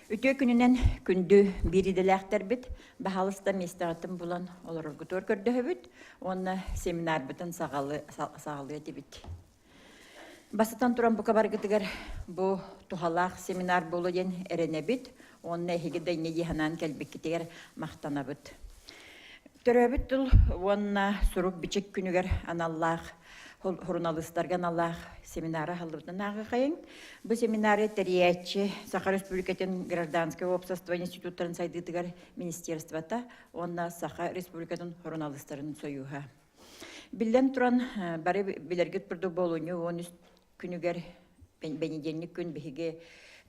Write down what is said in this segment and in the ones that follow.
Үтүө күнүнэн күндү биир идэлээхтэрбит, баһаалыста миэстэҕитин булан олороргутугар көрдөһөбүт уонна семинарбытын саҕалыы этибит. Бастатан туран бука баргытыгар бу туһалаах семинар буолуо диэн эрэнэбит уонна эһиги да инньэ дии санаан кэлбиккитигэр махтанабыт. Төрөөбүт тыл уонна сурук-бичик күнүгэр аналлаах суруналыыстарга аналлаах семинары аһыллыбытын ааҕыахайыҥ. Бу семинары тэрийээччи Саха Республикатын гражданскай уопсастыба институттарын сайдыытыгар министерствота уонна Саха Республикатын суруналыыстарын сойууһа. Биллэн туран, бары билэргит курдук болунньу 13 күнүгэр бэнидиэнньик күн биһиги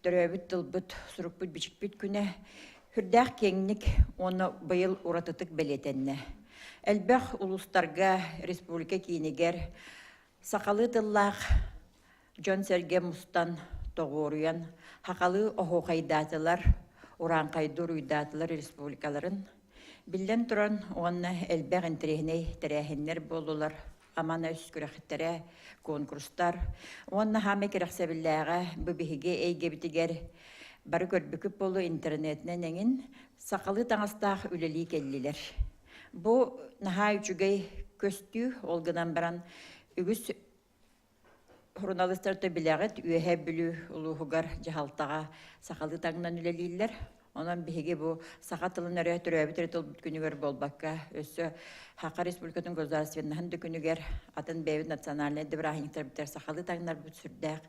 төрөөбүт тылбыт, сурукпут-бичикпит күнэ сүрдээх киэҥник уонна быйыл уратытык бэлиэтэннэ. Элбэх улуустарга, республика киинигэр сахалыы тыллаах дьон-сэргэ мустан, тоҕуоруйан, сахалыы оһуохайдаатылар, урааҥхайдыы уруйдаатылар республикаларын. Биллэн туран, уонна элбэх интэриэһинэй тэрээһиннэр буоллулар, Аман өс күрэхтэрэ, конкурстар уонна хаамай кэрэхсэбиллээҕэ бу биһиги эйгэбитигэр бары көрбүкүт буолуо интернетинэн эҥин сахалыы таҥастаах үлэлии кэллилэр. Бу наһаа үчүгэй көстүү, ол гынан баран үгүс суруналыыстар билэҕит, Үөһээ Бүлүү улууһугар дьаһалтаҕа сахалыы таҥнан үлэлииллэр. Онон биһиги бу саха тылын эрэ төрөөбүт эрэ тылбыт күнүгэр буолбакка, өссө Саха Республикатын государственноһын да күнүгэр атын бэйэбит национальнай да бырааһынньыктарбытыгар сахалыы таҥнарбыт сүрдээх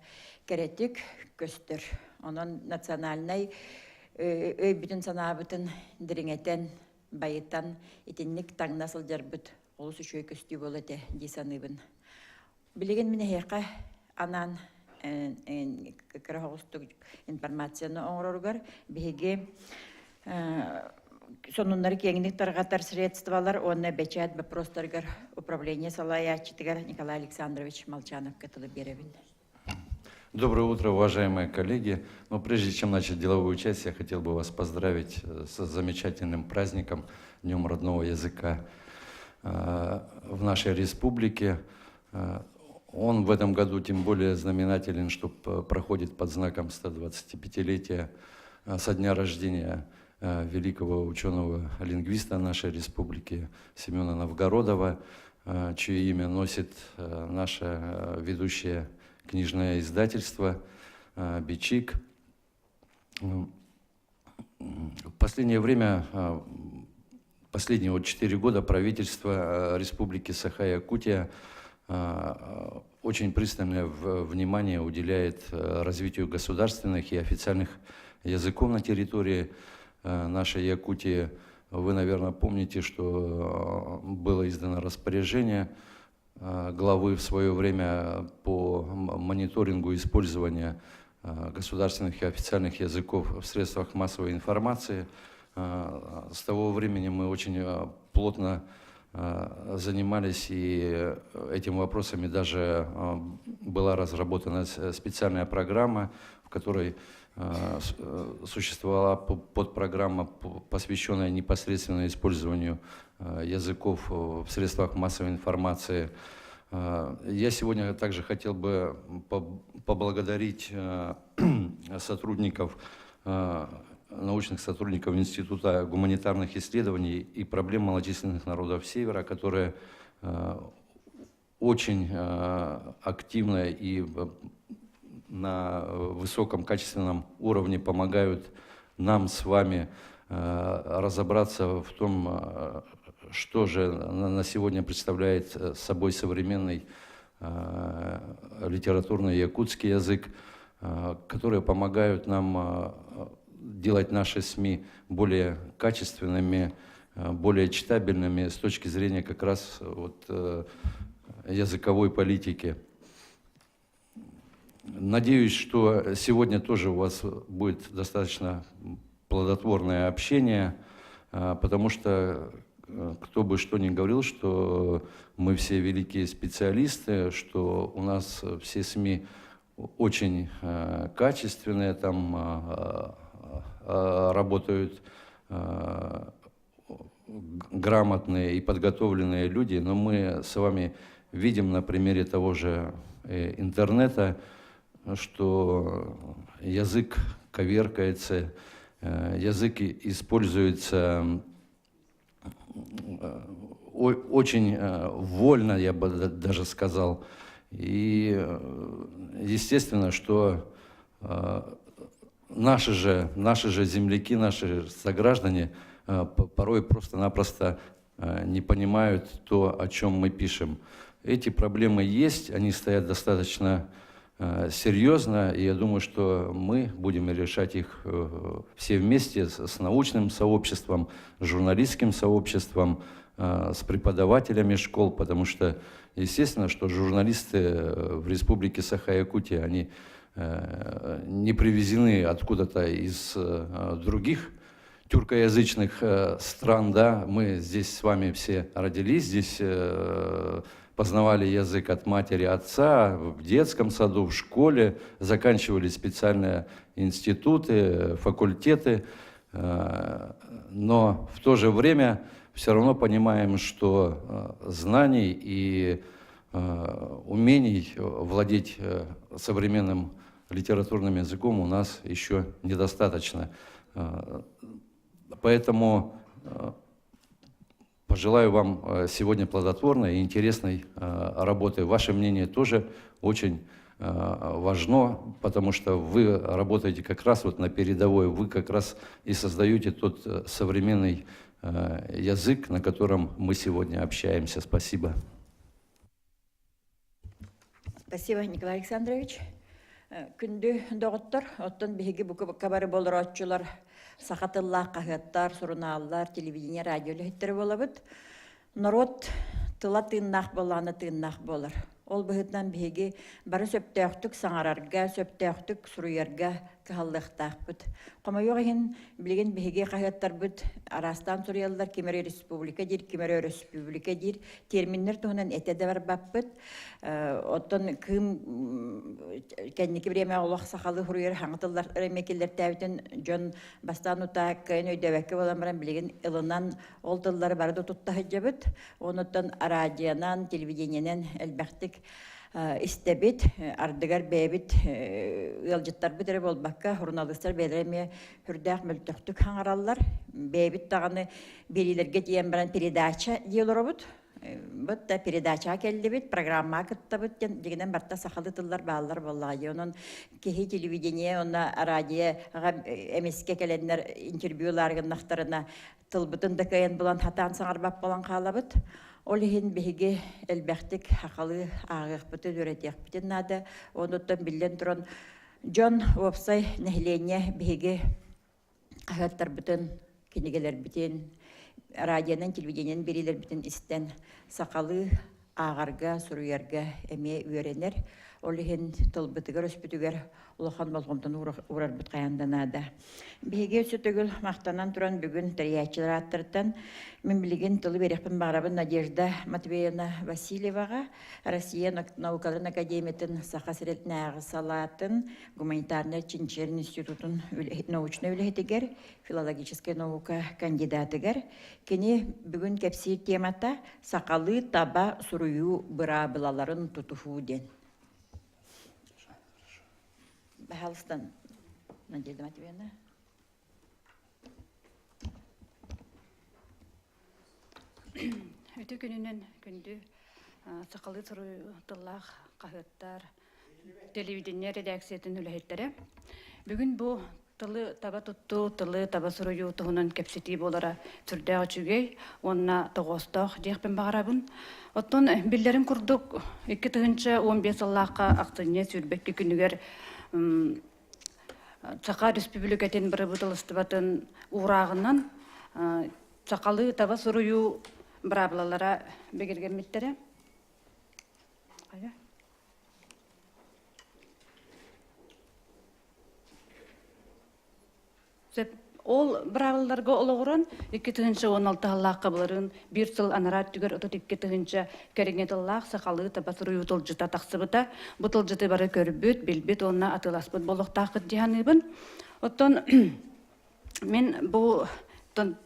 кэрэтик көстөр. Онон национальнай өйбүтүн-санаабытын дириҥэтэн, байытан итинник таҥна сылдьарбыт олус үчүгэй көстүү буолуо этэ дии саныыбын. Билигин мин эһиэхэ анаан кыра соҕустук информацияны оҥороругар биһиги сонуннары киэҥник тарҕатар средстволар уонна бэчээт боппуруостарыгар управление салайааччытыгар Николай Александрович Молчановка тылы биэрэбин. Доброе утро, уважаемые коллеги. Но прежде чем начать деловую часть, я хотел бы вас поздравить с замечательным праздником, Днем родного языка в нашей республике. Он в этом году тем более знаменателен, что проходит под знаком 125-летия со дня рождения великого ученого-лингвиста нашей республики Семена Новгородова, чье имя носит наше ведущее книжное издательство «Бичик». В последнее время, последние вот 4 года правительство Республики Саха-Якутия очень пристальное внимание уделяет развитию государственных и официальных языков на территории нашей Якутии. Вы, наверное, помните, что было издано распоряжение главы в свое время по мониторингу использования государственных и официальных языков в средствах массовой информации. С того времени мы очень плотно занимались и этими вопросами, даже была разработана специальная программа, в которой существовала подпрограмма, посвященная непосредственно использованию языков в средствах массовой информации. Я сегодня также хотел бы поблагодарить сотрудников, научных сотрудников Института гуманитарных исследований и проблем малочисленных народов Севера, которые очень активно и на высоком качественном уровне помогают нам с вами разобраться в том, что же на сегодня представляет собой современный литературный якутский язык, которые помогают нам делать наши СМИ более качественными, более читабельными с точки зрения как раз вот языковой политики. Надеюсь, что сегодня тоже у вас будет достаточно плодотворное общение, потому что кто бы что ни говорил, что мы все великие специалисты, что у нас все СМИ очень качественные, там работают грамотные и подготовленные люди, но мы с вами видим на примере того же интернета, что язык коверкается. Язык используется очень вольно, я бы даже сказал. И естественно, что наши же земляки, наши сограждане порой просто-напросто не понимают то, о чем мы пишем. Эти проблемы есть, они стоят достаточно серьезно, и я думаю, что мы будем решать их все вместе с научным сообществом, с журналистским сообществом, с преподавателями школ, потому что, естественно, что журналисты в Республике Саха-Якутия, они не привезены откуда-то из других тюркоязычных стран, да, мы здесь с вами все родились, здесь познавали язык от матери, отца, в детском саду, в школе, заканчивали специальные институты, факультеты, но в то же время все равно понимаем, что знаний и умений владеть современным литературным языком у нас еще недостаточно. Поэтому пожелаю вам сегодня плодотворной и интересной работы. Ваше мнение тоже очень важно, потому что вы работаете как раз вот на передовой, вы как раз и создаете тот современный язык, на котором мы сегодня общаемся. Спасибо. Спасибо, Николай Александрович. Күндү доҕоттор, оттон биһиги бу бары олорооччулар саха тыллаах хаһыаттар, сурунааллар, телевидение, радио үлэһиттэрэ буолабыт. Норуот тыла тыыннаах буоллаҕына тыыннаах буолар. Ол быһыытынан биһиги бары сөптөөхтүк саҥарарга, сөптөөхтүк суруйарга кыһаллыахтаахпыт. Хомойуох иһин, билигин биһиги хаһыаттарбыт араастаан суруйаллар, ким эрэ республика диир, ким эрэ өрөспүүбүлүкэ диир терминнэр туһунан этэ да барбаппыт. Оттон Кыым кэнники время олох сахалыы суруйар саҥа тыллар эмиэ киллэртээбитин дьон бастаан утаа кыайан өйдөөбөккө буолан баран билигин ылынан ол тыллары бары да тутта сылдьабыт. Онуттан радионан, телевидениенэн элбэхтик истэбит. Ардыгар бэйэбит ыалдьыттарбыт эрэ буолбакка, суруналыыстар бэйэлэрэ эмиэ сүрдээх мөлтөхтүк хаҥараллар. Бэйэбит даҕаны биэриилэргэ тиийэн баран передача дии олоробут. Бут да передачаҕа кэллибит, программаҕа кыттабыт диэн дьиҥинэн барыта сахалыы тыллар бааллар буоллаҕа дии. Онон киһи телевидение уонна радиоҕа эмискэ кэлэннэр интервью ылаары гыннахтарына тылбытын да кыайан булан хатаан саҥарбат буолан хаалабыт. Ол иһин биһиги элбэхтик сахалыы ааҕыахпытын, үөрэтиэхпитин наада. Онуттан биллэн туран дьон уопсай нэһилиэнньэ биһиги хаһыаттарбытын, кинигэлэрбитин, радионан, телевидениенэн биэриилэрбитин истэн сахалыы ааҕарга, суруйарга эмиэ үөрэнэр. Ол иһин тылбытыгар-өспүтүгэр улахан болҕомтону уурарбыт хайаан да наада. Биһиги өссө төгүл махтанан туран бүгүн тэрийээччилэр ааттарыттан мин билигин тылы биэриэхпин баҕарабын Надежда Матвеевна Васильеваҕа, Россия наукаларын академиятын Саха сиринээҕи салаатын гуманитарнай чинчийэр институтун научнай үлэһитигэр, филологическай наука кандидатыгар. Кини бүгүн кэпсиир темата «Сахалыы таба суруйуу быраабылаларын тутуһуу» диэн. Пожалуйста, Надежда Матвеевна. Үтүө күнүнэн күндү сахалыы тыллаах хаһыаттар, телевидение редакциятын үлэһиттэрэ. Бүгүн бу тылы таба туттуу, тылы таба суруйуу туһунан кэпсэтии буолара сүрдээх үчүгэй уонна тоҕоостоох диэхпин баҕарабын. Оттон биллэрин курдук, 2015 сыллаахха ахсынньы 22 күнүгэр Саха Республикатын бырабыыталыстыбатын уурааҕынан сахалыы таба суруйуу быраабылалара бигэргэммиттэрэ. Сөп. Ол быраабылаларга олоҕуран 2016 сыллаахха былырыын биир сыл анараа өттүгэр 32 тыһыынча кэриҥэ тыллаах сахалыы таба суруйуу тылдьыта тахсыбыта. Бу тылдьыты бары көрбүт, билбит уонна атыыласпыт буолуохтааххыт дии саныыбын. Оттон мин бу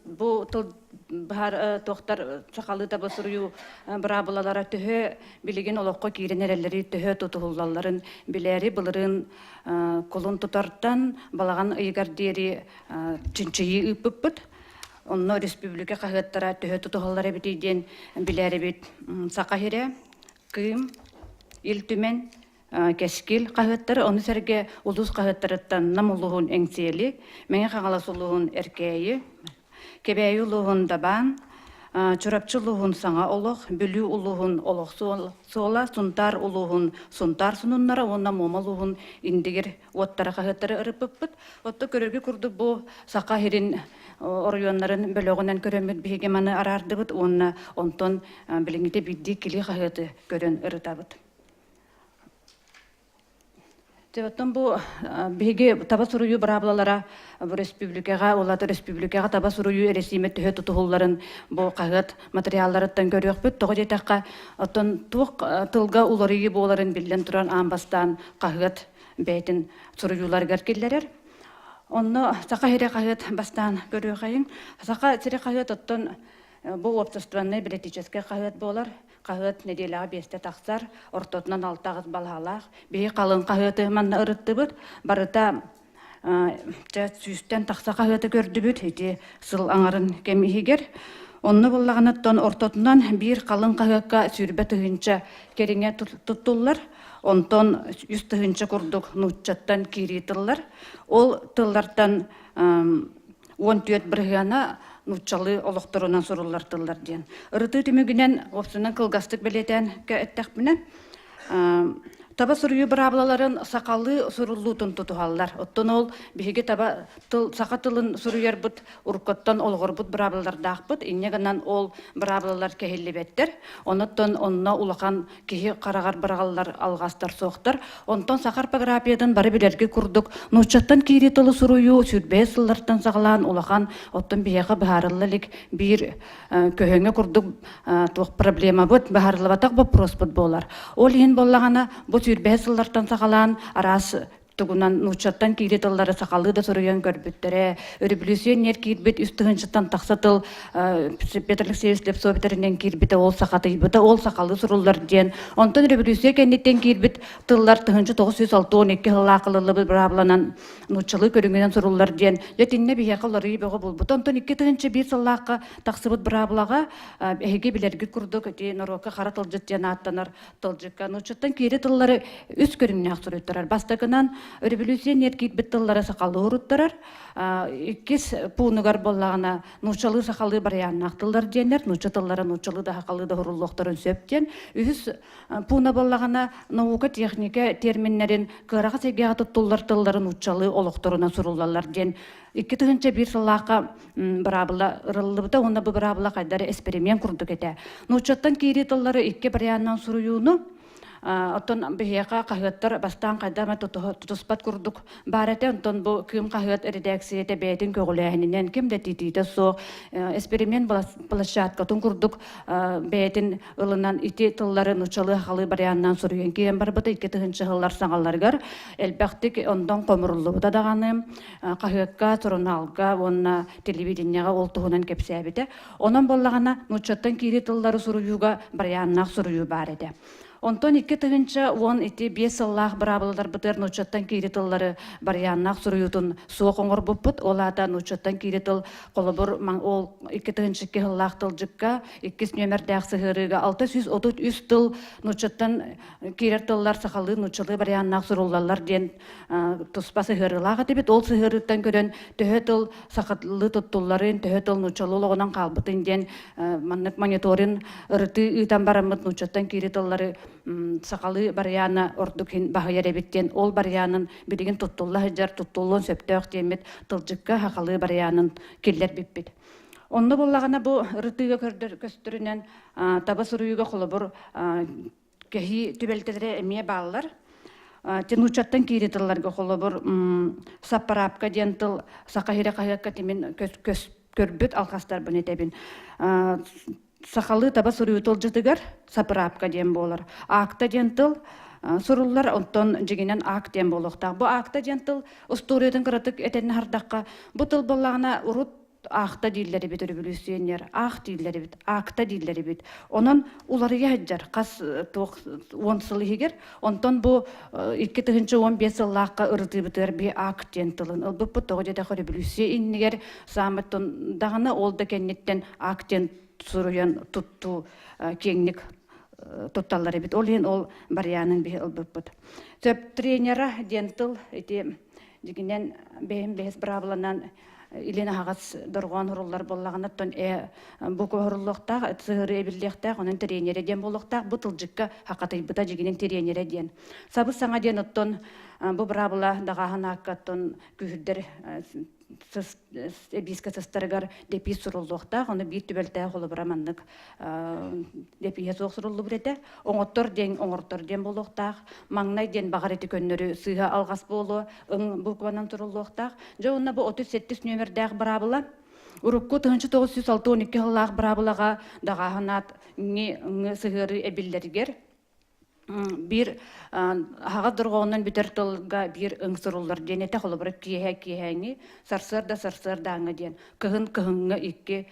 Бу тыл баһар туохтар сахалыы таба суруйуу быраабылалара төһө билигин олоххо киирэн эрэллэри төһө тутуһуллалларын билээри былырыын кулун тутартан балаҕан ыйыгар диэри чинчийии ыыппыппыт. Онно республика хаһыаттара төһө тутуһаллар эбитий диэн билээрибит Саха сирэ, Кыым, Ил Түмэн, Кэскил хаһыаттары, ону сэргэ улуус хаһыаттарыттан Нам улууһун Эҥсиэли, Мэҥэ Хаҥалас улууһун Эркээйи, Кэбээйи улууһун Дабаан, Чурапчы улууһун Саҥа олох, Бүлүү улууһун Олох суола, Сунтаар улууһун Сунтаар сонуннара уонна Муома улууһун Индигир уоттара хаһыаттары ырыппыппыт. Оттон көрөргө курдук бу Саха сирин оройуоннарын бөлөҕүнэн көрөммүт биһиги маны араардыбыт уонна онтон билиҥҥитэ биирдии кили хаһыаты көрөн ырытабыт. Оттон бу биһиги таба суруйуу быраабылалара бу республикаҕа улаата республикаҕа таба суруйуу эрэсиимэ төһө тутуһулларын бу хаһыат материалларыттан көрүөхпүт. Тоҕо диэтэххэ, оттон туох тылга уларыйыы буоларын биллэн туран аан бастаан хаһыат бэйэтин суруйууларыгар киллэрэр. Онно Саха сирэ хаһыат бастаан көрүөхэйиҥ. Саха сирэ хаһыат оттон бу уопсастыбаннай бэлитиичэскэй хаһыат буолар. Хаһыат нэдиэлэҕэ биэстэ тахсар, ортотунан 6-8 балаһалаах. Биһи халыҥ хаһыаты манна ырыттыбыт. Барыта чэ, сүүстэн тахса хаһыаты көрдүбүт ити сыл аҥарын кэм иһигэр. Онно буллаҕына ортотунан биир халыҥ хаһыакка 20 тыһыынча кэриҥэ туттуллар. Онтон 3 тыһыынча курдук нууччаттан киирии тыллар. Ол тыллартан 14 бырыһыана нууччалыы олохторунан суруллар тыллар диэн. Ырытыы түмүгүнэн, уопсайынан кылгастык бэлиэтээн эттэхпинэ, таба суруйуу быраабылаларын сахалыы суруллуутун тутуһаллар. Оттон ол биһиги таба тыл, саха тылын суруйарбыт уруккуттан олоҕорбут быраабылалардаахпыт. Инньэ гынан ол быраабылалар кэһиллибэттэр. Онуттан онно улахан киһи хараҕар быраҕаллар алҕастар суохтар. Онтон саха орфографиятын бары билэргэ курдук нууччаттан киирии тылы суруйуу 25 сыллартан саҕалаан улахан оттон биһиэхэ быһаарылла илик биир көһөҥө курдук туох проблемабыт быһаарыллыбатах боппуруоспут буолар. Ол иһин буоллаҕына бу 25 сыллартан саҕалаан араас тугунан нууччаттан киири тыллары сахалыы да суруйан көрбүттэрэ. Өрөбүлүүсүйэннэр киирбит 3 тыһыынчаттан тахса тыл Петр Алексеевич Слепцов этэринэн киирбитэ, ол сахатыйбыта, ол сахалыы суруллар диэн. Онтон революция кэнниттэн киирбит тыллар 1962 сыллаах ылыллыбыт быраабыланан нууччалыы көрүҥүнэн суруллар диэн. Дьэ итиннэ биһиэхэ уларыйыы бөҕө буолбут. Онтон 2001 сыллаахха тахсыбыт быраабылаҕа эһиги билэргит курдук ити норуокка хара тылдьыт диэн ааттанар тылдьыкка нууччаттан киири тыллары үс көрүҥнээх суруйтарар. Бастакынан революция киирбит тыллары сахалыы уруттарар. Иккис пуунугар буоллаҕына нууччалыы сахалыы барыйааннаах тыллар диэннэр, нуучча тыллара нууччалыы да сахалыы да уһуруллуохтарын сөп диэн. Үһүс пууна буоллаҕына наука, техника терминнэрин кыараҕас эйгэҕэ туттуллар тыллары нууччалыы олохторунан суруллаллар диэн 2001 сыллаахха быраабыла ырыллыбыта уонна бу быраабыла хайдары эспэримиэн курдук этэ. Нууччаттан киирии тыллары икки варианынан суруйууну оттон биһиэхэ хаһыаттар бастаан хайда эмэ тутуспат курдук баар этэ. Онтон бу Кыым хаһыат эрэдээксийэтэ бэйэтин көҕүлээһининэн ким да тиитиитэ суох эксперимент площадкатын курдук бэйэтин ылынан ити тыллары нууччалыы сахалыы варианынан суруйан киирэн барбыта 2000 сыллар саҥаларыгар элбэхтик онтон хомуруллубута даҕаны хаһыакка, сурунаалга уонна телевидениеҕэ ол туһунан кэпсээбитэ. Онон буоллаҕына, нууччаттан киирии тыллары суруйууга барыйааннаах суруйуу баар этэ. Онтон 2015 сыллаах быраабылаларбытыгар нууччаттан киири тыллары барыйааннаах суруйуутун суох оҥорбуппут. Ол аата нууччаттан киири тыл холобур ол 2002 сыллаах тылдьыкка иккис нүөмэрдээх сыһыарыыга 633 тыл нууччаттан киирэр тыллар сахалыы нууччалыы барыйааннаах суруллаллар диэн туспа сыһыарыылаах этибит. Ол сыһыарыыттан көрөн төһө тыл сахалыы туттулларын, төһө тыл нууччалыы олоҕунан хаалбытын диэн маннык мониторинг ырытыы ыытан бараммыт нууччаттан киири тыллары сахалыы барыйаана ордук иһин баһыйар эбит диэн ол барыйаанын билигин туттулла сылдьар, туттуллуон сөптөөх диэммит тылдьыкка сахалыы барыйаанын киллэрбиппит. Онно буоллаҕына бу ырытыыга көстөрүнэн таба суруйууга холобур кэһии түбэлтэлэрэ эмиэ бааллар. Нууччаттан киири тылларга холобур саппараапка диэн тыл саха сирэ хаһыакка тимин көрбүт алҕастарбын этэбин. Сахалыы таба суруйуу тылдьытыгар сапыраапка диэн буолар. Аакта диэн тыл суруллар, онтон дьиҥинэн аак диэн буолуохтаах. Бу аакта диэн тыл устуоруйатын кыратык этэн аһардахха, бу тыл буоллаҕына урут. аахта дииллэр эбит өрөбүлүүссүйэннэр, аах дииллэр эбит, аакта дииллэр эбит. Онон уларыйа сылдьар хас туох 10 сыл иһигэр. Онтон бу 2015 сыллаахха ырытыыбытыгар би акт диэн тылын ылбыппыт. Тоҕо диэтэххэ өрөбүлүүссүйэ иннигэр сааматтан даҕаны ол да кэнниттэн акт диэн суруйан туттуу киэҥник тутталлар эбит. Ол иһин ол барыйаанын биһи ылбыппыт. Сөп тренера диэн тыл ити дьигинэн бэйэм бэһис быраабыланан илин аһаҕас дорҕоон хуруллар буоллаҕына оттон э буква хуруллуохтаах сыһыры эбиллиэхтээх онон тренерэ диэн буолуохтаах бу тылдьыкка хахатыйбыта дьигинэн тренерэ диэн сабыс саҥа диэн оттон бу быраабыла даҕааһын аакка оттон күүһүрдэр эбиискэ сыстарыгар дэпиис суруллуохтаах. Ону биир түбэлтээх холобура маннык дэпииһэ суох суруллубут этэ. Оҥоттор диэн оҥортор диэн буолуохтаах. Маҥнай диэн баҕар ити көннөрү сыыһа алҕас буолуо, ыҥ букванан суруллуохтаах. Дьэ уонна бу 37 нүөмэрдээх быраабыла Урукку 1962 сыллаах быраабылаҕа даҕааһын аат ҥи сыһыарыы эбиллэригэр биир аһаҕас дорҕоонунан бүтэр тылга биир ыҥ суруллар диэн этэ холобура киэһэ киэһээҥи сарсыарда сарсыардааҥҥы диэн кыһын кыһыҥҥы икки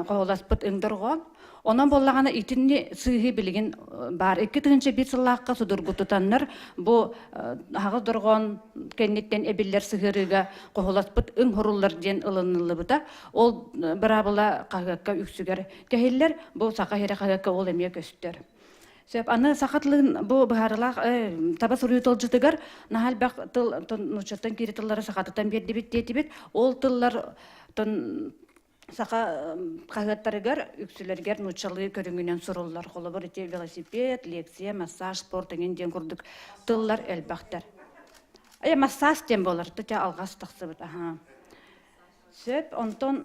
хоһуласпыт ыҥ дорҕоон онон буоллаҕына итинни сыыһы билигин баар 2001 сыллаахха судургутутаннар бу аһаҕас дорҕоон кэнниттэн эбиллэр сыһыарыыга хоһуласпыт ыҥ хуруллар диэн ылыныллыбыта ол быраабыла хаһыакка үксүгэр кэһиллэр бу саха сирэ хаһыакка ол эмиэ көстөр Сөп. Аны саха тылын бу быһаарылаах таба суруйуу тылдьытыгар наһаа элбэх тыл нууччаттан киири тыллары сахатытан биэрдибит диэтибит. Ол тыллар саха хаһыаттарыгар үксүлэригэр нууччалыы көрүҥүнэн суруллар. Холобур, ити велосипед, лекция, массаж, спорт эҥин диэн курдук тыллар элбэхтэр. Э, массаж диэн буолар. Тутя алҕас тахсыбыт. Аха. Сөп, онтон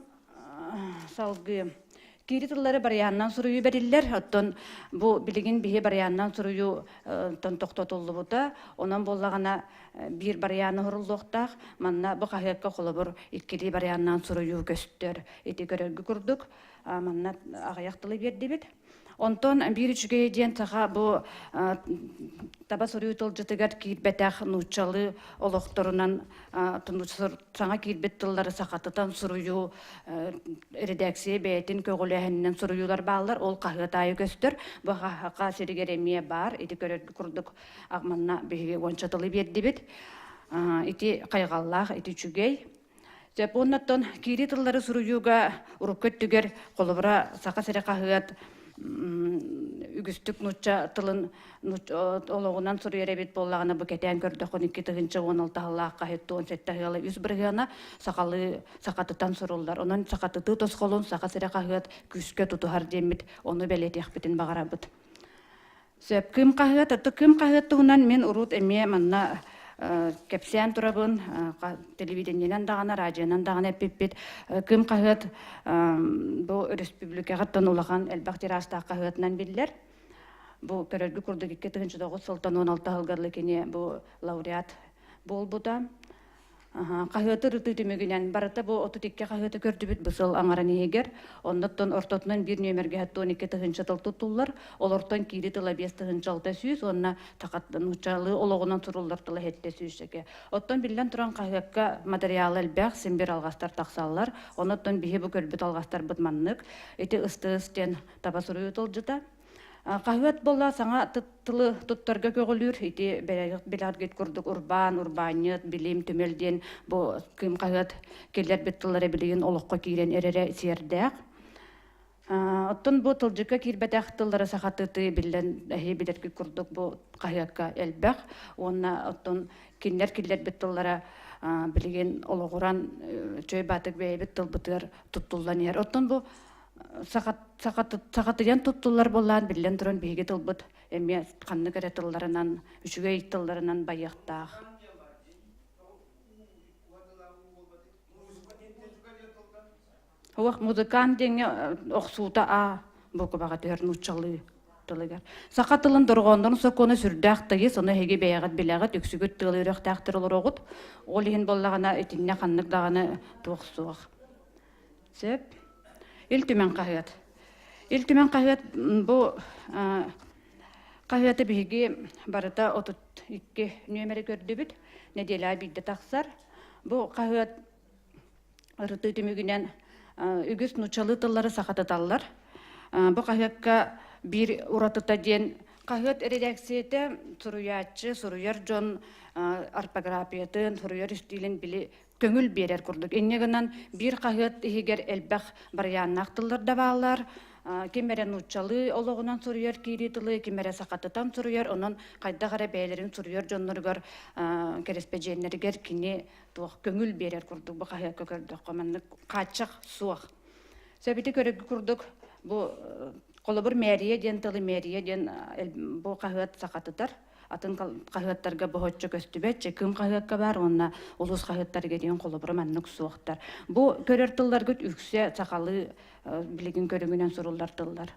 салгыы киири тыллары барыйаанынан суруйуу бэриллэр. Оттон бу билигин биһи барыйаанынан суруйуу тохтотуллубута. Онон буоллаҕына биир барыйааны оһоруллуохтаах. Манна бу хаһыакка холобур иккилии барыйааннаан суруйуу көстөр. Ити көрөргө курдук манна аҕыйах тылы биэрдибит. Онтон биир үчүгэй диэн саха бу таба суруйуу тылдьытыгар киирбэтэх нууччалыы олохторунан саҥа киирбит тыллары сахатытан суруйуу редакция бэйэтин көҕүлээһининэн суруйуулар бааллар. Ол хаһыат аайы көстөр. Бу хаһака сиригэр эмиэ баар. Ити көрөргө курдук манна биһиги уонча тылы биэрдибит. Ити хайҕаллаах, ити үчүгэй. Сөп уоннаттан киирии тыллары суруйууга урукку өттүгэр холобура Саха сирэ хаһыат үгүстүк нуучча тылын олоҕунан суруйар эбит буоллаҕына бу кэтээн көрдөххүн 2016 сыллаах хаһыат 17 ыала үс бырыһыана сахалыы сахатытан суруллар. Онон сахатытыы тосхолун Саха сирэ хаһыат күүскэ тутуһар диэммит ону бэлиэтиэхпитин баҕарабыт. Сөп. Кыым хаһыат, аты Кыым хаһыат туһунан мин урут эмиэ манна кэпсээн турабын, телевидениенэн даҕаны, радионан даҕаны эппиппит. Кыым хаһыат бу өрөспүүбүлүкэҕиттэн улахан элбэх тиражтаах хаһыатынан биллэр. Бу көрөргө курдук 2009 сылтан 16 сылга кини бу лауреат буолбута. Хаһыаты ырытыы түмүгүнэн барыта бу 32 хаһыаты көрдүбүт бу сыл аҥарын иһигэр. Оннуттан ортотунан биир нүөмэргэ 12 тыһыынча тыл туттуллар. Олортон киири тыла 5 тыһыынча 600 уонна нууччалыы олоҕунан суруллар тыла 700 эке. Оттон биллэн туран хаһыакка материала элбэх, син бир алҕастар тахсаллар. Онуттан биһи бу көрбүт алҕастарбыт маннык. Ити ыстыыс диэн таба суруйуу тылдьыта. Хаһыат буолла саҥа тылы туттарга көҕүлүүр. Ити билэргит курдук урбаан, урбаанньыт, билим, түмэл диэн бу Кыым хаһыат киллэрбит тыллара билигин олоххо киирэн эрэрэ сиэрдээх. Оттон бу тылдьыкка киирбэтэх тыллары сахатытыы биллэн эһи билэргит курдук бу хаһыакка элбэх уонна оттон кинилэр киллэрбит тыллара билигин олоҕуран чөй баатык бэйэбит тылбытыгар туттуллан иһэр. Оттон бу сахатыйан туттуллар буоллаан биллэн туран биһиги тылбыт эмиэ ханнык эрэ тылларынан үчүгэй тылларынан байыахтаах. Уох музыкант диэҥҥэ охсуута а буукубаҕа түһэр нууччалыы тылыгар. Саха тылын дорҕооннорун сокуона сүрдээх тыйыс, ону эһиги бэйэҕит билэҕит, үксүгүт тыал үөрэхтээхтэр олороҕут. Ол иһин буоллаҕына итиннэ ханнык даҕаны туох суох. Сөп. Ил Түмэн хаһыат. Ил Түмэн хаһыат бу хаһыаты биһиги барыта 32 нүөмэри көрдүбүт. Нэдиэлэҕэ биирдэ тахсар. Бу хаһыат ырытыы түмүгүнэн Үгүс нууччалыы тыллары сахатыталлар. Бу хаһыакка биир уратыта диэн хаһыат эрэдээксийэтэ суруйааччы, суруйар дьон орфографиятын, суруйар истиилин били көҥүл биэрэр курдук. Инньэ гынан биир хаһыат иһигэр элбэх барыйааннаах тыллар да бааллар. Ким эрэ нууччалыы олоҕунан суруйар киирии тылы, ким эрэ сахатытан суруйар, онон хайдах эрэ бэйэлэрин суруйар дьонноругар кэрэспэдьиэннэригэр кини туох көҥүл биэрэр курдук бу хаһыакка көрдөххө маннык хааччах суох. Сөбүтэ көрөргө курдук бу холобур мэрия диэн тылы мэрия диэн бу хаһыат сахатытар атын хаһыаттарга боһоччу көстүбэт чекым хаһыакка баар уонна улуус хаһыаттарыгар диэн холобура маннык суохтар. Бу көрөр тылларгыт үксэ сахалыы билигин көрүҥүнэн суруллар тыллар.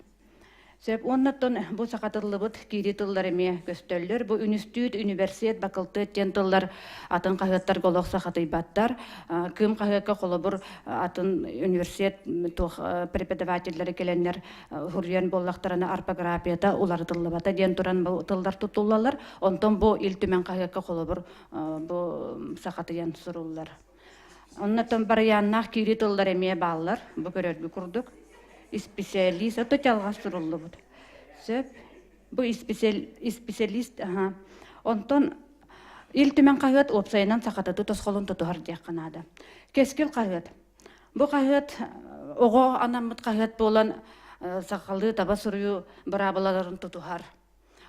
Сөп. Уоннаттан бу сахатыллыбыт киири тыллар эмиэ көстөллөр. Бу үнүстүүт, үнүбэрсиэт, бакылтыат диэн тыллар атын хаһыаттарга олох сахатыйбаттар. Кыым хаһыакка холобур атын университет туох преподавателлэри кэлэннэр суруйан буоллахтарына орфографията уларытыллыбата диэн туран бу тыллар туттуллаллар. Онтон бу Ил Түмэн хаһыакка холобур бу сахатыйан суруллар. Оннотон барыйааннаах киири тыллар эмиэ бааллар, бу көрөргү курдук. Исписэлиис, ото чалҕас суруллубут. Сөп. Бу исписэлист, аха. Онтон Ил Түмэн хаһыат уопсайынан сахатытыы тосхолун тутуһар диэххэ наада. Кэскил хаһыат. Бу хаһыат оҕо анаммыт хаһыат буолан сахалыы таба суруйуу быраабылаларын тутуһар.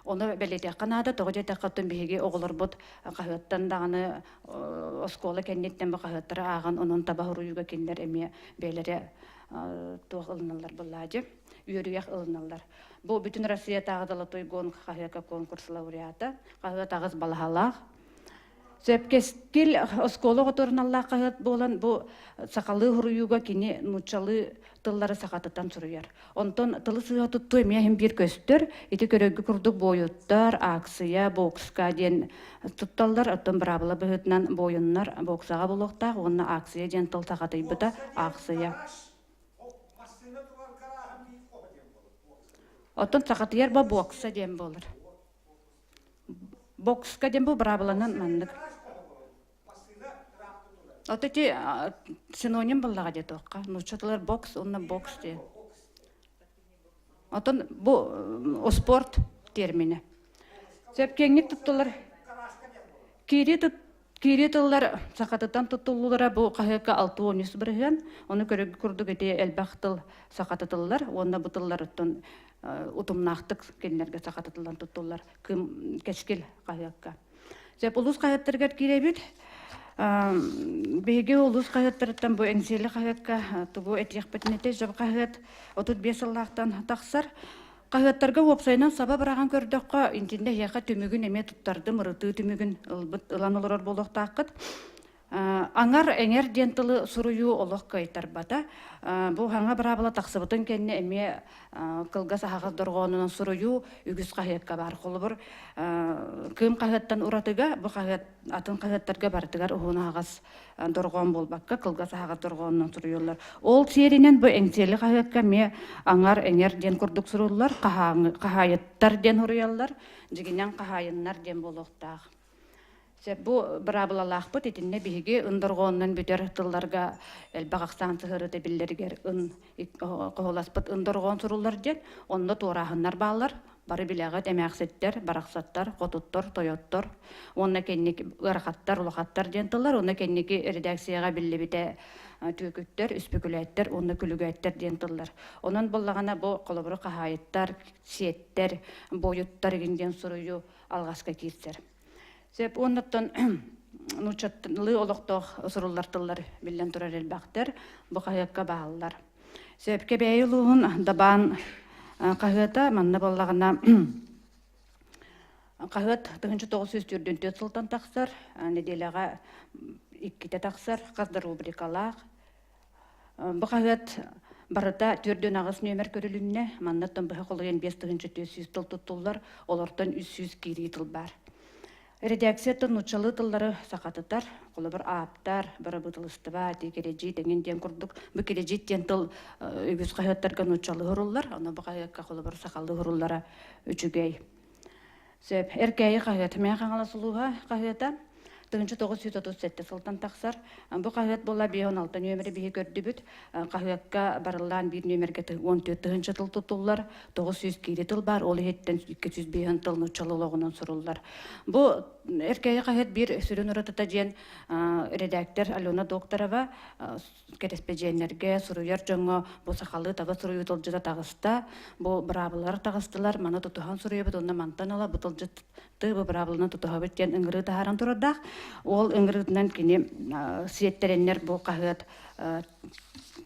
Ону бэлиэтиэххэ наада, тоҕо диэтэххэ, оттон биһиги оҕолорбут хаһыаттан даҕаны оскуола кэнниттэн бу хаһыаттары ааҕан, онон таба суруйууга кинилэр эмиэ бэйэлэрэ туох ылыналлар былаадьы, үөрүйэх ылыналлар. Бу бүтүн Россиятааҕы Золотой гонг хаһыакка конкурс лауреата, хаһыат аҕыс балаһалаах. Сөпкескил оскуола оҕоторуналлаах хаһыат буолан бу сахалыы суруйууга кини нууччалыы тыллары сахатытан суруйар. Онтон тылы сыыһа туттуу эмиэ иһин биир көстөр. Ити көрөргө курдук буойуттар, акция, бокска диэн тутталлар. Оттон быраабыла быһыытынан буойуннар боксаҕа буолуохтаах уонна акция диэн тыл сахатыйбыта аахсыйа. Оттон сахатыйар бо бокса диэн буолар. Бокска диэн бу быраабыланан маннык. Вот эти синоним буллаҕа дии туохха. Нуучча тылар бокс уонна бокс диэн. Отон бу спорт терминэ. Сөп киэҥник туттулар. Киирии Киирии тыллар сахатытан туттуллуулара бу хаһыакка 63 бырыһыан, ону көрөргө курдук ити элбэх тыл сахатытыллар уонна бу тылларыттан утумнаахтык кинилэргэ сахатытыллан туттуллар кым кэскил хаһыакка. Сөп улуус хаһыаттарыгар киирэбит. Биһиги улуус хаһыаттарыттан бу Эҥсиэли хаһыакка тугу этиэхпитин этэй Жап хаһыат 35 сыллаахтан тахсар. Хаһыаттарга уопсайынан саба быраҕан көрдөххө, итиннэ эһиэхэ түмүгүн эмиэ туттардым, ырытыы түмүгүн ылбыт, ылан олорор буолуохтааххыт. Аҥар, эҥэр диэн тылы суруйуу олох кыайтарбата. Бу хаҥа быраабыла тахсыбытын кэннэ эмиэ кылгас аһаҕас дорҕоонунан суруйуу үгүс хаһыакка баар. Холобур, Кыым хаһыаттан уратыга бу хаһыат атын хаһыаттарга барытыгар уһун аһаҕас дорҕоон буолбакка, кылгас аһаҕас дорҕоонунан суруйуллар. Ол сиэринэн бу Эҥсиэли хаһыакка эмиэ аҥар, эҥэр диэн курдук суруллар, хаһаайыттар диэн суруйаллар, дьигинэн хаһаайыннар диэн буолуохтаах. Сөп, бу быраабылалаахпыт итиннэ биһиги ын дорҕоонунан бүтэр тылларга элбэх ахсаан сыһыарыта биллэригэр ын хоһуласпыт ын дорҕоон суруллар диэн, онно туорааһыннар бааллар. Бары билэҕит эмээхситтэр, барахсаттар, хотуттар, тойоттор уонна кэнники ыарахаттар, улахаттар диэн тыллар уонна кэнники эрэдээксийэҕэ биллибитэ түөкүттэр, үспүкүлээттэр уонна күлүгээттэр диэн тыллар. Онон буоллаҕына бу холобуру хаһаайыттар, сиэттэр, буойуттар игин диэн суруйуу алҕаска киирсэр. Сөп уоннаттан нууччалыы олохтоох суруллар тыллар биллэн турар элбэхтэр, бу хаһыакка бааллар. Сөп Кэбээйи улууһун Дабаан хаһыата манна буоллаҕына хаһыат 1944 сылтан тахсар, нэдиэлэҕэ иккитэ тахсар, хас да рубрикалаах. Бу хаһыат барыта 48 нүөмэр көрүлүннэ. Маннаттан быһа холуйан 5400 тыл туттуллар, олортон 300 киирии тыл баар. Редакцияттан нууччалыы тыллары сахатытар, холобур, ааптар, бырабыыталыстыба, ити кирэдьиит эҥин диэн курдук. Бу кирэдьиит диэн тыл үгүс хаһыаттарга нууччалыы суруллар, ону бу хаһыакка холобур сахалыы суруллара үчүгэй. Сөп. Эркээйи хаһыат. Мэҥэ Хаҥалас улууһа хаһыата. 1937 сылтан тахсар. Бу хаһыат буолла 56 нүөмэри биһи көрдүбүт. Хаһыакка барыллаан биир нүөмэргэ 14 тыһыынча тыл тутуллар, 900 киири тыл баар, ол иһиттэн 205 тыл нууччалыы олоҕунан суруллар. Бу Эркээйи хаһыат биир сүрүн уратыта диэн редактор Алена Докторова кэрэспэдьиэннэргэ, суруйар дьоҥҥо бу сахалыы таба суруйуу тылдьыта таҕыста, бу быраабылалар таҕыстылар, маны тутуһан суруйабыт уонна мантан ыла бу тылдьыты бу быраабыланы тутуһабыт диэн ыҥырыы таһааран турардаах. Ол ыҥырыытынан кини сиэттэрэннэр бу хаһыат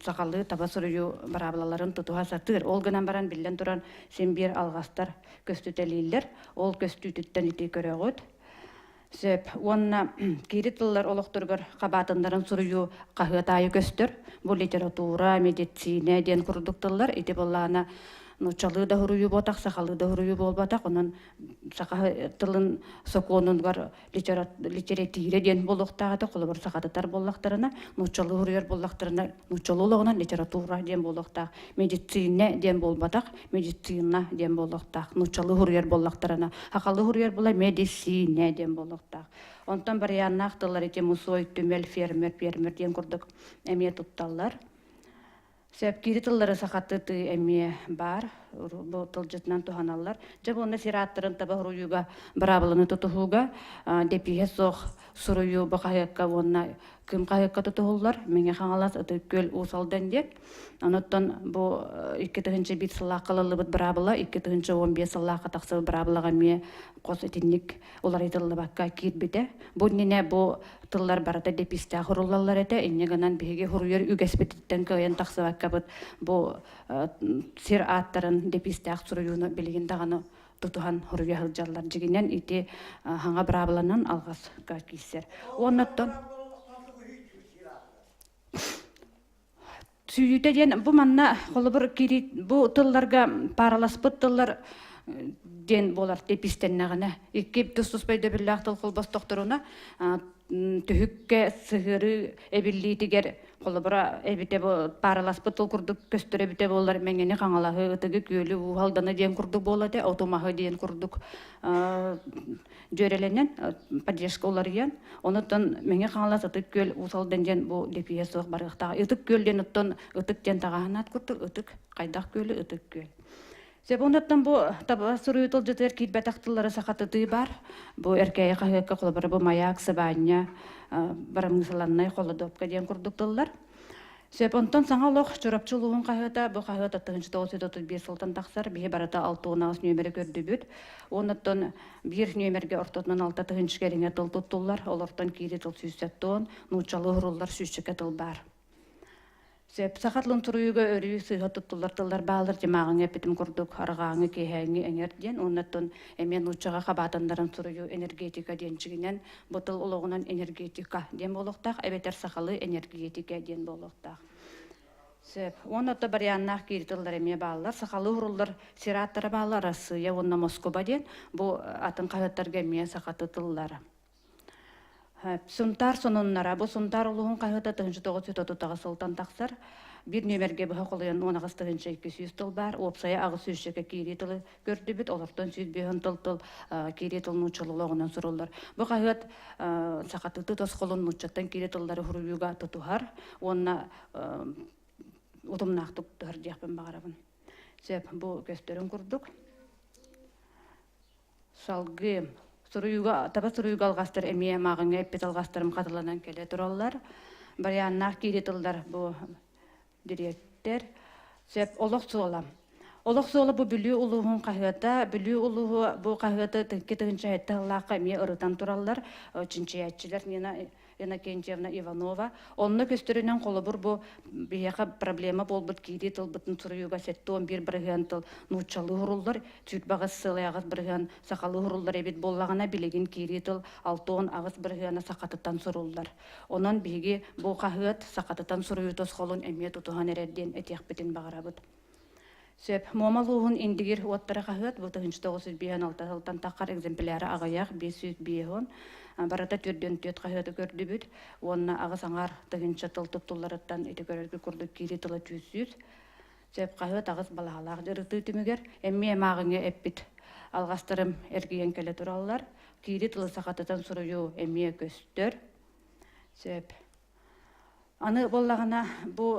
сахалыы таба суруйуу быраабылаларын тутуһа сатыыр. Ол гынан баран, биллэн туран, син биир алҕастар көстүтэлииллэр. Ол көстүүтүттэн ити көрөҕүт. Сөп. Уонна киири тыллар олохторугар хабаатыннарын суруйуу хаһыат аайы көстөр. Бу литература, медицина диэн курдук тыллар. Ити буоллаҕына нууччалыы да суруйуу буолбатах, сахалыы да суруйуу буолбатах. Онон саха тылын сокуонугар литература диэн буолуохтаах этэ. Холобур, сахатытар буоллахтарына, нууччалыы суруйар буоллахтарына, нууччалыы олоҕунан литература диэн буолуохтаах. Медицина диэн буолбатах, медицина диэн буолуохтаах. Нууччалыы суруйар буоллахтарына, сахалыы суруйар буола медицина диэн буолуохтаах. Онтон барыйааннаах тыллар ити мусуой, түмэл, фермер, фермер диэн курдук эмиэ тутталлар. Сөп киири тыллары сахатытыы эмиэ баар, бу тылдьытынан туһаналлар. Дьэ, уонна сир ааттарын таба суруйууга, быраабыланы тутуһууга дэпииһэ суох суруйуу бу хаһыакка уонна Кыым хаһыакка тутуһуллар Мэҥэ Хаҥалас, Ытык Күөл, Уус Алдан диэн. Онуттан бу 2001 сыллаахха ылыллыбыт быраабыла 2015 сыллаахха тахсыбыт быраабылаҕа эмиэ хос итинник уларытыллыбакка киирбитэ. Бу иннинэ бу тыллар барыта дэпиистээх уруллаллар этэ. Инньэ гынан биһиги суруйар үгэспититтэн кыайан тахсыбаккабыт бу сир ааттарын дэпиистээх суруйууну билигин даҕаны тутуһан суруйа сылдьаллар. Дьигинэн ити хаҥа быраабыланан алҕаска киирсэр. Уоннаттан Сүүйүүтэ диэн бу манна холобур кири бу тылларга паараласпыт тыллар диэн буолар типистэннэҕинэ икки тус-туспа өйдөбүллээх тыл холбостохторуна түһүккэ сыһыарыы эбиллиитигэр холобура эбитэ бу паараласпыт тыл курдук көстөр эбитэ буоллар мэҥэни хаҥалаһы ытыгы күөлү ууһалданы диэн курдук буола этэ отумаһы диэн курдук дьүөрэлэнэн поддержка уларыйан онуттан Мэҥэ Хаҥалас Ытык Күөл Уус Алдан диэн бу дэпииһэ суох барыахтаах Ытык Күөл диэн оттон Ытык диэн таҕаһынаат курдук Ытык хайдах күөлү Ытык Күөл Сөп онуттан бу таба суруйуу тылдьытыгар киирбэтэх тыллары сахатытыы бар. Бу Эркээйи хаһыакка холобура бу маяк, сыбаанньа, барамыысаланнай холодопка диэн курдук тыллар. Сөп, онтон саҥа олох Чурапчы улууһун хаһыата бу хаһыат 1935 сылтан тахсар. Биһи барыта 68 нүөмэри көрдүбүт. Онуттан биир нүөмэргэ ортотунан 6 тыһыынча кэриҥэ тыл туттуллар. Олортон киири тыл сүүсэттон, нууччалыы уһуруллар сүүсчэкэ тыл баар. Сөп, саха тылын суруйууга өрүү сыыһа туттуллар тыллар бааллар дьымааҕыҥа эппитим курдук арҕааҥы, киэһээҥҥи эҥэр диэн уоннаттан эмиэ нууччаҕа хабаатаннаран суруйуу энергетика диэн чигинэн бу тыл олоҕунан энергетика диэн буолуохтаах эбэтэр сахалыы энергетикэ диэн буолуохтаах. Сөп. Уонна то барыйааннаах киири тыллар эмиэ бааллар. Сахалыы уруллар сир ааттара бааллар Арассыыйа уонна Москуба диэн. Бу атын хаһыаттарга эмиэ сахаты тыллара. Сунтаар сонуннара. Бу Сунтаар улууһун хаһыата 1938 сылтан тахсар. Биир нүөмэргэ быһа холуйан 18 тыһыынча 200 тыл баар. Уопсайа 800 киирии тылы көрдүбүт. Олортон 105 тыл тыл киирии тыл нууччалыы суруллар. Бу хаһыат сахатыты тосхолун нууччаттан киирии тыллары суруйууга тутуһар уонна утумнаахтык тутуһар диэхпин баҕарабын. Сөп, бу көстөрүн курдук. Салгыы суруйууга, таба суруйууга алҕастар эмиэ мааҕыҥҥа эппит алҕастарым хатыланан кэлэ тураллар. Барыйааннаах киири тыллар бу дириэктэр. Сөп, олох суола. Олох суола бу Бүлүү улууһун хаһыата. Бүлүү улууһу бу хаһыаты 2007 сыллаахха эмиэ ырытан тураллар. Чинчийээччилэр Нина Иннокентьевна Иванова. Онно көстөрүнэн холобур бу биһиэхэ проблема буолбут киирии тылбытын суруйууга 71% тыл нууччалыы уһуруллар, сүүрбэҕис сылайаҕас бырыһыан сахалыы уһуруллар эбит буоллаҕына, билигин киирии тыл 68 бырыһыана сахатыттан суруллар. Онон биһиги бу хаһыат сахатытан суруйуу тосхолун эмиэ тутуһан эрэр диэн этиэхпитин баҕарабыт. Сөп. Муома улууһун Индигир уоттара хаһыат бу 1956 сылтан таххар экземпляра аҕыйах 550 барыта төрдүөн түөрт хаһыаты көрдүбүт уонна аҕыс аҥаар тыһыынча тыл туттулларыттан ити көрөргө курдук киирии тыла түүсүүс. Сөп хаһыат аҕыс балаһалаах дьарытыы түмүгэр эмиэ мааҕыҥҥа эппит алҕастарым эргийэн кэлэ тураллар. Киири тылы сахатытан суруйуу эмиэ көстөр. Сөп. Аны буоллаҕына бу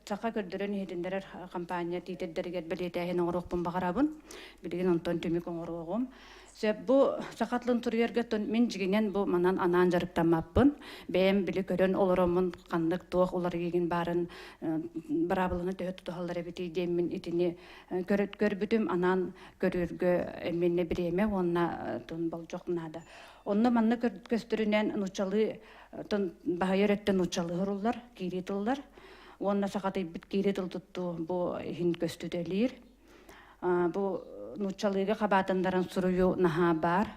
саха көрдөрөн иһитиннэрэр компания тиитэрдэригэр бэлиэтээһин оҥоруохпун баҕарабын. Билигин онтон түмүк оҥоруоҕум. Сөп бу саха тылын суруйарга мин дьигинэн бу манан анаан дьарыктаммаппын. Бэйэм били көрөн олороммун ханнык туох уларыйыгын баарын быраабыланы төһө тутуһаллар эбитий диэммин итини көрбүтүм анаан көрүүргө эмиэ бириэмэ уонна тун болдьох наада. Онно манна көстөрүнэн нууччалыы Оттон баһыйар өттө нууччалыы суруллар, киирии тыллар. Уонна сахатыйбыт киирии тыл туттуу бу иһин көстүтэлиир. Бу нууччалыыга хабаатыннаран суруйуу наһаа баар.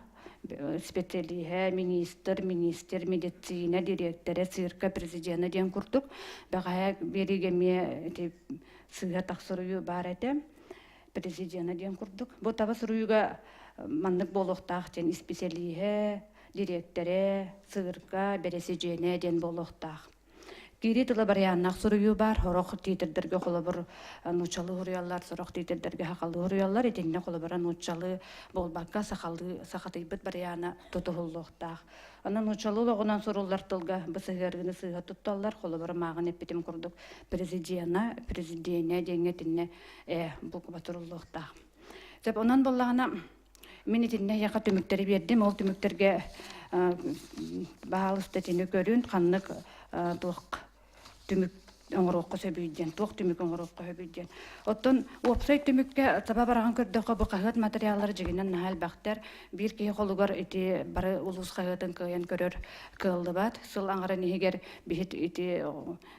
Специалиһэ, министр, министр медицина дириэктэрэ, цирка президенэ диэн курдук. Бэҕэһээ биэриигэ эмиэ ити сыыһа тах суруйуу баар этэ. Президенэ диэн курдук. Бу таба суруйууга маннык буолуохтаах диэн исписэлииһэ, дириэктэрэ, сыырка, бэрэсидьиэнэ диэн буолуохтаах. Киирии тыла барыйааннаах суруйуу баар, сорох тиитэрдэргэ холобур нууччалыы суруйаллар, сорох тиитэрдэргэ сахалыы суруйаллар. Итиннэ холобура нууччалыы буолбакка сахалыы сахатыйбыт барыйаана тутуһуллуохтаах. Аны нууччалыы олоҕунан суруллар тылга бу сыһыарыыны сыыһа тутталлар. Холобура мааҕын эппитим курдук президена, президенэ диэҥҥэ итиннэ э буква туруллуохтаах. Сөп, онон буоллаҕына Мин итиннэ эһиэхэ түмүктэри биэрдим. Ол түмүктэргэ баһаалыста итини көрүн, ханнык туох түмүк оҥоруохха сөбүй диэн, туох түмүк оҥоруохха сөбүй диэн. Оттон уопсай түмүккэ таба бараҕын көрдөххө, бу хаһыат материаллара дьигинэн наһаа элбэхтэр. Биир киһи холугар ити бары улуус хаһыатын кыайан көрөр кыаллыбат. Сыл аҥарын иһигэр биһит ити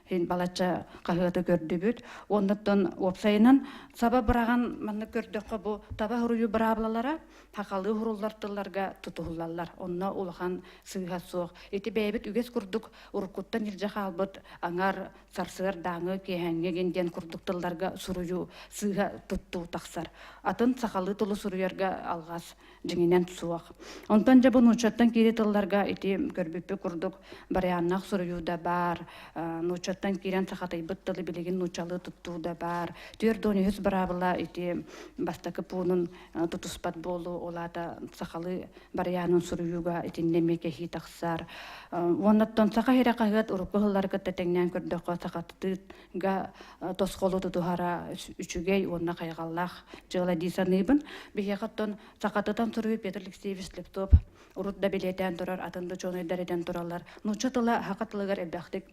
Һин балачча хаһыаты көрдүбүт. Оннуттан уопсайынан саба быраҕан манна көрдөххө бу таба суруйуу быраабылалара сахалыы суруллар тылларга тутуһуллаллар. Онно улахан сыыһа суох. Ити бэйэбит үгэс курдук уруккуттан илдьэ хаалбыт аҥар, сарсыардааҥы, киэһэҥҥи гин диэн курдук тылларга суруйуу сыыһа туттуу тахсар. Атын сахалыы тылы суруйарга алҕас дьиҥинэн суох. Онтон дьэ бу нууччаттан киири тылларга ити көрбүппүт курдук барыйааннаах суруйуу да баар, нууччаттан киирэн сахатыйбыт тылы билигин нууччалыы туттуу да баар. 43 быраабыла ити бастакы пуунун тутуспат буолуу, ол аата сахалыы барыйаанын суруйууга итиннэ эмиэ кэһии тахсар. Уоннаттан Саха сирэ хаһыат урукку сыллары кытта тэҥнээн көрдөххө сахатытыыга тосхолу тутуһара үчүгэй уонна хайҕаллаах дьыала дии саныыбын. Биһиэхэ оттон сахатытан суруйуу Петр Алексеевич Слепцов урут да бэлиэтээн турар, атын да учуонайдар этэн тураллар. Нуучча тыла саха тылыгар элбэхтик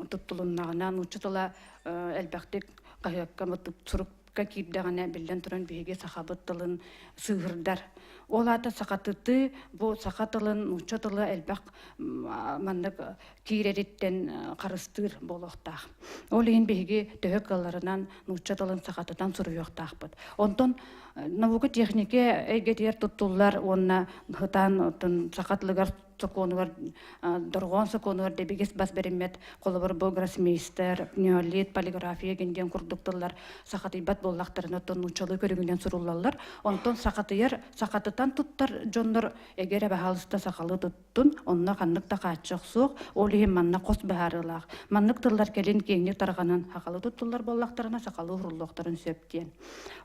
туттулуннаҕына, нуучча тыла элбэхтик хаһыакка сурукка киирдэҕинэ, биллэн туран, биһиги сахабыт тылын сыыһырдар. Ол аата сахатытыы бу саха тылын, нуучча тыла элбэх маннык киирэриттэн харыстыыр буолуохтаах. Ол иһин биһиги төһө кыалларынан нуучча тылын сахатытан суруйуохтаахпыт. Онтон наука техника эйгэтигэр туттуллар уонна хытаан оттон саха тылыгар сокуонугар дорҕоон сокуонугар дэбигис бас бэриммэт холобур бу гроссмейстер, неолит, полиграфия диэн курдук тыллар сахатыйбат буоллахтарына оттон нууччалыы көрүҥүнэн суруллаллар. Онтон сахатыйар, сахатытан туттар дьоннор эгэрэ баһаалыста сахалыы туттун, онно ханнык да хааччах суох, ол иһин манна хос быһаарыылаах. Маннык тыллар кэлин киэҥник тарҕанан сахалыы туттуллар буоллахтарына сахалыы уһуруллуохтарын сөп диэн.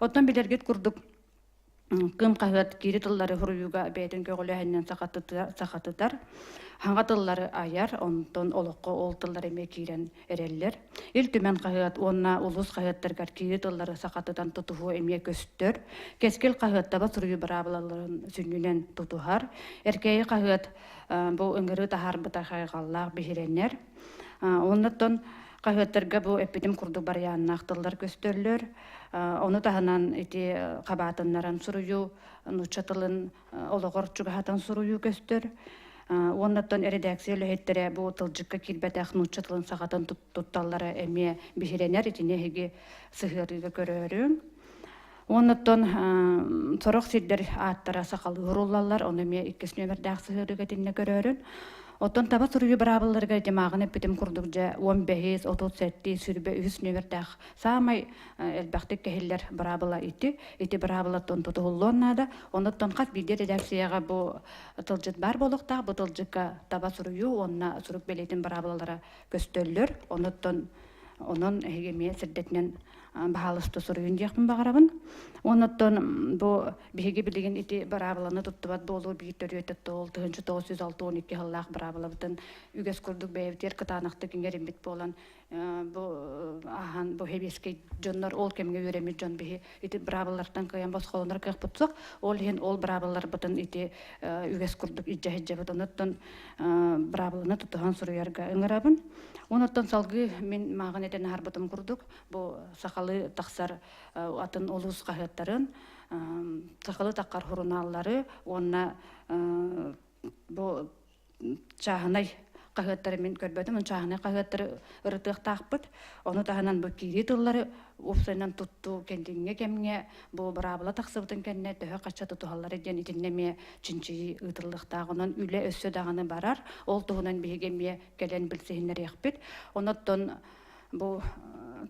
Оттон билэргит курдук Кыым хаһыат киири тыллары суруйууга бэйэтин көҕүлээһининэн сахатытар, хаҥа тыллары айар, онтон олоххо ол тыллар эмиэ киирэн эрэллэр. Ил Түмэн хаһыат уонна улуус хаһыаттарыгар киири тыллары сахатытан тутуһуу эмиэ көстөр. Кэскил хаһыат таба суруйуу быраабылаларын сүнньүнэн тутуһар. Эркээйи хаһыат бу ыҥырыы таһаарбыта хайҕаллаах биһирэнэр. Оннуттан хаһыаттарга бу эппитим курдук барыйааннаах тыллар көстөллөр. Ону таһынан ити хабаатыннаран суруйуу, нуучча тылын олоҕор чугаһатан суруйуу көстөр. Уоннаттан эрэдээксийэ үлэһиттэрэ бу тылдьыкка киирбэтэх нуучча тылын сахатын тутталлара эмиэ биһирэнэр. Итини эһиги сыһыарыыга көрөөрүҥ. Уоннаттан сорох сирдэр ааттара сахалыы суруллаллар, ону эмиэ иккис нүөмэрдээх сыһыарыыга итиннэ көрөөрүн. Оттон таба суруйуу быраабылларыгар дьамааҕын эппитим курдук дьэ 15, 37, 23 нүөмэрдээх саамай элбэхтик кэһиллэр быраабыла ити. Ити быраабылаттан тутуһуллуон наада. Онуттан хас биирдии эрэдээксийэҕэ бу тылдьыт баар буолуохтаах. Бу тылдьыкка таба суруйуу уонна сурук бэлиэтин быраабылалара көстөллөр. Онуттан онон эһиги эмиэ сирдэтинэн. баһаалыста суруйун диэхпин баҕарабын. Оннуттан бу биһиги билигин ити быраабыланы туттубат буолуу биир төрүөтэ ол 1962 сыллаах быраабылабытын үгэс курдук бэйэбитигэр кытаанахтык иҥэриммит буолан бу ахан бу хэбиэскэй дьоннор ол кэмҥэ үөрэммит дьон биһи ити быраабыллартан кыайан босхолонор кыахпыт суох. Ол иһин ол быраабылларбытын ити үгэс курдук илдьэ сылдьабыт. Онуттан быраабыланы тутуһан суруйарга ыҥырабын. Онуттан салгыы мин мааҕын этэн аһарбытым курдук бу сахалыы тахсар атын улуус хаһыаттарын, сахалыы таххар сурунааллары уонна бу чааһынай хаһыаттары мин көрбөтүм, чааһынай хаһыаттары ырытыахтаахпыт. Ону таһынан бу киирии тыллары уопсайынан туттуу кэнтиҥҥэ кэмҥэ бу быраабыла тахсыбытын кэннэ төһө хачча тутуһаллара диэн итиннэ эмиэ чинчийии ыытыллыахтаах. Онон үлэ өссө даҕаны барар. Ол туһунан биһиги эмиэ кэлэн билсиһиннэриэхпит. Онон бу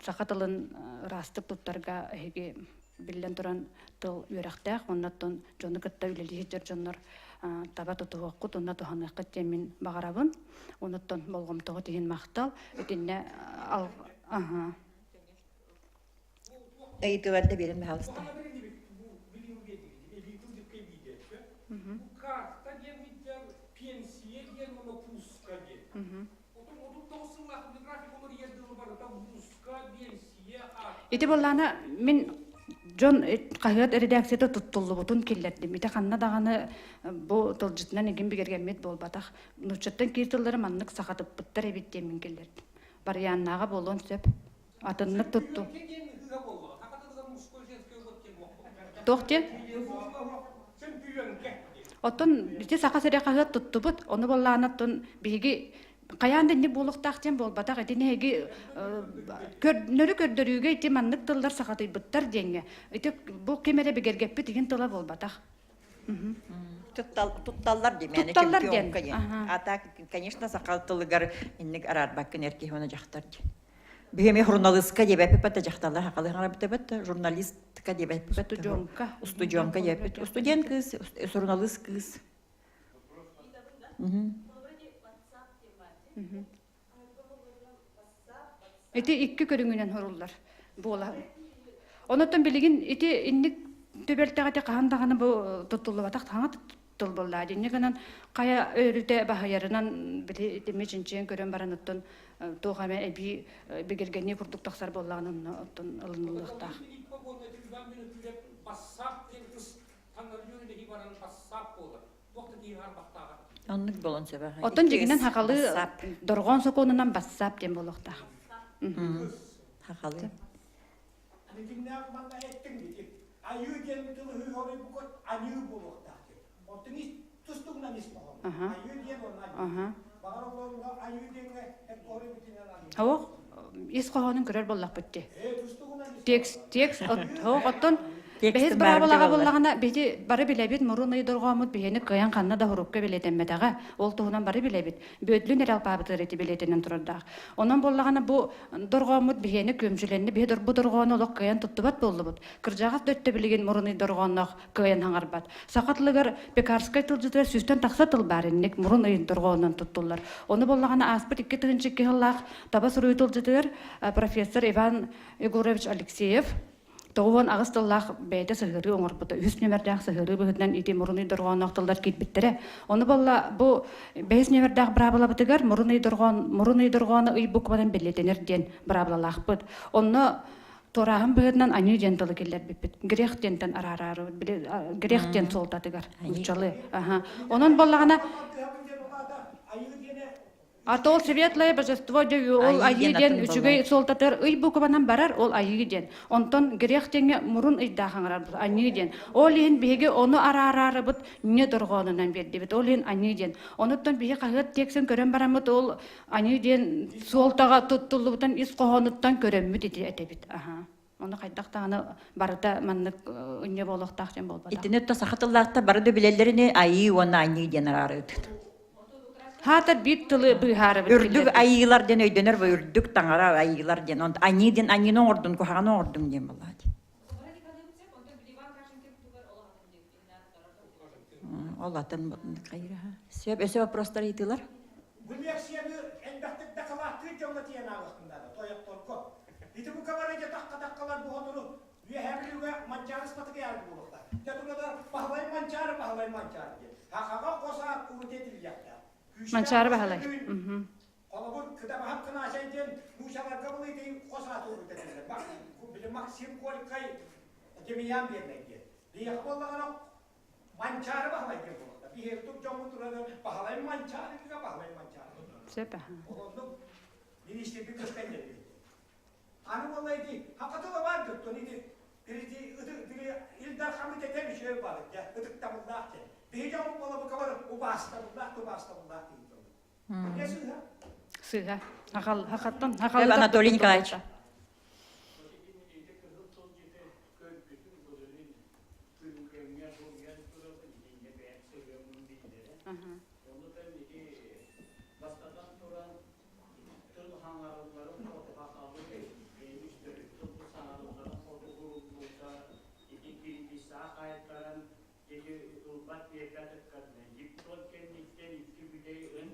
саха тылын ыраастык туттарга эһиги биллэн туран тыл үөрэхтээх уонна дьону кытта үлэлии сылдьар дьоннор таба тутуһуоххут уонна туһаныаххыт диэн мин баҕарабын. Онуттан болҕомтоҕут иһин махтал. Итиннэ ал аха. Ыйытыыларда биэрин баһаалыста. Карта диэн пенсия диэн уонна пуска диэн. Ити буоллаана мин дьон хаһыат эрэдээксийэтэ туттуллубутун киллэрдим. Ити ханна даҕаны бу тылдьытынан игин бигэргэммит буолбатах. Нууччаттан киир тыллары маннык сахатыппыттар эбит диэн мин киллэрдим. Барыйааннааҕа буолуон сөп. Атыннык тутту. Туох диэн? Оттон ити Саха сирэ хаһыат туттубут. Ону буоллаҕына оттон биһиги хайаан да инник буолуохтаах диэн буолбатах. Ити нэһиги нөрү көрдөрүүгэ ити маннык тыллар сахатыйбыттар диэҥҥэ. Ити бу ким эрэ бигэргэппит игин тыла буолбатах. Тутталлар диэн. Тутталлар диэн. А так, конечно, саха тылыгар инник араарбаккын эр киһи уонна дьахтар диэн. Биһиэми журналистка диэбэппит да дьахталлар хахалыы хаҥарабыт журналистка диэбэппит Устудьуонка. Устудьуонка диэбэппит. Устудьуон кыыс, суруналыыс кыыс. Ити икки көрүҥүнэн хоруллар буола. Онотон билигин ити инник түбэлтэҕэ ити хаһан даҕаны бу туттуллубатах хаҥа тыл буоллаа. Инньэ гынан хайа өрүтэ баһыйарынан били итими чинчийэн көрөн баран оттон туох эмэ эбии бигэргэнии курдук тахсар буоллаҕына онно оттон ылыныллыахтаах. Оннук буолан сөбө. Оттон дьигинэн хахалы дорҕоон сокуонунан бассаап диэн буолуохтаах. Хахалы. Итиннээх манна эттиҥ ити. Айыы диэн тылы хоруйбуккут аньыы буолуохтаах диэн. Оттон ис тустугунан ис хоһоон. Айыы диэн уонна аньыы. Баҕар олорго айыы диэҥҥэ эт хоруйбутунан аньыы. Оох ис хоһоонун көрөр буоллахпыт дии. Текст текст оттон Бэһис быраабылаҕа буоллаҕына, биһи бары билэбит, мурун ый дорҕооммут биһини кыайан ханна да һурукка билэтэммэтэҕэ. Ол туһунан бары билэбит. Бүөтлүн эрэ алпаабытыгар ити билэтинэн турардаах. Онон буоллаҕына бу дорҕооммут биһиэни күөмчүлэнни, биһи бу дорҕоону олох кыайан туттубат буоллубут. Кырдьаҕас да өттө билигин мурун ый дорҕоонноох кыайан хаҥарбат. Саха тылыгар Пекарскай тылдьытыгар сүүстэн тахса тыл баар инник мурун ыйын дорҕоонунан туттуллар. Ону буоллаҕына ааспыт 2002 сыллаах таба суруйуу тылдьытыгар профессор Иван Егорович Алексеев 98 тыллаах бэйэтэ сыһыарыы оҥорбута. Үһүс нүөмэрдээх сыһыарыы быһыытынан ити мурун ый дорҕоонноох тыллар киирбиттэрэ. Ону буолла бу бэһис нүөмэрдээх быраабылабытыгар мурун ый дорҕоон мурун ый дорҕооно ый букванан бэлиэтэнэр диэн быраабылалаахпыт. Онно туорааһын быһыытынан аньыы диэн тылы киллэрбиппит. Грех диэнтэн араараарыбыт. Били грех диэн суолтатыгар нууччалыы. Аха. Онон буоллаҕына А то ол светлое божество дьэ ол айыы диэн үчүгэй суолтатыгар ый букванан барар ол айыы диэн. Онтон грех диэҥҥэ мурун ыйдаах аҥарар аньыы диэн. Ол иһин биһиги ону араараарыбыт не дорҕоонунан биэрдибит. Ол иһин аньыы диэн. Онуттан биһи хаһыат текстин көрөн бараммыт ол аньыы диэн суолтаҕа туттуллубутун ис хоһоонуттан көрөммүт ити этэбит. Аха. Ону хайдах даҕаны барыта маннык ынньа буолуохтаах диэн буолбатах. Итини өттө саха тыллаахтар бары да билэллэрини айыы уонна аньыы диэн араарыытыт. Хаатар биир тылы быыһаарыбыт. Үрдүк айыылар диэн өйдөнөр бу үрдүк таҥара айыылар диэн. Онт аньыы диэн аньыыны оҥордун, куһаҕаны оҥордуҥ диэн буоллаҕа дии. Ол атын хайыраха. Сөп, өсө вопростар ыйытыылар? Бу лекцияны элбэхтик дакылааттыыр дьоҥҥо тиийэн ааҕыахпын наада, тойотторго. Ити бу кабарыйда тахха-тахха. хаккалар бу хотуру Үөһээ Бүлүүгэ Манчаары спартакиада буолуохтаах. Дьэ турада Баһылай Манчаары, Баһылай Манчаары диэн. Хахаҕа хос аат урут этиллиэхтээх. Манчаары Баһылай. Холобур, Кытабаһап Кынаачай диэн нуучаларга былыытый хос аат урут этиллэр. Били Максим Горькай Демьян Биэрнэй диэн. Биһиэхэ буоллаҕына Манчаары Баһылай диэн буолуохтаах. Биһиэхэ тук дьоммут турары Баһылай Манчаары Баһылай Манчаары. Сөп. Олоннук министрби көстөн диэн. Аны буолла ити хакатыла баар дьоттон ити били били Ил Дархаммыт этэр үчүгэй баар дьэ ытыктабыллаах диэн. Биһи дьоммут буола бука бары убаастабыллаах убаастабыллаах диэн дьон. Не сыыһа? Сыыһа. Хахал хахаттан хахал Анатолий Николаевич. Тыл хаҥарылларын хоту бэйэбит төрүт тылбыт саҥарылларын хоту уһуллуута ити кирилиссаҕа хаайтаран ити ылбат биэрбэт ыккардынан диктон кэнниттэн икки бүтэй ын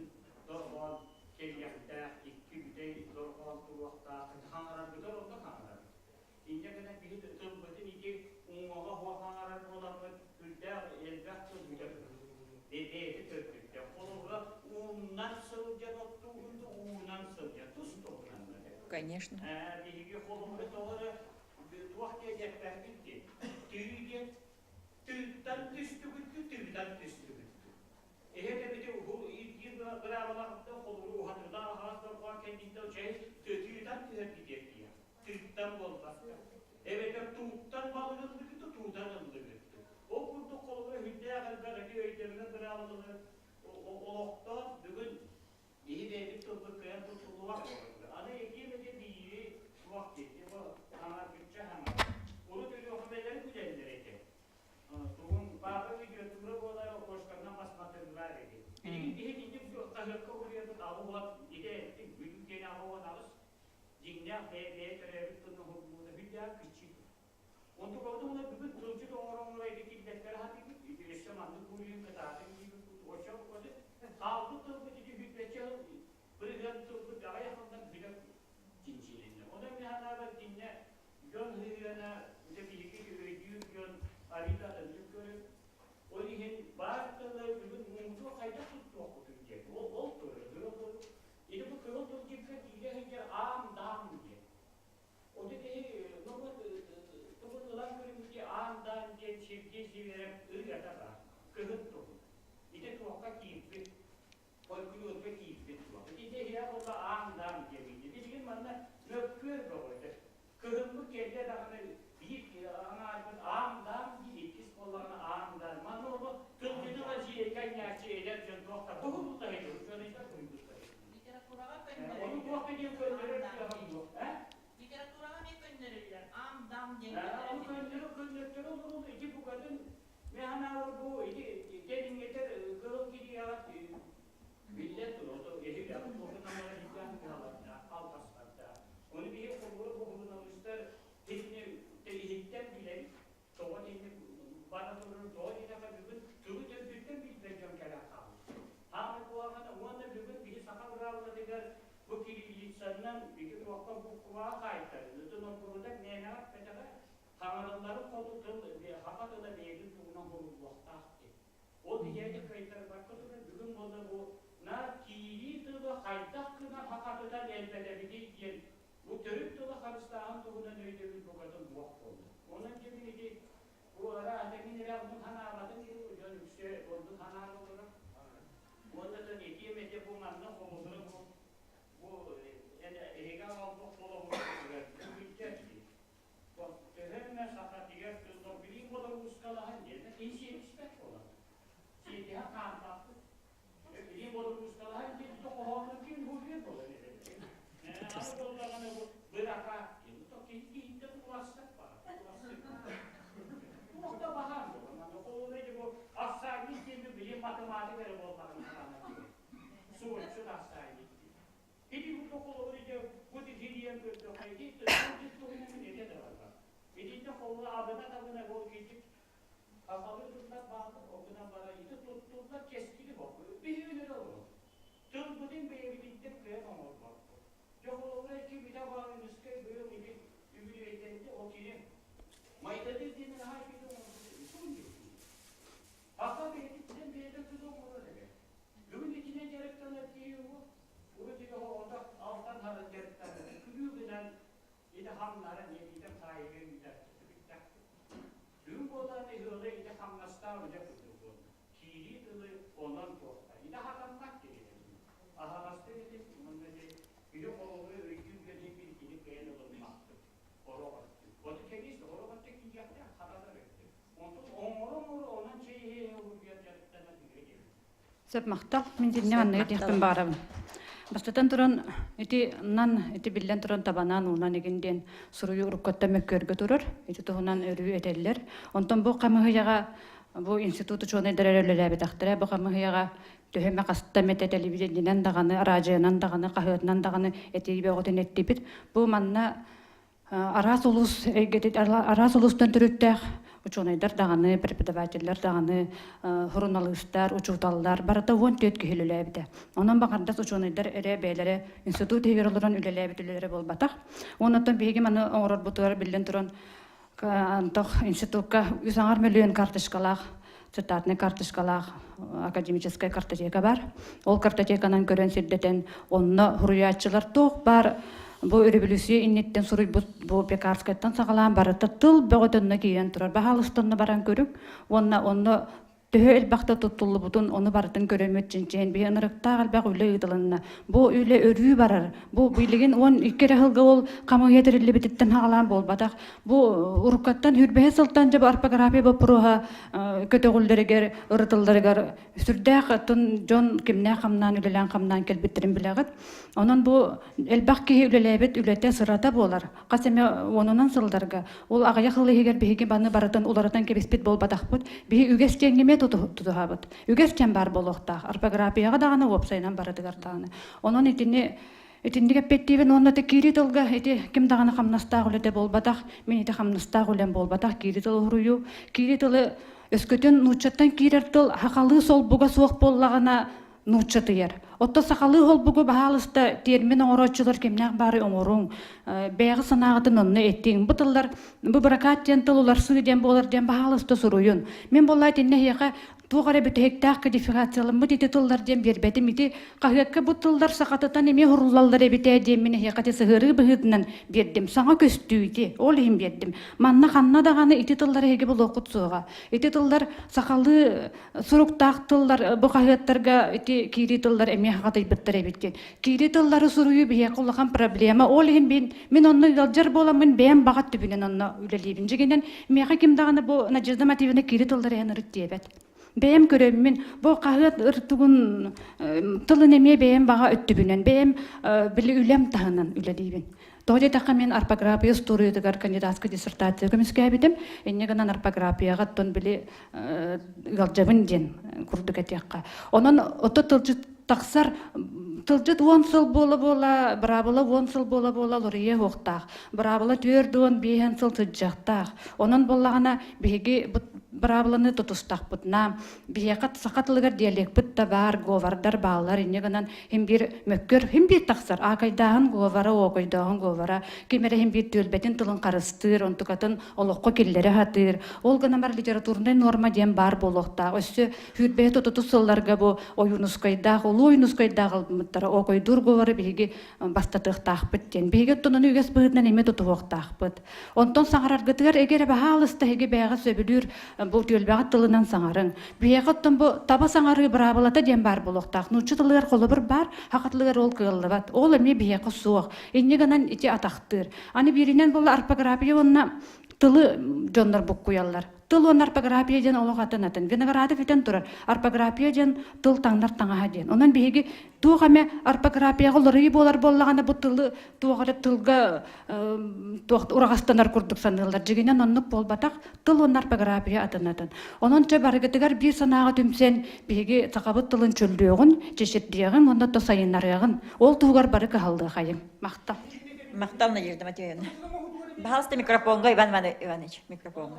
дорҕоон кэлиэхтээх икки бүтэй дорҕоон туруохтаах хаҥарарбытыгар онно хаҥарабыт инньэ гынан биһи тылбытын ити уҥуоҕа суох хаҥарар буоламмыт сүрдээх элбэх тыл бүтэр бэйэтэ төрдүттэн холобура ууннан сылдьан оттуугун да уунан сылдьан тус туһунан Конечно. Биһиги холобура тоҕо эрэ туох диэн эппэппит дии тыы диэн тыыттан түстүгүттү тыытан түстүгүттү эһэ бити уһу ирдиир быраабаларыттан холобура уһатыылаах аһаҕас дорҕоон кэнниттэн чэй тыытан түһэр диэн тыыттан буолбакка эбэтэр тууттан балыгыллыгыт туутан ыллыгыт ол курдук холобура сүрдээх элбэх ити өйдөммөт быраабылалар олохтоох бүгүн биһи бэйэбит тылбыт кыайан туттуллубат буолар аны этиэм этэ биири суох диэти бу хаҥарбычча хаҥар урут өлүөхүмэлэри күлэллэр этэ тугун папа видеотура буолар окошканан посмотрелар эти билигин биһи итинник хаһыакка уруйарбыт 88 ити эттик бүлүү диэн 68 дьиҥнээх бэйэ бэйэ төрөөбүт тылын уһуллуута сүрдээх киччик. Онтукабытын уна бүгүн тылдьыт оҥоро-оҥоро ити киллэттэрэ сатыыбыт, ити өссө маннык буруйун кытаатыҥ диибит, оччо хаалбыт тылбыт ити сүүрбэччэ бырыһыан тылбыт аҕыйах сылынан бүтэр чинчилиннэ. Онон мин санаабар итиннэ дьон сыһыана дьэ биһиги өйдүүр дьон арыйда атыннык көрөр. Ол иһин баар тылы бүгүн муҥутуур хайдах туттуохпутун диэн ол ол турар. Ити бу кыһыл тылдьыкка киирэ сылдьар аам-даам диэн. Оту киһи норуот тугун ылан көрүҥҥүтүй аам-даам диэн Сергей Северов ырыата баар. Кыһын туһун. Ити туохха киирбит, фольклорга киирбит туох. Ити иһэ буолла аам-даам диэн Билигин манна мөккүөр бөҕө этэ. Кыһыммыт кэллэ даҕаны биир аҥаарбыт аам-даам дии, иккис буоллаҕына аам-даам. Манна ону тылдьытыга дьиэкэ анньааччы эдэр дьон туох да буһуллута иһит, учуонайдар буһуйбуттар. Литератураҕа Ону туох да диэн көннөрөр кыаҕым суох. Э? Литератураҕа эмиэ көннөрүллэр. Аам-даам диэн Ону көннөрү көннөртөрө олорун ити букатын мен санаабар бу ити кэлиҥҥэтэр кыһыл кинигэҕэ биллэн турар эһиги туохунан иһиттээх кыһалардаах алҕастардаах ону биһи холобура буһуруналыыстар итини иһиттэн билэбит тоҕо итинник бара турар тоҕо диэтэххэ бүгүн тылы төрдүттэн билбэт дьон кэлэн хаалбыт хаамай куһаҕана уонна бүгүн биһи саха быраабылатыгар бу кириллицаннан ити туохха букваҕа хаайтарыны новгородок мээнэҕэ эппэтэҕэ хаҥаралларын хоту тыл саха тыла бэйэтин туһунан булуллуохтаах диэн Ол иһээти кыайтарбакка турар бүгүн буолла бу наар киирии тылы хайдах гына хахатытан элбэтэбитий диэн бу төрүт тылы харыстааһын туһунан өйдөбүл букатын суох буолла. Онон дьэ мин ити бу арааһа мин эрэ оннук санаабатым дуу, дьон үксэ оннук санаан олорор. Уонна да этиэм этэ бу манна холобура бу бу эһиги аҕалбыт холобургутугар бүгүнтэн Төһө эмэ сахатыгар тыллар билии бодоруускалаһан диэн киһи сиэтиспэт буолар. Сиэтиһэ хаампаппыт. Билии бодоруускалаһан диэн хоһоонун ким буолуо буолар Аны буоллаҕына бу быракаат диэн. То киһи киһиттэн уларсар баар. Туох да баһаам буолар. Маны холобура бу ассаанньык диэн билии математика эрэ буоллаҕына суотчут ассаанньык диэн. Ити курдук холобур ити бу тиийэн көрдөххө ити туһунан этэ да барбат. Итиннэ холобура абына-табына ол киирдик сахалыы тыллар бааллар, ол гынан баран ити туттуллар кэскили боппу. Биһиги олорор. Тылбытын бэйэбититтэн кыайан оҥорбоппут. Дьэ холобура ити бүтэ баҕар үскэй быйыл ити Үбүлүөйдэнди ол кини Майдады диэн наһаа үчүгэй оҥорбут суун диэбит. Аха бэйэтиттэн бэйэтэ тыл оҥорор эбээт. Бүгүн итинэн дьарыктанар киһи урут ити оҕото алтан харан дьарыктанар. Күлүү гынан ити хамнара ниэтитэ хаайыга ыытар бүттэх. Бүгүн буоллаҕына ыалы ити хамнастаах үлэ курдук буолла. Киирии тылы онон туохта. Ити хатаммат киһи. Аһаҕастык этим уонна ити киһи холобуру өйдүүр гына итини кыайан ылыммаппыт. Орох өттү. Оту кэбис, орох өттү киириэхтээх, хатанар өттү. Онтон оҥоро-оҥоро онон чэй иһэ уруйар дьарыктанар үһү диэбит. Сөп махтал. Мин итиннэ Сөп манныгы махтал. диэхпин баҕарабын. Бастатан туран, ити нан ити биллэн туран табанан уунан игин диэн суруйуу уруккуттан мөккүөргэ турар. Ити туһунан өрүү этэллэр. Онтон бу хамыыһыйаҕа бу институт учуонайдара эрэ үлэлээбэтэхтэрэ. Бу хамыыһыйаҕа төһө эмэ хаста эмэтэ телевидениенэн даҕаны, араадьыйанан даҕаны, хаһыатынан даҕаны этии бөҕөтүн эттибит. Бу манна араас улуус эйгэтин араас улуустан төрүттээх учуонайдар даҕаны, преподавателлэр даҕаны, суруналыыстар, учууталлар барыта 14 киһи үлэлээбитэ. Онон баҕардас учуонайдар эрэ бэйэлэрэ институт иһигэр олорон үлэлээбит үлэлэрэ буолбатах. Онон биһиги маны оҥорорбутугар биллэн туран Антох институкка үс аҥар мөлүйүөн карточкалаах цитатный карточкалаах академическай картотека бар. Ол картотеканан көрөн сирдэтэн, онно суруйааччылар туох баар бу өрөбүлүсүйэ инниттэн суруйбут бу Пекарскайтан саҕалаан барыта тыл бөҕөтө онно киирэн турар. Баһаалыста онно баран көрүҥ уонна онно төһө элбэхтэ туттуллубутун ону барытын көрөммүт чинчийэн биһи ынырыктаах элбэх үлэ ыытылынна. Бу үлэ өрүү барар. Бу билигин 12 эрэ сылга ол хамыыһыйа тэриллибититтэн хаалаан буолбатах. Бу уруккаттан хүрбэһэ сылтан дьэ орфография боппуруоһа көтөҕүллэригэр, ырытылларыгар сүрдээх атын дьон кимнээх хамнаан үлэлээн-хамнаан кэлбиттэрин билэҕит. Онон бу элбэх киһи үлэлээбит үлэтэ сырата буолар. Хас эмэ уонунан сылларга ол аҕыйах сыл иһигэр биһиги баны барытын уларытан кэбиспит буолбатахпыт. Биһи үгэс диэҥҥэ тутуһабыт. Үгэс диэн баар буолуохтаах. Орфографияҕа даҕаны, уопсайынан барытыгар даҕаны. Онон итини итинник эппиэттиибин уонна ити киирии тылга ити ким даҕаны хамнастаах үлэтэ буолбатах. Мин ити хамнастаах үлэм буолбатах. Киирии тылы уһуруйуу. Киирии тылы өскөтүн нууччаттан киирэр тыл сахалыы солбуга суох буоллаҕына нууччатыйар. Оттон сахалыы холбугу баһаалыста термин оҥорооччулар кимнээх баары оҥоруҥ, бэйэҕит санааҕытын онно этиҥ. Бу тыллар, бу быракаат диэн тыл уларсыы диэн буолар диэн баһаалыста суруйун. Мин буоллаа итиннэ эһиэхэ туох эрэ бүтэһиктээх кодификацияламмыт ити тыллар диэн биэрбэтим. Ити хаһыакка бу тыллар сахатытан эмиэ суруллаллар эбит ээ диэн мин эһиэхэ ити сыһыарыы быһыытынан биэрдим. Саҥа көстүү ити, ол иһин биэрдим. Манна ханна даҕаны ити тыллары эһиги булуоххут суоҕа. Ити тыллар сахалыы суруктаах тыллар бу хаһыаттарга ити киирии тыллар эмиэ хатыйбыттар эбит диэн. Киирии тыллары суруйуу биһиэхэ улахан проблема. Ол иһин мин, мин онно ыалдьар буоламмын бэйэм баҕа өттүбүнэн онно үлэлиибин. Дьиҥинэн, миэхэ ким даҕаны бу Надежда Матвеевна киирии тыллары иһэн ырыт диэбэт. Бэйэм көрөммүн, бу хаһыат ыртыгын тылын эмиэ бэйэм баҕа өттүбүнэн, бэйэм били үлэм таһынан үлэлиибин. Тоҕо диэтэххэ, мин орфография устуоруйатыгар кандидатскай диссертация көмүскээбитим. Инньэ гынан орфографияҕа оттон били ыалдьабын диэн курдук этиэххэ. Онон ото тылдьыт тахсар тылдьыт 10 сыл буола-буола, быраабыла 10 сыл буола-буола лоруйа уохтаах. Быраабыла 45 сыл сылдьыахтаах. Онон буоллаҕына биһиги быраабыланы тутустахпытына, биһиэхэ саха тылыгар диалекпыт да баар, говордар бааллар, инньэ гынан Хим биир мөккөр, хим биир тахсар. Аакайдааһын говора, оокойдооһун говора. Ким эрэ хим биир түөлбэтин тылын харыстыыр, онтукатын олоххо киллэрэ сатыыр. Ол гынан баран литературнай нуорма диэн баар буолуохтаах. Өссө сүүрбэһи тутутус сылларга бу Ойуунускайдаах, Улуу Ойуунускайдаах ылбыттара оокойдуур говоры биһиги бастатыахтаахпыт диэн. Биһиги оттон ону үгэс быһыытынан эмиэ тутуһуохтаахпыт. Онтон саҥараргытыгар эгэрэ баһаалыста эһиги бэйэҕит сөбүлүүр бу түөлбэҕит тылынан саҥарыҥ. Биһиэхэ оттон бу таба саҥарыы быраабылата диэн баар буолуохтаах. Нуучча тылыгар холобур баар, саха тылыгар ол кыаллыбат. Ол эмиэ биһиэхэ суох. Инньэ гынан ити атахтыыр. Аны бииринэн буолла орфография уонна тылы дьоннор буккуйаллар. Тыл уонна орфография диэн олох атын-атын. Виноградов этэн турар, орфография диэн тыл таҥнар таҥаһа диэн. Онон биһиги туох эмэ орфографияҕа уларыйыы буолар буоллаҕына бу тылы туох эрэ тылга туох ураҕастанар курдук саныыллар. Дьиҥинэн оннук буолбатах. Тыл уонна орфография атын-атын. Онон чэ барыгытыгар биир санааҕа түмсэн биһиги сахабыт тылын чөллүөҕүн, чэчирдиэҕиҥ уонна то сайыннарыаҕын. Ол туһугар бары кыһаллыахайыҥ. Махтал. Махтал, Надежда Матвеевна. Пожалуйста, микрофонга, Иван Иванович, микрофонга.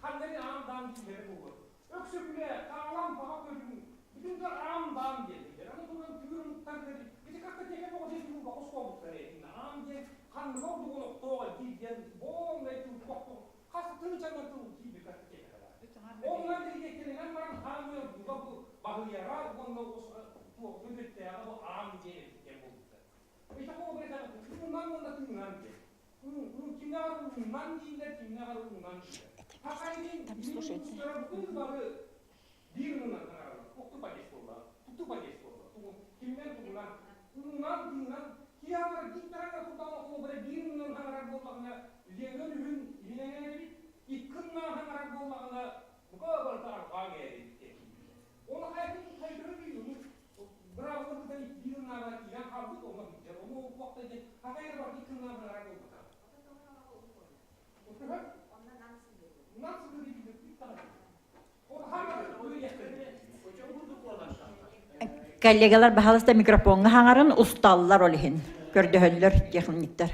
Ханнары аам-даам дииллэрэ буолуо. Өксөкүлэ, таалам баҕа көрүҥ, бүтүн да аам-даам диэтилэр. Аны туран түүр омуктарыгар ити картотека бөҕө диэн туруга хостообуттар этин. Аам диэн ханныга ордук олохтоох диир диэн буоллай тыл хас тыынчанан тыл киирбит картотеката бар. Онно билиэттэринэн баран хаамыы ордуга бу баһыйара уонна туох төрүттээҕэ бу аам диэн эбит диэн буолбуттар. Ити холобур уунан уонна тыынан диэн. Кимнээҕэр уунан дииллэр, кимнээҕэр уунан дииллэр. Там слушайте. бары биир мунан таҥаралар. Тукту подъезд буолла. Тукту подъезд буолла. Кимнэн тугунан уунан тыынан киһи диктарага тутаҕа холобура биир мунан таҥарар буоллаҕына Ленин үһүн илинэҥэр эбит, иккыннаах таҥарар буоллаҕына бука барыта арҕаа эбит диэн. Ол хайдах хайдары быраабыла быдан биир ынааҕа киирэн хаалбыт, онно сылдьар. Ону ол диэн хахайар бар иккыннаах таҥарар буолбатах. Коллегалар баһалыста микрофоҥҥа хаҥарын усталлар ол иһин көрдөһөллөр техниктэр.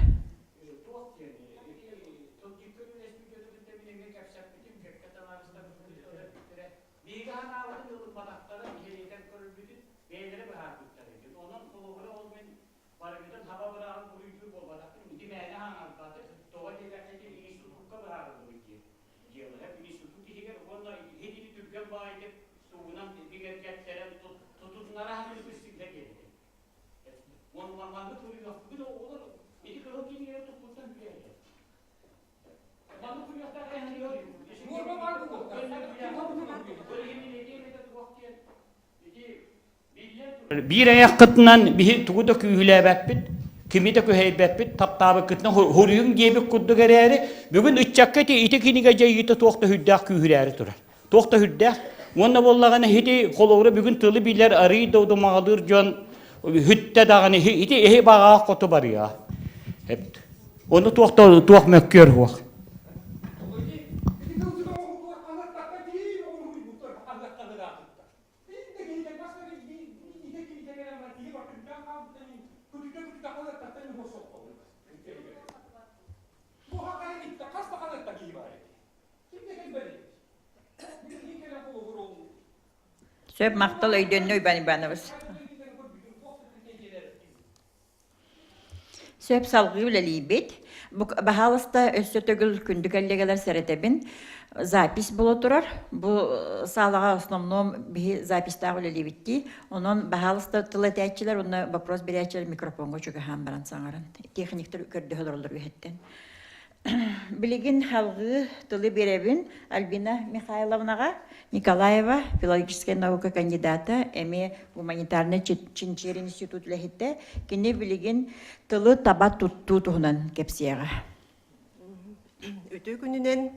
Биһиги ханаабытын ылымматахтара, иһэлиэтэн көрүлбүтүн бэйэлэрэ быһаарбыттар эбит. Онон холобура ол мин барыгытын хаба быраҕан буруйдуур буолбатахпын, ити мээнэ хаҥарбаты, тоҕо диэтэххэ ити институкка быһаарыллыбыт диэн дьыала. Институт иһигэр уонна иһитини түргэн баҕайытык сугунан бигэргэттэрэн тутуннара сатыырбыт сыыһа диэн этэ. Уонна маннык суруйуохпут оҕолор ити кыһыл кинигэни туппуттан үөрэтэр. Биир айаххытынан биһи тугу да күүһүлээбэппит, кими да күһэйбэппит, таптаабыккытынан хуруйуҥ диэбит курдук эрээри, бүгүн ыччакка ити ити кинигэ дьайыыта туох да сүрдээх күүһүрээри турар. Туох да сүрдээх. Уонна буоллаҕына ити холобура бүгүн тылы билэр арыый да удумаҕалыыр дьон хүттэ даҕаны ити эһи баҕаах хоту барыа. Ону туох да туох мөккүөр суох. Сөп махтал өйдөннө Иван Иванович. Сөп салгыы үлэлиибит. Баһаалыста өссө төгүл күндү кэллиэгэлэр сэрэтэбин. Запись буола турар. Бу саалаҕа основном биһи записьтаах үлэлиибит дии. Онон баһаалыста тыл этээччилэр уонна вопрос биэрээччилэр микрофоҥҥа чугаһаан баран саҥаран. Техниктэр көрдөһө олороллор үөһэттэн. Билигин салгыы тылы биэрэбин Альбина Михайловнаҕа Николаева, филологическай наука кандидата, эмиэ гуманитарнай чинчийэр институт үлэһитэ. Кини билигин тылы таба туттуу туһунан кэпсиэҕэ. Үтүө күнүнэн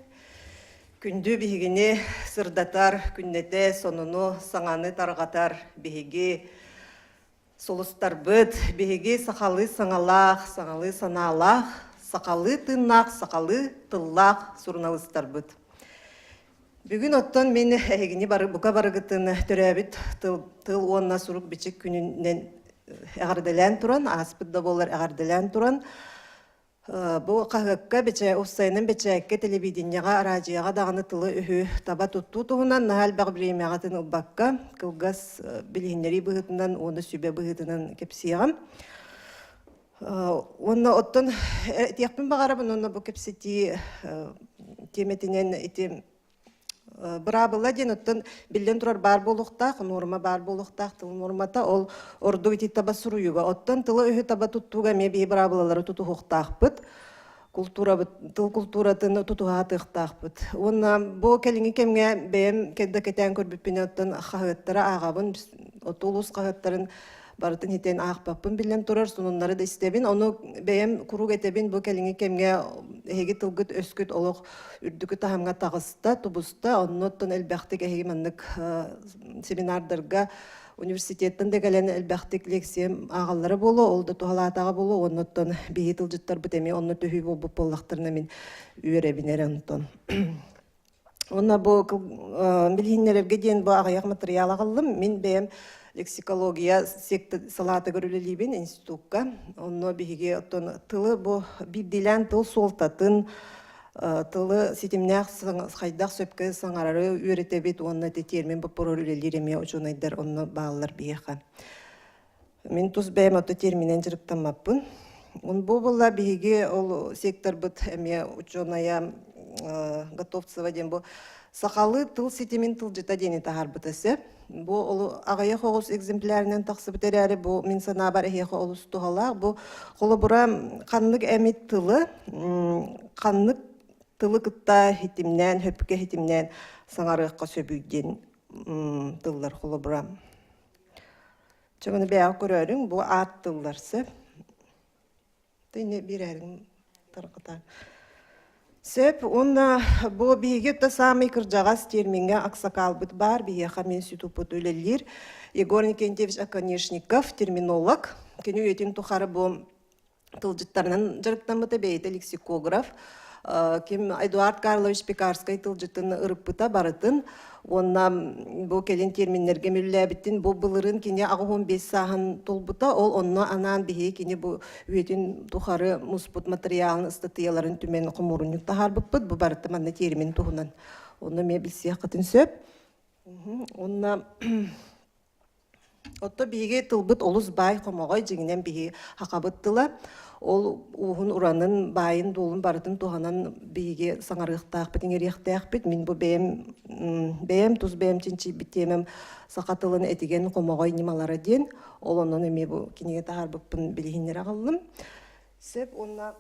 күндү биһигини сырдатар, күннэтэ сонуну, саҥаны тарҕатар биһиги Сулустарбыт, биһиги сахалыы саҥалаах, саҥалыы санаалаах, сахалыы тыыннаах, сахалыы тыллаах суруналыыстарбыт. Бүгүн оттон мин эһигини бары бука барыгытын төрөөбүт тыл, тыл уонна сурук-бичик күнүнэн эҕэрдэлээн туран, ааспыт да буоллар эҕэрдэлээн туран, Бу хаһыакка уопсайынан бэчээккэ, телевидениеҕэ, араадьыйаҕа даҕаны тылы-өһү таба туттуу туһунан наһаа элбэх бириэмэҕитин ылбакка, кылгас билиһиннэрии быһыытынан уонна сүбэ быһыытынан кэпсиэҕим. Уонна оттон этиэхпин баҕарабын уонна бу кэпсэтии тиэмэтинэн ити Быраабыла диэн оттон биллэн турар баар буолуохтаах, нуорма баар буолуохтаах тыл нуормата ол ордук ити таба суруйууга. Оттон тылы-өһү таба туттууга эмиэ биһи быраабылалары тутуһуохтаахпыт. Култуурабыт, тыл култууратын тутуһаатыахтаахпыт. Уонна бу кэлиҥҥи кэмҥэ бэйэм да кэтээн көрбүппүнэ оттон хаһыаттары ааҕабын, улуус хаһыаттарын барытын хитэн аахпаппын биллэн турар, сонуннары да истэбин. Ону бэйэм куруук этэбин, бу кэлиҥҥи кэмҥэ эһиги тылгыт өскүт олох үрдүкү таһымҥа таҕыста, тубуста. Оннуттан элбэхтик эһиги маннык семинардарга университеттан да кэлэн элбэхтик лекциям ааҕаллара буолуо, ол да туһалаатаҕа буолуо. Оннуттан биһи тылдьыттарбыт эмиэ онно төһүү буолбут буоллахтарына мин үөрэбин эрэ онтон. Уонна бу билиһиннэрэргэ диэн бу аҕыйах матырыйаал аҕаллым. Мин бэйэм лексикология салаатыгар үлэлиибин институкка. Онно биһиги оттон тылы бу биирдиилээн тыл суолтатын. Тылы ситимнээх хайдах сөпкө саҥарары үөрэтэбит уонна ити термин боппуруор үлэлиир эмиэ учуонайдар онно бааллар биһиэхэ. Мин тус бэйэм ото терминэн дьарыктаммаппын. Бу буолла биһиги ол секторбыт эмиэ учуонайа Готовцева диэн бу сахалыы тыл ситимин тылдьыта диэни таһаарбыта сөп. Бу ол аҕыйах оҕус экземплярынан тахсыбыт эрээри бу мин санаабар эһиэхэ олус туһалаах. Бу холобура ханнык эмит тылы ханнык тылы кытта хитимнээн, хөпкө хитимнээн саҥарыахха сөбүй диэн тыллар холобура. Чэ, маны бэйэҕэ көрөөрүҥ, бу аат тыллар сөп. Тыйны биэрээриҥ тарҕатар. Сөп, уонна бу биһиги да саамай кырдьаҕас термиҥҥэ аксакаалбыт баар, биһиэхэ мин сүтуппут үлэлиир Егор Никентьевич Оконешников, терминолог. Кини үйэтин тухары бу тылдьыттарынан дьарыктаммыта, бэйэтэ лексикограф. Ким Эдуард Карлович Пекарскай тылдьытын ырыппыта барытын уонна бу кэлин терминнэргэ мүллээбиттин бу былырыын кини 85 сааһын толбута ол онно анаан биһиги кини бу үйэтин тухары муспут матырыйаалын ыстатыйаларын түмэн хомуурунньук таһаарбыппыт бу барыта манна термин туһунан онно эмиэ билсиэххитин сөп уонна Отто биһиги тылбыт олус баай хомоҕой дьиҥинэн биһиги хахабыт тыла. Ол ууһун уранын, баайын-дуолун барытын туһанан биһиги саҥарыахтаахпыт, иҥэриэхтээхпит. Мин бу бэйэм бэйэм тус бэйэм чинчийбит тиэмэм саха тылын этигэн хомоҕой ньымалара диэн. Ол онон эмиэ бу кинигэ таһаарбыппын билиһиннэрэ аҕаллым. Сөп уонна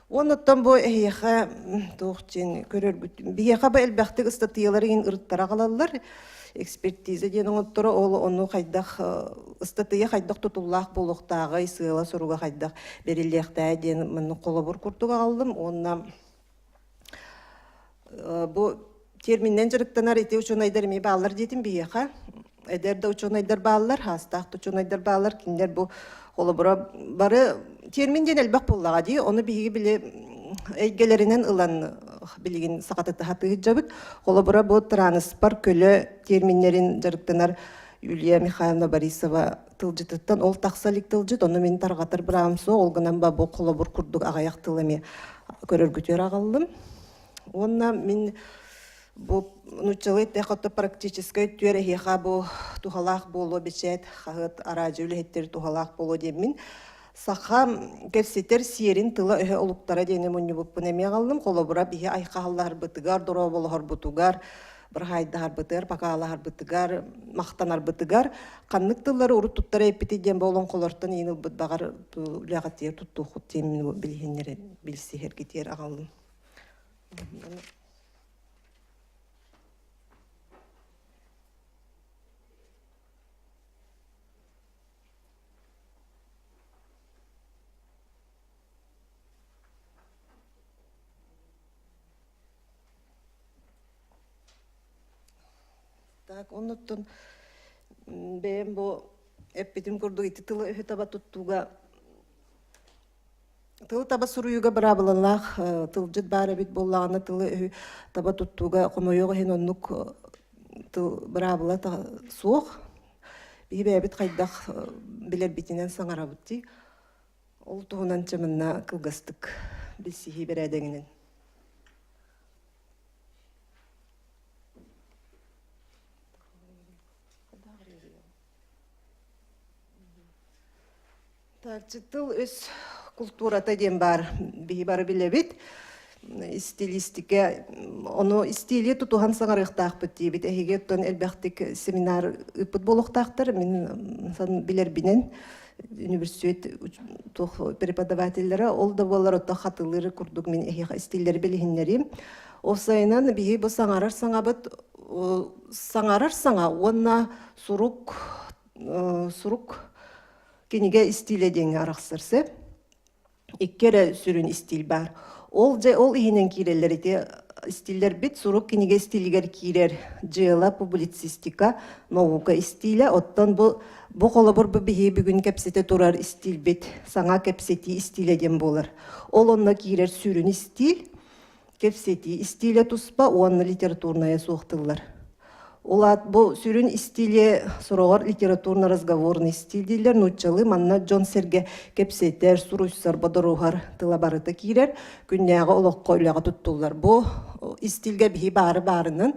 Уонна бу эһиэхэ туох диэн көрөргүт биһиэхэ бу элбэхтик ыстатыйалары иһин ырыттара аҕалаллар. Экспертиза диэн оҥотторо ол ону хайдах ыстатыйа хайдах тутуллаах буолуохтааҕый, сыала-соруга хайдах бэриллиэхтээҕий диэн маннык холобур курдук аҕаллым уонна бу терминнэн дьарыктанар ити учуонайдар эмиэ бааллар диэтим биһиэхэ. Эдэр да учуонайдар бааллар, хаастаах да учуонайдар бааллар. Кинилэр бу холобура бары термин диэн элбэх буоллаҕа дии. Ону биһиги били эйгэлэринэн ылан билигин сахатыта сатыыдьабыт. Холобура бу тырааныспар көлө терминнэрин дьарыктанар Юлия Михайловна Борисова тылдьытыттан ол тахса илик тылдьыт, ону мин тарҕатар быраабым суох, ол гынан ба бу холобур курдук аҕыйах тыл эмиэ көрөргүтүгэр аҕаллым. Уонна мин бу нууччалыы эттэххэ практическай түөр эһиэхэ бу туһалаах буолуо бэчээт хаһыат араадьыйа үлэһиттэр туһалаах буолуо диэммин саха кэпсэтэр сиэрин тыла-өһө олуктара диэни мунньубуппун эмиэ аҕаллым. Холобура, биһи айхаһаллаһарбытыгар, дорооболоһорбутугар, быраһаайдаһарбытыгар, бакаалаһарбытыгар, махтанарбытыгар ханнык тыллары урут туттара эппитий диэн бу олоҥхолортон иин ылбыт баҕар үлэҕитигэр туттуоххут диэн билиһиннэрэн билсиһэргитигэр аҕаллым. Так, оннуттан бэйэм бу эппитим курдук ити тылы өһү таба туттууга Тылы таба суруйууга быраабылалаах тылдьыт баар эбит буоллаҕына тылы өһү таба туттууга хомойуох иһин оннук тыл быраабыла суох. Биһи бэйэбит хайдах билэрбитинэн саҥарабыт дии. Ол туһунан чэ манна кылгастык билсиһии бэрээдэгинэн. Тыл өс култуурата диэн баар биһи бары билэбит. Стилистикэ, ону стили тутуһан саҥарыахтаахпыт диибит. Эһиги оттон элбэхтик семинар ыыппыт буолуохтаахтар. Мин билэрбинэн университет туох преподавателлэрэ ол да буоллар ото хатылыыр курдук мин эһиэхэ стиллэри билиһиннэриим. Ол сайынан биһи бу саҥарар саҥабыт саҥарар саҥа уонна сурук сурук кинигэ истиилэ диэҥҥэ арахсар сөп. Икки эрэ сүрүн истиил баар. Ол дьэ ол иһинэн киирэллэр ити истииллэрбит сурук кинигэ истиилигэр киирэр дьыала, публицистика, наука истиилэ. Оттон бу бу холобур бу биһиги бүгүн кэпсэтэ турар истиилбит саҥа кэпсэтии истиилэ диэн буолар. Ол онно киирэр сүрүн истиил кэпсэтии истиилэ туспа уонна литературная суох тыллар. Улаат бу сүрүн истиилэ сороҕор литературно-разговорный стиль дииллэр, нууччалыы манна дьон-сэргэ кэпсэтэр, суруйсар, бодоруһар тыла барыта киирэр, күннээҕи олоххо үлэҕэ туттуллар. Бу истиилгэ биһи баары баарынан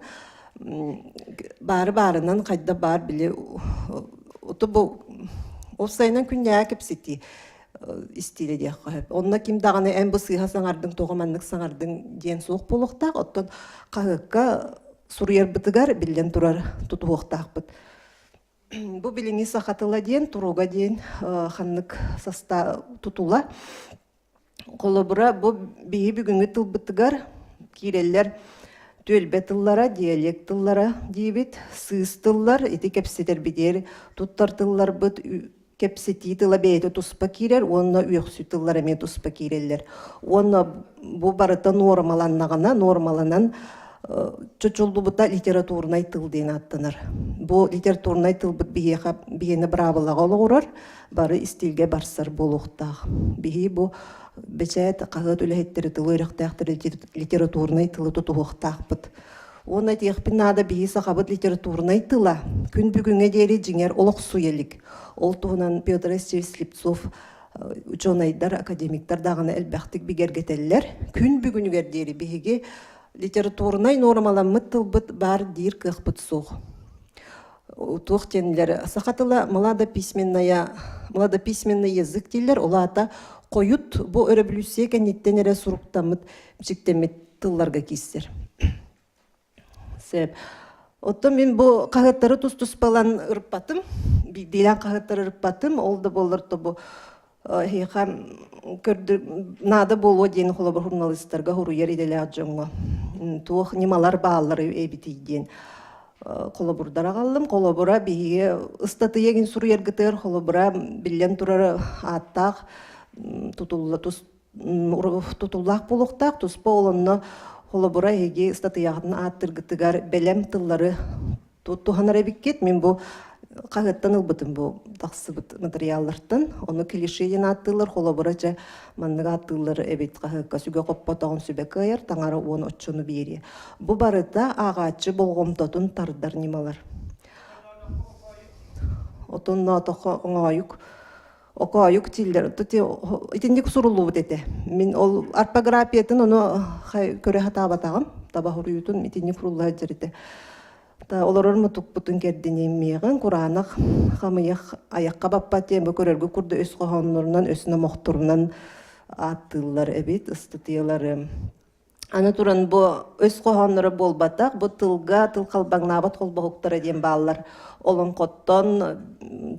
баары баарынан хайда баар били бу уопсайынан күннээҕи кэпсэтии истиилэ диэххэ сөп. Онно ким даҕаны эн бу сыыһа саҥардыҥ, тоҕо маннык саҥардыҥ диэн суох буолуохтаах. Оттон хаһыакка суруйарбытыгар биллэн турар тутуһуохтаахпыт. Бу билиҥҥи саха тыла диэн, туруга диэн ханнык саста тутула. Холобура, бу биһи бүгүҥҥү тылбытыгар киирэллэр түөлбэ тыллара, диалект тыллара диибит, сыыс тыллар, ити кэпсэтэрбитигэр туттар тылларбыт кэпсэтии тыла бэйэтэ туспа киирэр уонна үөхсүү тыллар эмиэ туспа киирэллэр. Уонна бу барыта нуормаланнаҕына, нуормаланан чочуллубута литературнай тыл диэн ааттанар. Бу литературнай тылбыт биһиэхэ биһиэнэ быраабылаҕа олоҕурар, бары истиилгэ барсар буолуохтаах. Биһи бу бэчээт хаһыат үлэһиттэрэ тылы үөрэхтээхтэр литературнай тылы тутуһуохтаахпыт. Уонна этиэхпин наада биһи сахабыт литературнай тыла күн бүгүҥҥэ диэри дьиҥэр олохсуйа илик. Ол туһунан Петр Алексеевич Слепцов учуонайдар, академиктар даҕаны элбэхтик бигэргэтэллэр. Күн бүгүнүгэр диэри биһиги литературнай нуормаламмыт тылбыт баар диир кыахпыт суох. Туох диэнилэр саха тыла младописьменная младописьменный язык дииллэр, ол аата хойут бу өрөбүлүүссүйэ кэнниттэн эрэ суруктаммыт, бичиктэммит тылларга киирсэр. Сөп. Оттон мин бу хаһыаттары тус-туспалан ырыппатым, биирдиилээн хаһыаттары ырыппатым, ол да буоллар то бу эһиэхэ көрдөр наада буолуо диэн холобур журналистарга суруйар идэлээх дьоҥҥо туох ньымалар бааллар эбитий диэн холобурдар аҕаллым. Холобура биһиги ыстатыйа гин суруйаргытыгар холобура биллэн турар ааттаах тутулла тус тутуллаах буолуохтаах туспа ол онно холобура эһиги ыстатыйаҕытын ааттыыргытыгар бэлэм тыллары туһанар эбиккит мин бу хаһыаттан ылбытым бу тахсыбыт материаллартан ону клише диэн ааттыыллар холобура дьэ маннык ааттыыллар эбит хаһыакка сүгэ хоппотоҕун сүбэ кыайар таҥара уон оччону биэриэ бу барыта ааҕааччы болҕомтотун тардар ньымалар отонноотоххо оҥоойук Окоойук дииллэр. Итинник суруллубут этэ. Мин ол орфографиятын ону көрө сатаабатаҕым. Таба хоруйутун итинник сурулла сылдьар этэ. Олорор мутукпутун кэрдиниэмиэҕин, кураанах хамыйах айахха баппат диэн бу көрөргө курдук өс хоһооннорунан, өс номохторунан ааттыыллар эбит ыстатыйалары. Аны туран бу өс хоһоонноро буолбатах, бу тылга тыл халбаҥнаабат холбоһуктара диэн бааллар. Олоҥхоттон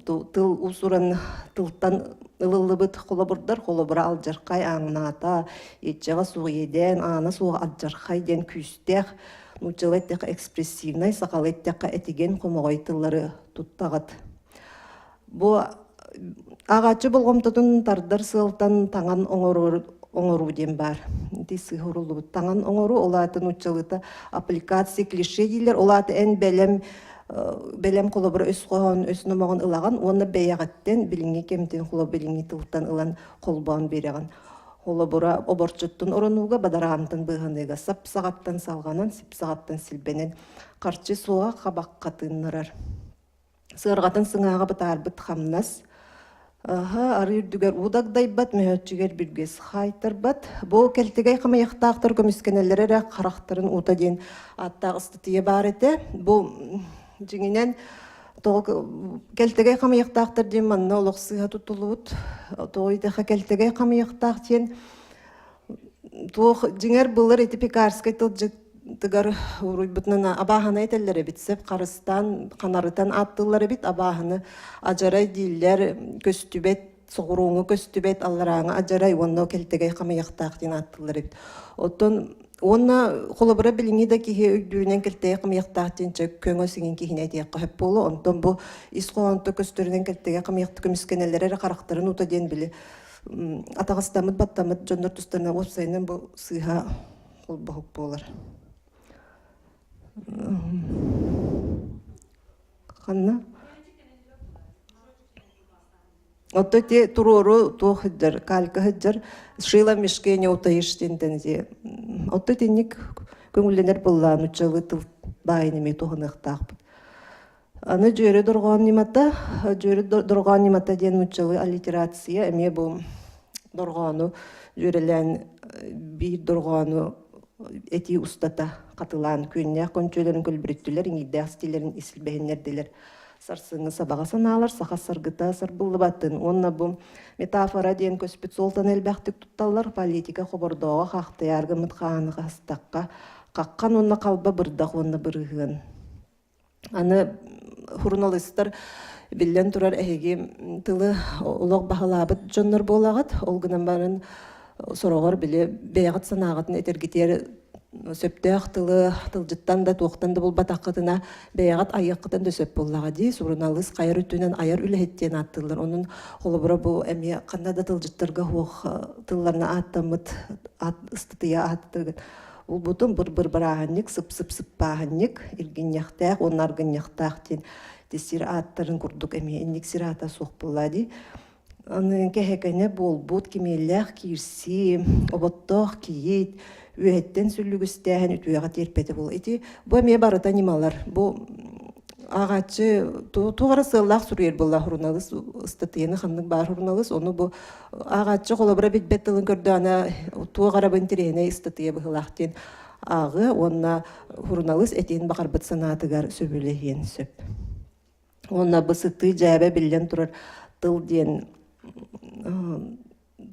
тыл уус-уран тылтан ылыллыбыт холобурдар, холобура алдьархай ааҥнаата, иччэҕэ суох иэдээн, аана суох алдьархай диэн күүстээх, нууччалыы эттэххэ экспрессивнай, сахалыы эттэххэ этигэн хомоҕой тыллары туттаҕыт. Бу ааҕааччы болҕомтотун тардар сыалтан таҥан оҥорор оҥоруу диэн баар. Ити сыыһа уруллубут таҥан оҥоруу, ол аата нууччалыыта аппликация клише дииллэр. Ол аата эн бэлэм бэлэм холобура өс хоһоон өс номоҕун ылаҕын уонна бэйэҕиттэн билиҥҥи кэмтэн холобур билиҥҥи тылтан ылан холбоон биэрэҕин. Холобура оборчуттан оронууга, бадараантан быыһаныыга сап саҕаттан салҕанан, сип саҕаттан силбэнэн харчы суоҕа хабахха тыыннарар. Сыарҕатын сыҥааҕа бытаарбыт хамнас, аһа, арыы үрдүгэр уу дагдайбат, мөһөөччүгэр бүргэс хаайтарбат. Бу кэлтэгэй хамыйахтаахтар көмүскэнэллэрэ эрэ харахтарын уута диэн ааттаах ыстатыйа баар этэ. Бу дьиҥинэн тоҕо кэлтэгэй хамыйахтаахтар диэн манна олох сыыһа туттуллубут. Тоҕо диэтэххэ кэлтэгэй хамыйахтаах диэн туох дьиҥэр былыр ити пекарскай тылдьыт тыгар уруйбутунан абааһыны этэллэр эбит сөп харыстаан ханарытан ааттыыллар эбит абааһыны адьарай дииллэр көстүбэт соҕурууҥу көстүбэт алларааҥы адьарай уонна кэлтэгэй хамыйахтаах диэн ааттыыллар эбит оттон уонна холобура билиҥҥи да киһи өйдүүрүнэн кэлтэгэй хамыйахтаах диэн чэ көҥө сиҥин киһини этиэххэ сөп буолуо онтон бу ис хоһоонто көстөрүнэн кэлтэгэй хамыйахты көмүскэнэллэр эрэ харахтарын ута диэн били атаҕастаммыт баттаммыт дьоннор тустарынан уопсайынан бу сыыһа холбоһук буолар. Ханна? Отто ити туруору туох сылдьар, калька сылдьар, шила в мешке не утаишь диэнтэн ити. Отто итинник көҥүллэнэр быллаан уччалы тыл баайын эмиэ туһаныахтаахпыт. Аны дьүөрэ дорҕоон ньымата, дьүөрэ дорҕоон ньымата диэн нууччалыы аллитерация эмиэ бу дорҕоону дьүөрэлээн биир дорҕоону этии устата хатылаан күөннээх көнчүөлэрин көлбүрүттүлэр, иҥиирдээх стилэрин исилбэһиннэрдилэр. Сарсыҥҥы сабаҕа санаалар саха саргыта сарбыллыбатын уонна бу метафора диэн көспүт суолтаны элбэхтик тутталлар. Политика хобордооҕо хаахтыйаар гыммыт хааны хаһыстахха хаххан уонна халба бырдах уонна бырыһыан. Аны суруналыыстар биллэн турар эһиги тылы олох баһылаабыт дьоннор буолаҕыт. Ол гынан баран сороҕор били бэйэҕит санааҕытын этэргитигэр сөптөөх тылы тылдьыттан да туохтан да булбатаххытына бэйэҕит айыаххытын да сөп буоллаҕа дии. Суруналыыс хайар өттүнэн айар үлэһит диэн ааттыыллар. Онон холобура бу эмиэ ханна да тылдьыттарга суох тылларына ааттаммыт аат ыстатыйа ааттыгыт Улбутун быр-быр бырааһынньык, сып-сып-сыппааһынньык, иргинньэхтээх уонна аргынньахтаах диэн ити сир ааттарын курдук эмиэ инник сир аата суох буолла дии. Аны кэһэкэнэ буолбут кимиэллээх киирсии, оботтоох кийиит, үөһэттэн сүллүгүстээһин үтүөҕэ тиэрпэтэ буол. Ити бу эмиэ барыта ньымалар. Бу ааҕааччы туох эрэ сыаллаах суруйар буолла суруналыыс ыстатыйаны ханнык баар суруналыыс ону бу ааҕааччы холобура билбэт тылын көрдөҕүнэ туох эрэ бу интэриэһинэй ыстатыйа быһыылаах диэн ааҕыа уонна суруналыыс этиэн баҕарбыт санаатыгар сөбүлэһиэн сөп. Уонна бу сытыы дьээбэ биллэн турар тыл диэн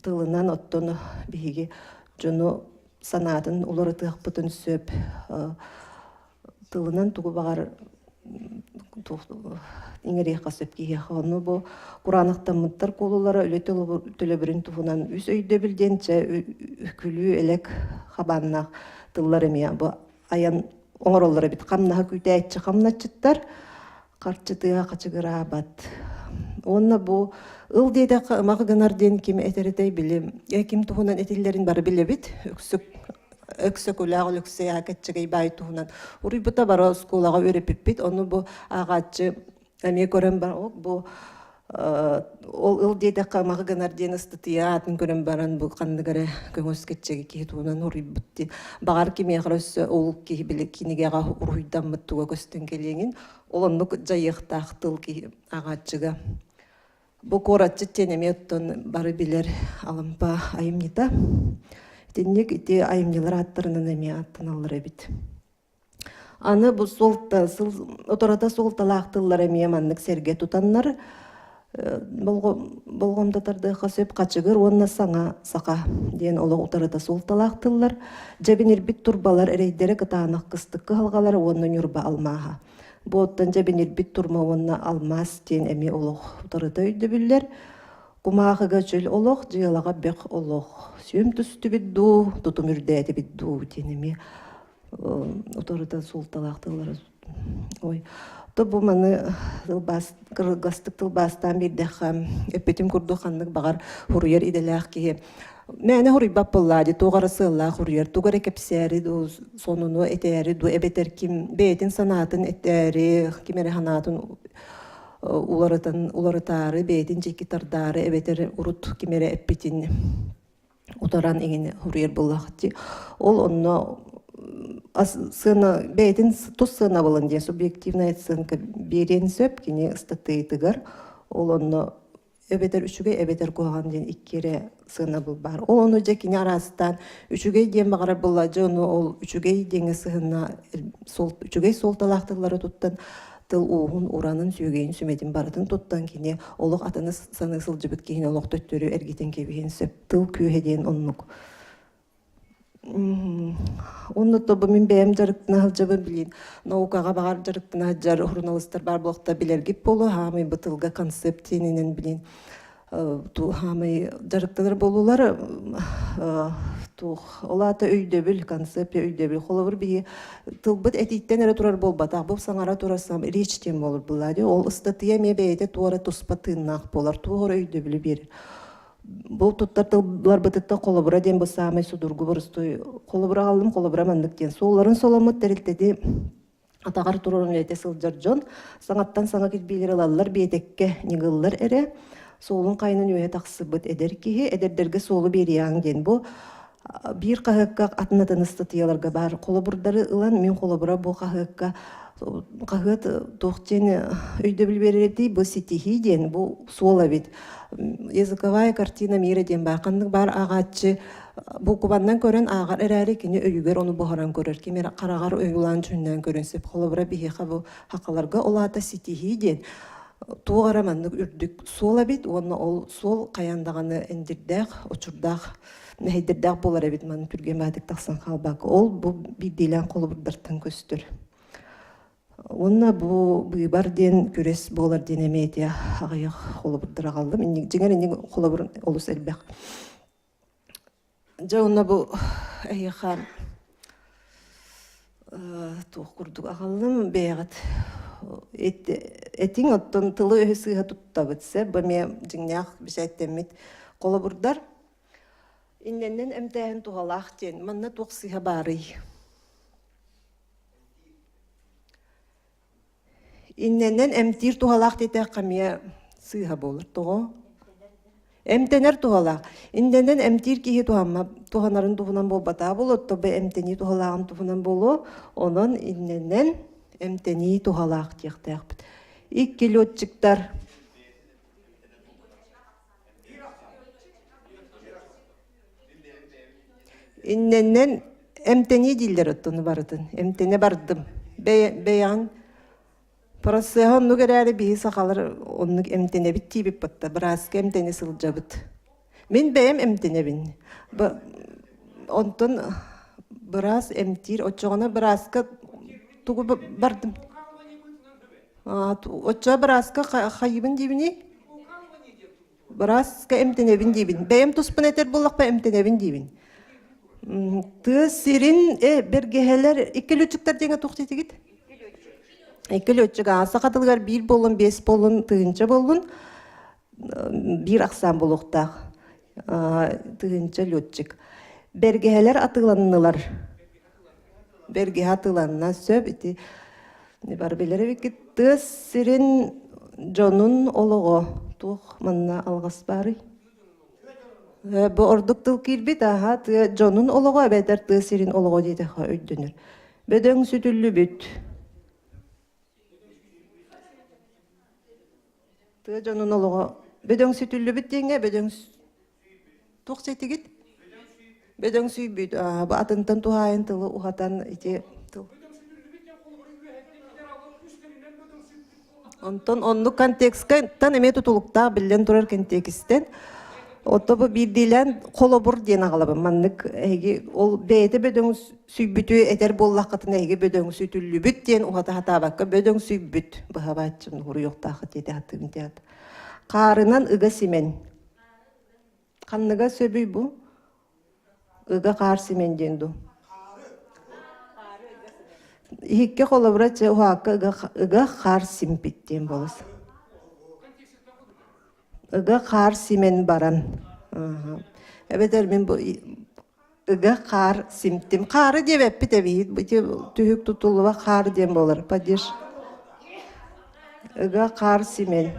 тылынан оттон биһиги дьону санаатын уларытыахпытын сөп тылынан тугу баҕар иҥэриэххэ сөп киһиэхэ. Онно бу кураанахтаммыттар куолулара үлэ төлөбүрүн туһунан үс өйдөбүл диэн чэ күлүү-элэк хабааннаах тыллар эмиэ бу айан оҥороллор эбит. Хамнаһы күүтээччи хамначчыттар харчы тыаһа хачыгыраабат. Уонна бу ыл диэтэххэ ымах гынар диэн ким этэритэй били ким туһунан этиллэрин бары билэбит. Өксөк Өксөкүлээх Өлөксөй Кэччэгэй баай туһунан уруйбута бары оскуолаҕа үөрэппиппит. Ону бу ааҕааччы эмиэ көрөн бар бу ол ыл диэтэххэ ымах гынар диэн ыстатыйа аатын көрөн баран бу ханнык эрэ көҥүс кэччэги киһи туһунан уруйбут диэн баҕар кимиэхэ эрэ өссө ол киһи били кинигэҕэ уруһуйдаммыт туга көстөн кэлиэҥин ол оннук дьайыахтаах тыл киһи ааҕааччыга Бу куоратчыт диэн эмиэ оттон бары билэр Алампа айымньыта. Итинник ити айымньылар ааттарынан эмиэ ааттаналлар эбит. Аны бу суолта, сыл, оторото суолталаах тыллар эмиэ маннык сэргэ тутаннар болҕомто тардыахха сөп хачыгыр уонна саҥа саха диэн олох утарыта суолталаах тыллар дьэбинирбит турбалар эрэйдэрэ кытаанах кыстык кыһалҕалара уонна Ньурба алмааһа. Бу оттон дьэбинирбит турма уонна алмаас диэн эмиэ олох утарыта өйдөбүллэр. Кумаахыга чөл олох, дьыалаҕа бөх олох. Сүөм түстүбүт дуу, тутум үрдээтибит дуу диэн эмиэ утарыта суолталаах тыллары. Ой, то бу маны тылбаас, кыргастык тылбаастаан биэрдэххэ, эппитим курдук ханнык баҕар хуруйар идэлээх киһи Мээнэ хоруйбат буоллаа дии, туох эрэ сыаллаах хоруйар, тугу эрэ кэпсээри дуу, сонуну этээри дуу, эбэтэр ким бэйэтин санаатын этээри, ким эрэ санаатын уларытан уларытаары, бэйэтин дьиэки тардаары, эбэтэр урут ким эрэ эппитин утаран иҥин хоруйар буоллаххыт дии. Ол онно сыана бэйэтин тус сыанабылын диэн субъективная оценка биэриэн сөп кини ыстатыйатыгар. Ол онно эбэтэр үчүгэй эбэтэр куһаҕан диэн икки эрэ сыанабыл баар. Ол ону дьэ кини араастаан үчүгэй диэн баҕарар буолла дьэ ону ол үчүгэй диэҥҥэ сыһынна үчүгэй суолталаах тыллары туттан тыл ууһун, уранын, сүөгэйин, сүмэтин барытын туттан кини олох атыны саныы сылдьыбыт киһини олох төттөрү эргитэн кэбиһиэн сөп. Тыл күүһэ диэн оннук. Онно тобу мин бэйэм дьарыктана сылдьабын билин наукаҕа баҕар дьарыктана сылдьар суруналыыстар баар буолта билэргит буолуо хаамай бу тылга концепт диэнинэн билин хаамай дьарыктанар буолуулар туох ол аата өйдөбүл концепция өйдөбүл холобур биһи тылбыт этииттэн эрэ турар буолбатах бу саҥара турар сам речь диэн буолар буоллаа дии ол ыстатыйа эмиэ бэйэтэ туора туспа тыыннаах буолар туох эрэ өйдөбүлү биэрэр Бу туттар тылларбытыттан холобура диэн бу саамай судургу боростуой холобура аҕаллым, холобура маннык диэн. Суолларын соломмут тэрилтэти атаҕар туран үлэтэ сылдьар дьон саҥаттан саҥа кирбиилэри ылаллар, биэтэккэ ньыгыллар эрэ. Суолун хайынан үөһэ тахсыбыт эдэр киһи эдэрдэргэ суолу биэриэҕиҥ диэн бу биир хаһыакка атын-атын ыстатыйаларга баар холобурдары ылан мин холобура бу хаһыакка. Хаһыат туох диэн өйдөбүл биэрэрий бу ситиһии диэн бу суол эбит. Языковая картина мира диэн баар. Ханнык баар ааҕааччы буукубаннан көрөн ааҕар эрээри кини өйүгэр ону буһаран көрөр. Ким эрэ хараҕар ойуулаан дьүһүннээн көрөн сөп. Холобура биһиэхэ бу хахаларга ол аата ситиһии диэн туох эрэ маннык үрдүк суол эбит уонна ол суол хайаан даҕаны эндирдээх, очурдаах, мэһэйдэрдээх буолар эбит манна түргэн баатык тахсан хаалбакка. Ол бу биирдиилээн холобурдартан көстөр. Уонна бу быыбар диэн күрэс буолар диэн эмиэ ити аҕыйах холобурдар аҕаллым. Инник дьиҥэр инник холобур олус элбэх. Дьэ уонна бу эһиэхэ туох курдук аҕаллым бэйэҕит этиҥ оттон тылы-өһү сыыһа туттабыт сөп бу эмиэ дьиҥнээх бэчээттэммит холобурдар. Иннэннэн эмтээһин туһалаах диэн манна туох сыыһа баарый? Иннэнэн эмтиир туһалаах диэтэххэ эмиэ сыыһа буолар. Тоҕо? Эмтэнэр туһалаах. Иннэнэн эмтиир киһи туһамма туһанарын туһунан буолбатаа буолуо, тобо эмтэнии туһалааҕын туһунан буолуо. Онон иннэнэн эмтэнии туһалаах диэхтээхпит. Икки летчиктар Иннэннэн эмтэнии дииллэр оттону барытын. Эмтэнэ бардым. Бэйэҕин процеһа оннук эрээри биһи сахалар оннук эмтэнэбит диибит батта. Бырааска эмтэнэ сылдьабыт. Мин бэйэм эмтэнэбин. Онтон быраас эмтиир. Оччоҕуна бырааска тугу бардым? Оччоҕо бырааска хайыбын диибиний? Бырааска эмтэнэбин диибин. Бэйэм туспун этэр буоллахпа эмтэнэбин диибин. Тыа сирин э, бэргэһэлэр икки лүччүктэр диэҥэ туох диэтигит? Икки лүччүк саха тылыгар биир буоллун, биэс буоллун, тыһыынча буоллун биир ахсаан буолуохтаах. Тыһыынча лүччүк. Бэргэһэлэр атыыланнылар. Бэргэһэ атыыланна сөп ити бары билэр эбиккит. Тыа сирин дьонун олоҕо туох манна алҕас баарый? Бу ордук тыл киирбит аха тыа дьонун олоҕо эбэтэр тыа сирин олоҕо диэтэххэ өйдөнөр. Бөдөҥ сүтүллүбүт. Тыа дьонун олоҕо бөдөҥсүтүллүбүт диэҥҥэ бөдөҥ туох сэтигит? Бөдөҥсүйбүт. Бу атынтан туһаайын тылы уһатан ити тыл. Онтон оннук контексттан эмиэ тутулуктаах биллэн турар контекстен Ото бу биирдиилээн холобур диэн аҕалабын. Маннык эһиги ол бэйэтэ бөдөҥ сүүйбүтү этэр буоллаххытына эһиги бөдөҥсүтүллүбүт диэн уһата сатаабакка бөдөҥсүйбүт быһабааччын уруйуохтаахыт диэтэ хатыым диэт. Хаарынан ыга симэн. Ханныга сөбүй бу? Ыга хаар симэн диэн дуу? Иһикке холобура чэ уһаакка ыга, ыга хаар симпит диэн болос. Ыга хаар симэн баран. Эбэтэр мин бу ыга хаар симтим. Хаары диэбэппит эбиһит. Ити түһүк тутуллуба хаар диэн буолар. Падеж. Ыга хаар симэн.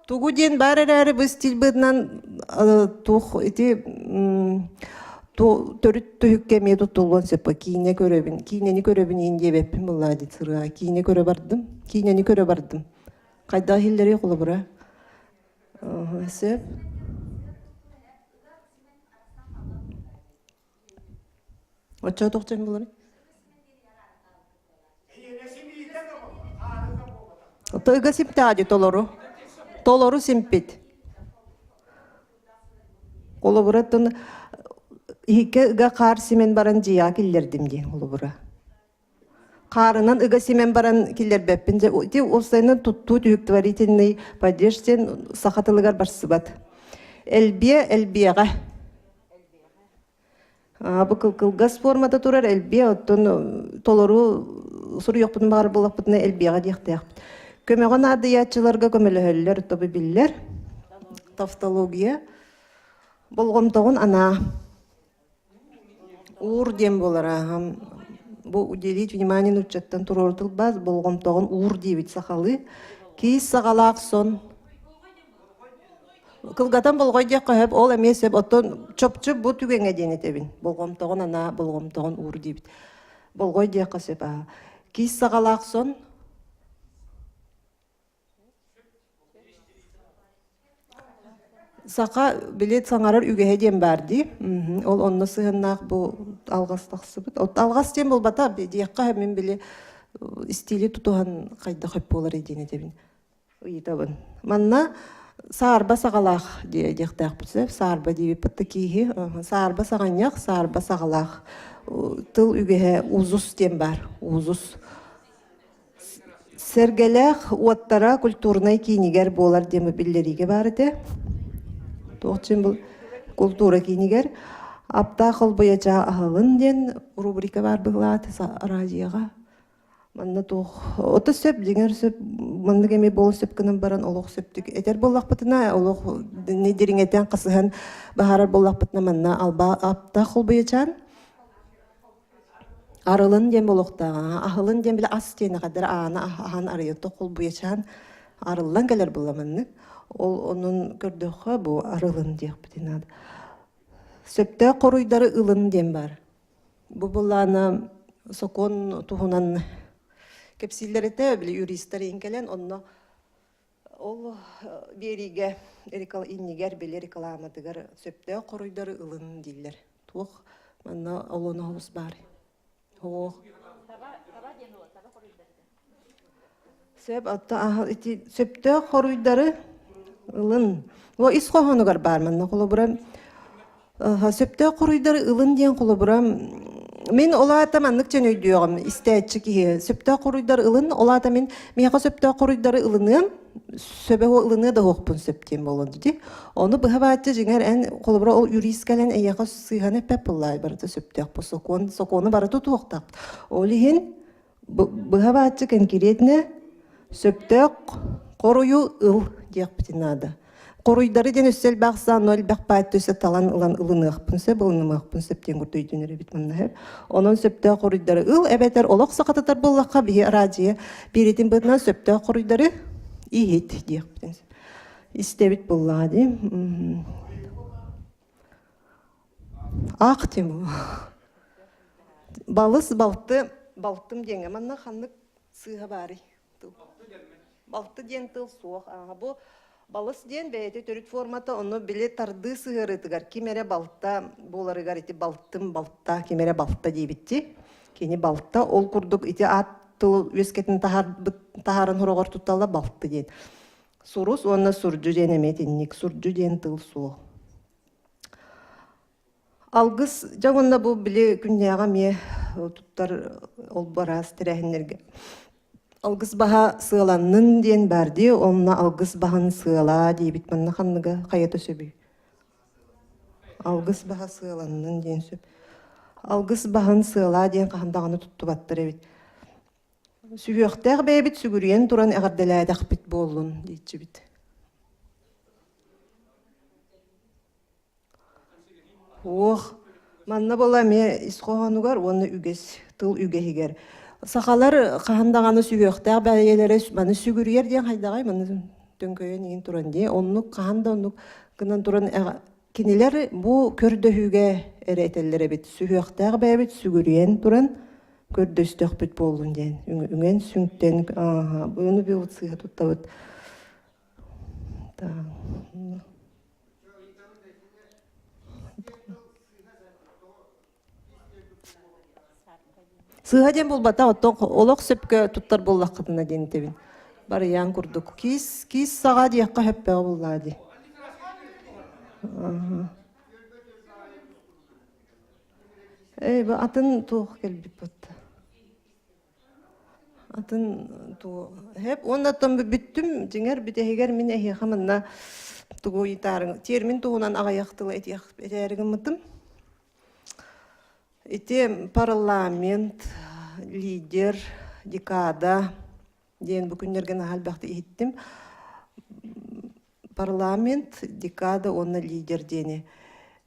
Тугу диэн баар эрээри бу стиль быһыытынан туох ити төрүт түһүккэ эмиэ туттуллуон сөп киинэ көрөбүн киинэни көрөбүн иин диэбэппин буоллаа дии сырыа киинэ көрө бардым киинэни көрө бардым хайдах иһиллэрий холобура сөп Оччо тохтон булар. Тыга симтаади толору. Толору симпит. Холобураттан иһикке ыга хаар симен баран дьиэҕэ киллэрдим диэн холобура. Хаарынан ыга симэн баран киллэрбэппин дьэ ити уопсайынан туттуу түһүктворительный падеж диэн саха тылыгар барсыбат. Элбиэ элбиэҕэ. Бу кылгас формата турар элбиэ, оттон толору суруйуохпутун баҕар буоллахпытына элбиэҕэ диэхтээхпит. Көмөҕө наадыйааччыларга көмөлөһөллөр, тобу биллэр. Тавтология. Болҕомтоҕун анаа. Уур диэн буолар ааһам. Бу уделить внимание нууччаттан туруору тылбаас болҕомтоҕун уур диэбит сахалыы. Киис саҕалаах сон. Кылгатан болҕой диэххэ сөп, ол эмиэ сөп. Оттон чопчу бу түгэҥҥэ диэн этэбин. Болҕомтоҕун анаа, болҕомтоҕун уур диибит. Болҕой диэххэ сөп. Киис саҕалаах сон Саха били саҥарар үгэһэ диэн баар дии. Ол онно сыһыаннаах бу алҕас тахсыбыт. От алҕас диэн буолбата, диэххэ мин били истиили тутуһан хайдах хөп буоларый диэн этэбин. Ыйытабын. Манна саарба саҕалаах диэхтээхпит сөп. Саарба диэбиппит да кииһи. Саарба саҕанньах, саарба саҕалаах. Тыл үгэһэ узус диэн баар. Узус. Сэргэлээх уоттара культурнай киинигэр буолар диэн биллэриигэ баар этэ. Туох диэн бу култуура киинигэр Аптаах холбуйачаа аһылын диэн рубрика баар быһылаат араадьыйаҕа. Манна туох ото сөп дьиҥэр сөп маннык эмиэ буолуон сөп гынан баран олох сөптүк этэр буоллахпытына олох дириҥэтэн хасыһан баһаарар буоллахпытына манна алба аптаах холбуйачаан Арылын диэн буолуохтааҕа. Аһылын диэн били ас диэн эҕэрдэр аана аһан арыйан холбуйачаан арыллан кэлэр буолла маннык. Ол онон көрдөххө бу арылын диэхпитин наада. Сөптөөх хоруйдары ылын диэн баар. Бу былаана сокуон туһунан кэпсииллэр этэ, били юристар иһин кэлэн онно ол биэриигэ иннигэр били рекламатыгар сөптөөх хоруйдары ылын дииллэр. Туох манна олоноһобус баар? Суох. Сөп, отто ити сөптөөх хоруйдары ылын. О ис хоһоонугар баар манна холобура сөптөөх хоруйдары ылын диэн холобура мин ол аата маннык дьэн өйдүөҕүм истээччи киһи сөптөөх хоруйдары ылын ол аата мин миэхэ сөптөөх хоруйдары ылыныам сөбө ылыныа да уохпун сөп диэн буолуон дии. Ону быһа бааччы дьиҥэр эн холобура ол юрист кэлэн эйиэхэ сыыһаны эппэт буоллаай барыта сөптөөх бу сокуон сокуону бары тутуохтаах. Ол иһин быһа бааччы кэнкириэтинэ сөптөөх хоруйу ыл диэхпитин наада. Хоруйдары диэн өссө элбэх саан элбэх баат өссө талан ылан ылыныахпын сөп, ылынымыахпын сөп диэн курдук өйдөнөр эбит манна сөп. Онон сөптөөх хоруйдары ыл эбэтэр олох сахатытар буоллахха биһи араадьыйа биэритин быһыытынан сөптөөх хоруйдары иһит диэхпитин сөп. Истэбит буоллаҕа дии. Аах тему. Балыс балты балтым диэҥҥэ манна ханнык сыыһа баарый? Тыл. Балты диэн тыл суох. Ааҕа бу балыс диэн бэйэтэ төрүт формата, ону били тардыы сыһыарыытыгар ким эрэ балта буоларыгар ити балтым балта, ким эрэ балта диэбитти. Кини балта, ол курдук ити аат тыл үөскэтин таһаарбыт таһааран хороҕор тутталла балты диэн. Сурус уонна сурдьу диэн эмиэ итинник. Сурдьу диэн тыл суох. Алгыс дьэ уонна бу били күннээҕи эмиэ туттар ол араас тэрээһиннэргэ алгыс баһа сыаланнын диэн баар дии, онно алгыс баһын сыалаа диэбит манна ханныга хайата сөбүй? Алгыс баһа сыаланнын диэн сөп. Алгыс баһын сыалаа диэн хаһан даҕаны туттубаттар эбит. Сүһүөхтээх бэйэбит сүгүрүйэн туран эҕэрдэлээтэхпит буоллун диэччибит. Уох, манна буола эмиэ ис хоһоонугар уонна үгэс, тыл үгэһигэр. Сахалар хаһан даҕаны сүһүөхтээх бэйэлэрэ маны сүгүрүйэр диэн хайдаҕай маны төҥкөйөн иҥин туран дии. Оннук хаһан да оннук гынан туран кинилэр бу көрдөһүүгэ эрэ этэллэр эбит. Сүһүөхтээх бэйэбит сүгүрүйэн туран көрдөстөхпүт буоллун диэн. Үҥэн сүҥтэн ону бу сыыһа туттабыт. Сыыһа диэн буолбатах, оттон олох сөпкө туттар буоллаххытына диэн этэбин. Барыйаан курдук. Киис, киис саҕа диэххэ сөппөҕө буоллаа дии. Эй, бу атын туох кэлбит бутта. Атын туу хэп уонна оттон бүттүм дьиҥэр бүтэһигэр мин эһиэхэ манна тугу ыйытаарыҥ термин туһунан аҕыйах тылы этиэх этээри гыммытым. Ити парламент, лидер, декада диэн бу күннэргэ наһаа элбэхтик иһиттим. Парламент, декада уонна лидер диэни.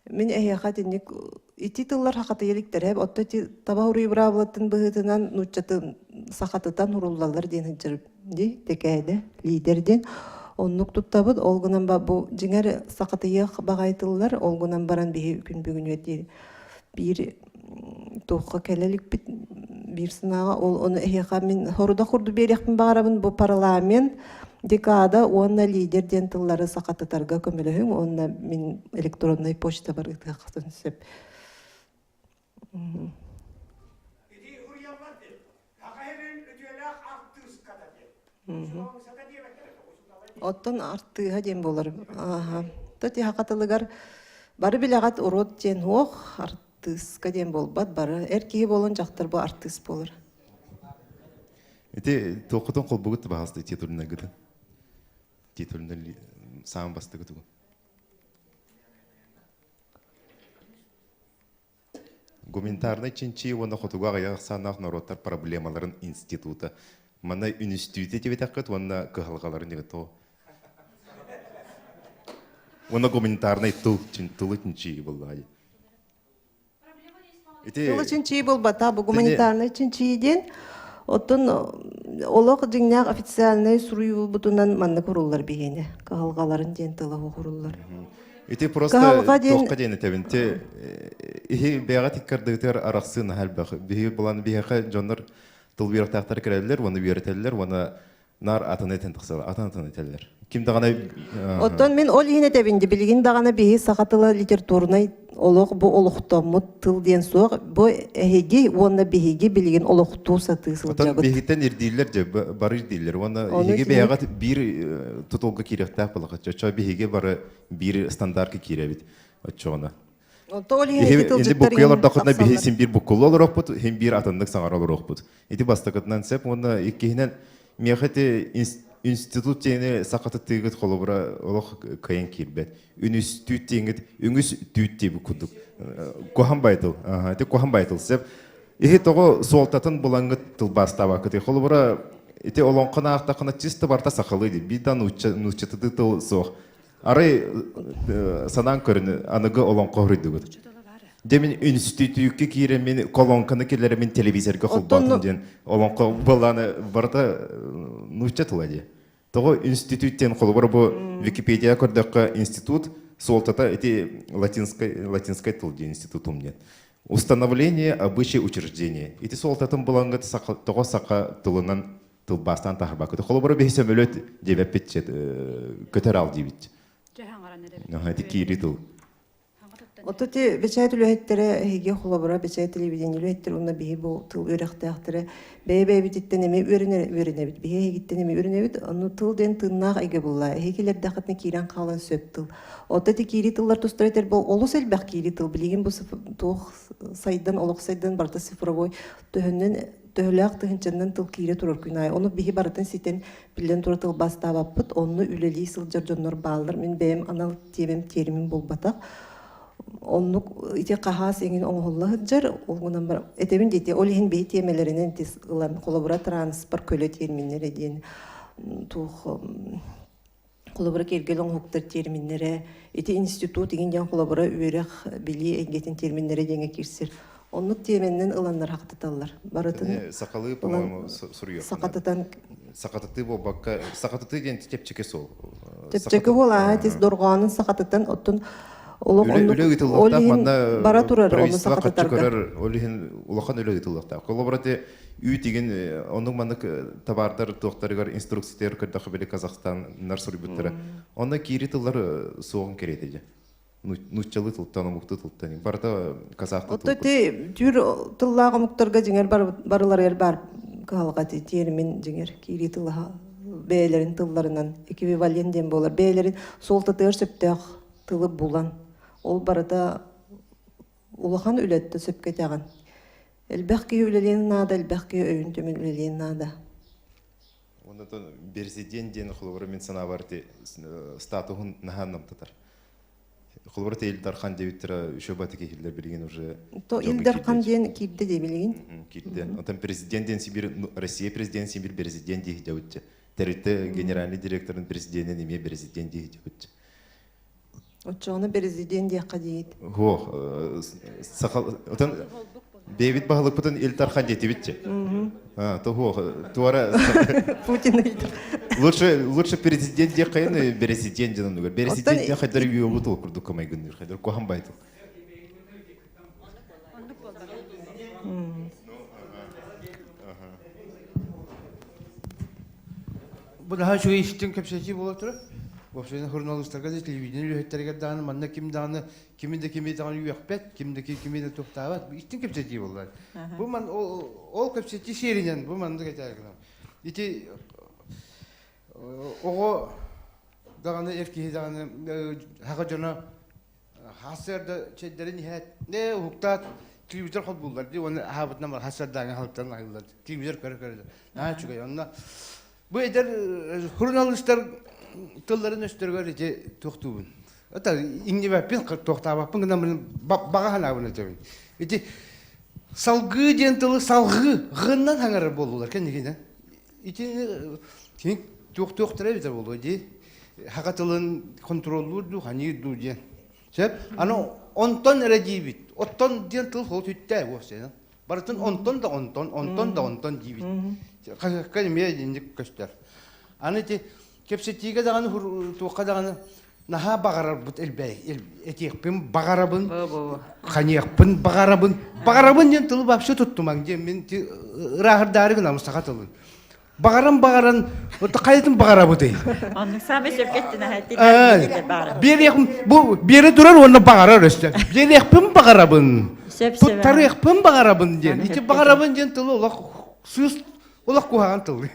Мин эһиэхэ итинник ити тыллар хахатыйа иликтэр оттон ити таба уруй быраабылатын быһыытынан нууччатын сахатытан уруллаллар диэн сылдьар дии тэкээдэ лидер диэн. Оннук туттабыт, ол гынан ба бу дьиҥэр сахатыйыах баҕайы тыллар, ол гынан баран биһи күн бүгүнүгэр диэри биир туохха кэлэ иликпит биир санааҕа ол ону эһиэхэ мин хорудах курдук биэриэхпин баҕарабын бу парламент декада уонна лидер диэн тыллары сахатытарга көмөлөһүҥ уонна мин электроннай почтабар ыытыаххытын сөп. Ити уруйаллар диэн. Саха сирин үтүөлээх артыыската диэн. Учууталымсата диэбэттэр этэ. Оттон артыыһа диэн буолар. Ааха. Тати саха тылыгар бары билэҕит урут диэн уох, артыыска диэн буолбат бары. Эр киһи буолан дьахтар бу артыыс буолар. Ити туоххутун холбугут баҕаста титульнайгытын. Титульнай саамай бастакы тугу? Гуманитарнай чинчийии уонна хотугу аҕыйах ахсааннаах норуоттар проблемаларын института. Манна үнүстүүтэ диэбэтэххит уонна кыһалҕаларын диэбит то. Уонна гуманитарнай тыл тылы чинчийии буоллаҕа дии. Ити Тылы чинчийии буолбата, бу гуманитарнай чинчийии диэн. Оттон олох дьиҥнээх официальнай суруйуубутунан маннык уруллар биһиэнэ. Кыһалҕаларын диэн тыла уһуруллар. Ити просто Кыһалҕа диэн туохха диэн этэбин те иһи бэйэҕэ тиккардыгытыгар арахсыы наһаа элбэх. Биһиги булан биһиэхэ дьоннор тыл үөрэхтээхтэр кэлэллэр уонна үөрэтэллэр уонна наар атын этэн тахсаллар, атын атын этэллэр. Ким даҕаны Оттон мин ол иһин этэбин ди билигин даҕаны биһи саха тыла литературнай олох бу олохтоммут тыл диэн суох. Бу эһиги уонна биһиги билигин олохтуу сатыы Оттон сылдьабыт. биһигиттэн ирдииллэр дьэ бары ирдииллэр уонна Ону биһиги итинник бэйэҕит биир тутулга киириэхтээх буоллахха оччо биһиги бары биир стандартка киирэбит оччоҕуна. Онто ол иһин ити Инди тылдьыттар буккуйа иһин олордоххутуна биһи тахсаллар. син биир буккулла олоруохпут, син биир атыннык саҥара олоруохпут. Ити бастакытынан сөп уонна иккиһинэн миэхэ ити институт диэни сахатыттыыгыт холобура олох кыайан киирбэт. Үнүстүүт диэҥҥит үҥүс түүт диэбит курдук. Куһан байтыл. Ити куһан байтыл сөп. Иһи тоҕо суолтатын булаҥҥыт тылбаастаабаккытый? Холобура, ити олоҥхону аахтаххына чисто барыта сахалыы дии. Биир да нуучча нууччатытыы тыл суох. Арай санаан көрүн, аныгы олоҥхо хоруйдугут. Дьэ мин институтка киирэн мин колонканы киллэрэмин телевизорга холбоотум диэн олоҥхо былааны барыта нуучча тыла дии. Тоҕо институт диэн холобура бу Википедия көрдөххө институт суолтата ити латинскай латинскай тыл диэн институтум диэн. Установление обычай учреждения. Ити суолтатын булаҥҥыт саха тоҕо саха тылынан тылбаастаан таһарбаккыт. Холобура биһи сөмөлөт диэбэппит көтөр ал диибит. Ити киири тыл. Ото ти бэчээт үлэһиттэрэ эһиги холобура бэчээт телевидение үлэһиттэрэ уонна биһи бу тыл үөрэхтээхтэрэ бэйэ-бэйэбититтэн эмиэ үөрэнэбит. Биһи эһигиттэн эмиэ үөрэнэбит. Ону тыл диэн тыыннаах эйгэ булла. Эһиги кэлэрдэххитинэ киирэн хаалан сөп тыл. Ото ти киири тыллар тустар этэр бу олус элбэх киири тыл. Билигин бу туох сайдан, олох сайдан барыта цифровой төһөннөн төһөлөөх тыһыынчаннан тыл киирэ турар күн аайы. Ону биһи барытын ситэн биллэн турар тылбаастаабаппыт. Онно үлэлии сылдьар дьоннор бааллар. Мин бэйэм анал тиэмэм тиэримим буолбатах. Оннук ити хаһаас эҥин оҥоһулла сылдьар. Ол гынан баран этэбин дии ол иһин биһи тиэмэлэринэн ити ылан холобура транспорт көлө тиэрминнэрэ диэн туох холобура киэргэл оҥоһуктар тиэрминнэрэ ити институт игин диэн холобура үөрэх билии эйгэтин тиэрминнэрэ диэҥҥэ киирсэр оннук тиэмэннэн ыланнар хахтаталлар барытын сахалыы по-моему суруйуохха сахатытан сахатытыы буолбакка сахатытыы диэн чэпчэки суол чэпчэки буол аа тис дорҕоонун сахатытан оттон олох оннук үлэ ыытыллыахтаах манна бара турар ону правительство харчы сахатытарга көрөр ол иһин улахан үлэ ыытыллыахтаах холобура ити үүт игин оннук маннык табаардар туохтарыгар инструкциятыгар көрдөххө били казахстаннар суруйбуттара онно киири тыллар суоҕун кэриэтэ дьэ нууччалыы тылтан омуктуу тылтан барыта казахтыы Отто ти түүр тыллаах омуктарга дьиҥэр барыларыгар баар кыһалҕа ти термин дьиҥэр киирии тылаһа бэйэлэрин тылларынан эквивалент диэн буолар бэйэлэрин суолтатыгар сөптөөх тылы булан ол барыта улахан үлэттэ сөпкө этэҕин Элбэх киһи үлэлиэн наада, элбэх киһи өйүн түмэн үлэлиэн наада. Оннотон президент диэн холобура мин санаабар ити статуһун наһаа намтатар. Холобура Ил Дархан диэбиттэрэ еще баты киһиллэр билигин уже То Ил Дархан диэн киирдэ дии билигин. Киирдэ. Отон президент диэн Сибирь Россия президент Сибирь президент дии дьабытчы. Тэрилтэ генеральный директорын президенин эмиэ президент дии дьабытчы. Оччоҕуна президент диэххэ диит. Һуох, саха отон Дэвид баһылыкпытын Ил Дархан диэтибит че. То һуох, туара Путин Ил. Лучше лучше президент диэххэйин президент дьон оннугар. Президент диэн хайдар үөҕү тыл курдук кымайгынныыр хайдар куһаҕан байтыл. Бу наһаа үчүгэй истиҥ кэпсэтии буола турар. Уопсайынан журналистарга да телевидение үлэһиттэригэр даҕаны манна ким даҕаны кими да кими даҕаны үөхпэт, ким да кими да туохтаабат. Истиҥ кэпсэтии буолла. Бу ман ол кэпсэтии сиэринэн бу маннык этээр гынан. Ити оҕо даҕаны эр киһи даҕаны хаха дьоно Хасыарда чэйдэрин иһээт, ээ уһуктаат телевизор холбууллар дии уонна аһаабытынан бар хасыардааҥҥа халыктан аһыыллар. Телевизор көрө-көрө. Наһаа үчүгэй. Онно бу эдэр журналистар тылларын өстөрүгэр ити туохтуубун. Это иҥнибэппин, туохтаабаппын гынан баҕа санаабын этэбин. Ити салгыы диэн тылы салгыы гыннан хаҥарар буоллулар кэнникинэн. Ити кини туох-туохтара эбитэ буолуо дии. Хака тылын контроллуур дуу, ханыыр дуу диэн. Сөп? Аны онтон эрэ диибит. Оттон диэн тыл сол сүттэ уопсайынан. Барытын онтон да онтон, онтон да онтон диибит. Хаһыакка эмиэ инник көстөр. Аны ити кэпсэтиигэ даҕаны туохха даҕаны наһаа баҕарарбыт элбээй этиэхпин баҕарабын ханиахпын баҕарабын баҕарабын диэн тылы вообще туттумаҥ диэн мин ырааһырдаары гынабын саха тылын баҕаран баҕаран хайатын баҕарабытый Оннук саамай сөпкө эттин биэриэхпин бу биэрэ турар уонна баҕарар өстө биэриэхпин баҕарабын туттарыахпын баҕарабын диэн ити баҕарабын диэн тылы олох сыыс олох куһаҕан тыл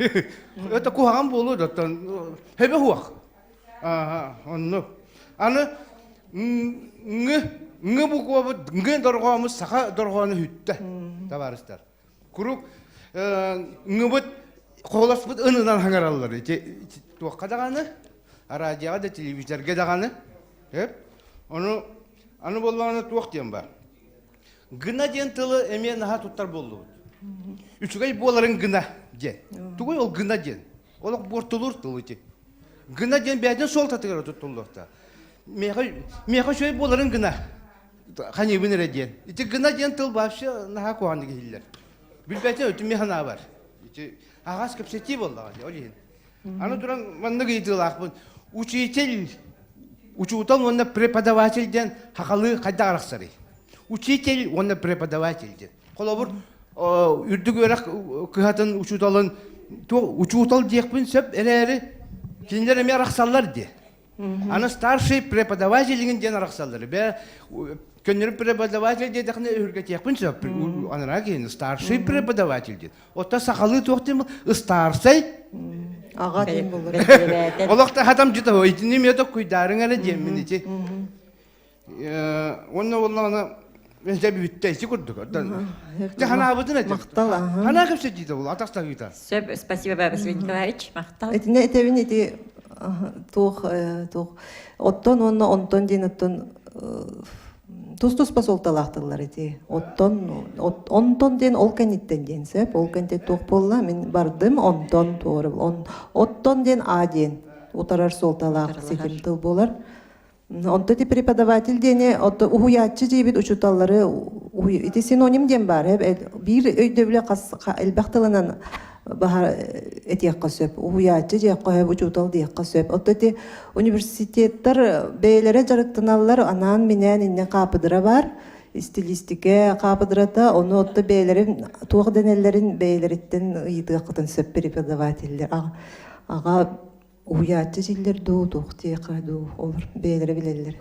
это куһаҕан буолуо да оттон хэбэ хуах Ааһа, оннук. Аны ҥы ҥы буквабыт ҥы дорҕооммут саха дорҕооно сүттэ, табаарыстар. Куруук ҥыбыт холоспут ынынан хаҥараллар. Ити туохха даҕаны, радиоҕа да, телевизорга даҕаны. Ону аны буоллаҕына туох диэн бар. Гына диэн тылы эмиэ наһаа туттар буоллубут. Үчүгэй буоларын гына диэн. Тугуй ол гына диэн? Олох буортулуур тыл ити. Гына диэн бэйэтин суолтатыгар туттуллуохтаах. Миэхэ миэхэ үчүгэй буоларын гына ханьыыбын эрэ диэн. Ити гына диэн тыл вообще наһаа куһаҕаннык иһиллэр. Билбэтим өтүм миэхэ бар. Ити аҕас кэпсэтии буоллаҕа дии ол иһин. Аны туран маннык ыйытыылаахпын. Учитель, учуутал уонна преподаватель диэн хахалыы хайдах арахсарый? Учитель уонна преподаватель диэн. Холобур, үрдүк үөрэх кыһатын учууталын учуутал диэхпин сөп эрээри кинилэр эмиэ арахсаллар дии. Аны старший преподаватель диэн арахсаллар. Бээ көннөрү преподаватель диэтэхинэ өһүргэтиэхпин сөп. Анараа киһини старший преподаватель диэн. Оттон сахалыы туох диэн ыстаарсай Аҕа диэн боллар. Олох да хатам жыта итини эмиэ токкуйдаарыҥ эрэ диэммин ити. Уонна буоллаҕына дьэ бүттэ ити курдук. Дьэ ханаабытын этим. Махтал, аха. Ханаа кэпсэтиитэ буолла, атастаһыыта. Сөп, спасибо, Василий Николаевич. Махтал. Итинэ этэбин ити туох туох оттон уонна онтон диэн оттон тус-туспа суолталаах тыллар ити. Оттон онтон диэн ол кэнниттэн диэн сөп. Ол кэнниттэн туох буолла? Мин бардым онтон туору. Он оттон диэн а диэн утарар суолталаах ситим тыл буолар. Онто ити преподаватель диэни отто уһуйааччы диэбит учууталлары ити синоним диэн баар биир өйдөбүлэ хас элбэх тылынан баһар этиэххэ сөп уһуйааччы диэххэ сөп учуутал диэххэ сөп отто ити университеттар бэйэлэрэ дьарыктаналлар анаан-минээн иннэ хаапыдыра баар стилистикэ хаапыдырата ону отто бэйэлэрин туох дэнэллэрин бэйэлэриттэн ыйытыаххытын сөп преподавателлэр аҕа Уһуйааччы силлэр дуу, туох диэххэ дуу, олор бэйэлэрэ билэллэр.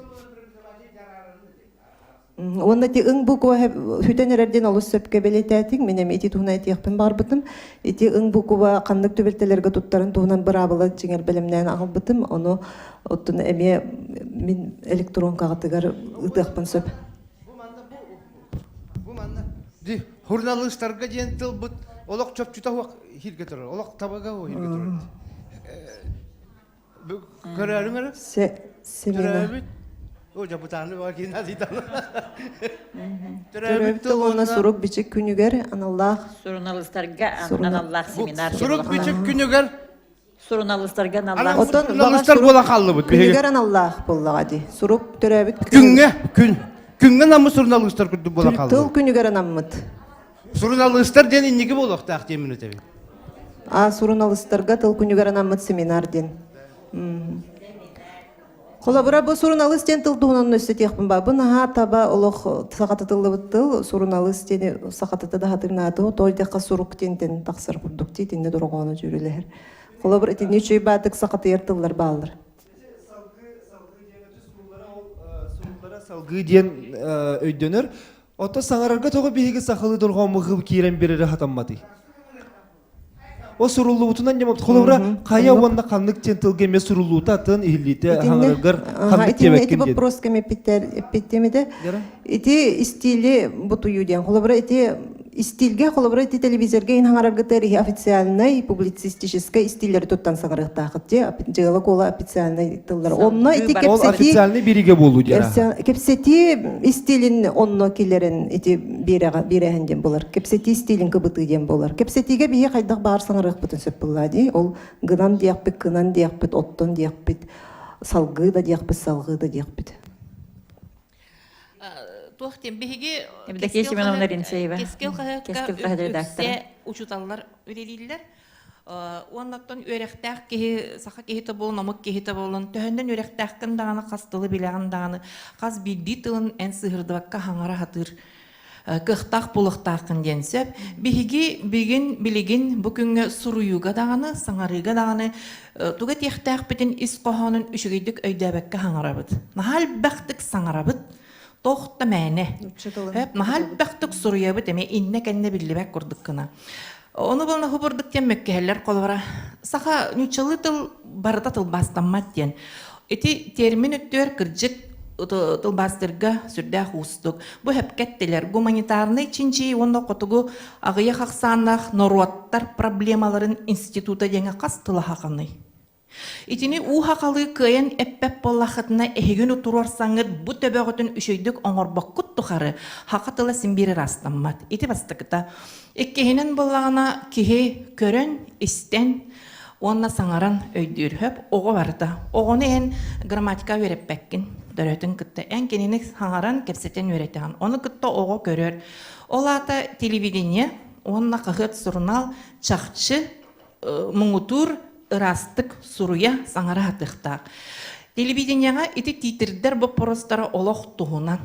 Уонна ити ыҥ буква сүтэн эрэр диэн олус сөпкө бэлиэтээтиҥ. Мин эмиэ ити туһунан этиэхпин баҕарбытым. Ити ыҥ буква ханнык түбэлтэлэргэ туттарын туһунан быраабыла дьиҥэр бэлэмнээн аҕалбытым. Ону оттон эмиэ мин электронкаҕытыгар ыытыахпын сөп. Бу манна бу манна ди журналистарга диэн тылбыт олох чопчута суох иһиргэ турар. Олох табага суох иһиргэ турар. Көрөөрүҥ эрэ. Семена. О, дьабытааны баҕа киин азыйтан. Төрөөбүт тыл уонна сурук бичик күнүгэр аналлаах Суруналыыстарга аналлаах семинар. Сурук бичик күнүгэр Суруналыыстарга аналлаах. Оттон суруналыыстар буола хааллыбыт биһиги. Күнүгэр аналлаах буоллаҕа дии. Сурук төрөөбүт күҥҥэ күн. Күҥҥэ анаммыт суруналыыстар курдук буола хааллыбыт. Тыл күнүгэр анаммыт. Суруналыыстар диэн инники буолуохтаах диэн мин этэбин. А суруналыстарга тыл күнүгэр анаммыт семинар диэн. Холобура, бу суруналыыс диэн тыл туһунан өссө баа. Бу наһаа таба олох сахатытыллыбыт тыл, суруналыыс диэни сахатыта да хатыҥнаатыһу, той диэххэ сурук диэнтэн тахсар курдук дии, итиннэ дорҕооно дьүөрэлэһэр. Холобур, итинни үчүгэй баатык сахатыйар тыллар бааллар. Салгыы диэн өйдөнөр. Ото саҥарарга тоҕо биһиги сахалыы дорҕооммутун киирэн биэрэрэ хатамматый? О суруллубутунан дьэ холобура хайа уонна ханнык диэн тылга эмиэ суруллуута атын иһиллиитэ хаҥарыгар ханнык диэбэккин ити вопрос кэм эппиттэр эппиттем ити истиили бутуйуу диэн холобура ити истиилгэ холобура ити телевизорга ин хаҥараргытыгар иһи официальнай публицистическай истииллэри туттан саҥарыахтаахыт дии дьыала куола официальнай тыллар онно ити кэпсэтии официальный биригэ буолуу диэн кэпсэтии истиилин онно киллэрэн ити биэрэҕэ биэрэһин диэн буолар кэпсэтии истиилин кыбытыы диэн буолар кэпсэтиигэ биһи хайдах баар саҥарыахпытын сөп буоллаа дии ол гынан диэхпит кынан диэхпит оттон диэхпит салгыы да диэхпит салгыы да диэхпит туох диэн биһиги Евдокия Семеновна Ринцеева Кэскил хаһыакка учууталлар үлэлииллэр Уоннаттан үөрэхтээх киһи, саха киһитэ буолун, омук киһитэ буолун, төһөннөн үөрэхтээххин даҕаны, хас тылы билэҕин даҕаны, хас биирдии тылын эн сыһырдыбакка хаҥара сатыыр кыахтаах буолуохтааххын диэн сөп. Биһиги билигин билигин бу күҥҥэ суруйууга даҕаны, саҥарыыга даҕаны тугу этиэхтээхпитин ис хоһоонун үчүгэйдик өйдөөбөккө хаҥарабыт. Наһаа элбэхтик саҥарабыт, туох да мээнэ. Наһаа элбэхтик суруйабыт эмиэ иннэ-кэннэ биллибэт курдук гына. Ону булна хубурдук диэн мөккүһэллэр холобура саха нууччалыы тыл барыта тылбаастаммат диэн. Ити термин өттүгэр кырдьык тылбаастырга сүрдээх уустук. Бу хэпкэттилэр гуманитарнай чинчийии уонна хотугу аҕыйах ахсааннаах норуоттар проблемаларын института диэҥэ хас тыла хаханый? Итини уу хахалыы кыайан эппэт буоллаххытына эһигини туруорсаҥҥыт бу төбөҕүтүн үчүгэйдик оҥорбоккут тухары хаха тыла син биир ыраастаммат. Ити бастакыта. Иккиһинэн буоллаҕына киһи көрөн, истэн уонна саҥаран өйдүүр хөп оҕо барыта. Оҕону эн грамматика үөрэппэккин төрөтүн кытта. Эн кинини саҥаран, кэпсэтэн үөрэтэҕин. Ону кытта оҕо көрөр. Ол аата телевидение уонна хаһыат сурунаал чахчы муҥутуур ыраастык суруйа, саҥара сатыахтаах. Телевидениеҕа ити тиитирдэр боппуруостара олох туһунан.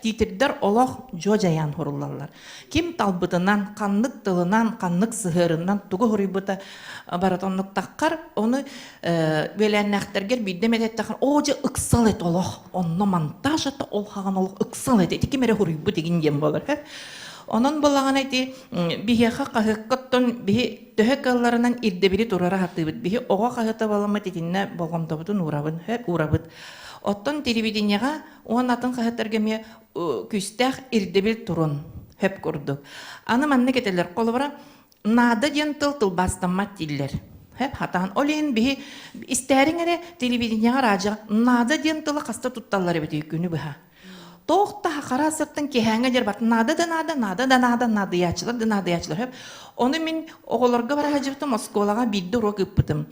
Тиитирдэр олох дьуо дьайаан хуруллаллар. Ким талбытынан, ханнык тылынан, ханнык сыһыарынан тугу хоруйбута барыта оннуктаххар, ону үөлээннээхтэргэр биирдэ эмэ эттэххэр, оо дьэ ыксал эт олох, онно монтаж это ол хаҕан олох ыксал эт, ити ким эрэ хоруйбут игин диэн буолар. Онон булаҕына ити биһиэхэ хаһыакка оттон биһи төһө кыалларынан ирдэбили туруора сатыыбыт. Биһи оҕо хаһыата буоламмыт итиннэ болҕомтобутун уурабын, уурабыт. Оттон телевидениеҕа уонна атын хаһыаттарга эмиэ күүстээх ирдэбил турун хөп курдук. Аны маннык этэллэр, холобура, наада диэн тыл тылбаастаммат дииллэр. Хөп хатаан. Ол иһин биһи истээриҥ эрэ телевидениеҕа, радиоҕа наада диэн тылы хаста тутталлар эбит күнү быһа. Туох да хара сыртын киһээҥҥэ дьэр бар наада да наада, наада да наада, наадыйааччылар да наадыйааччылар хөп. Ону мин оҕолорго бара сылдьыбытым, оскуолаҕа биирдэ уруок ыыппытым.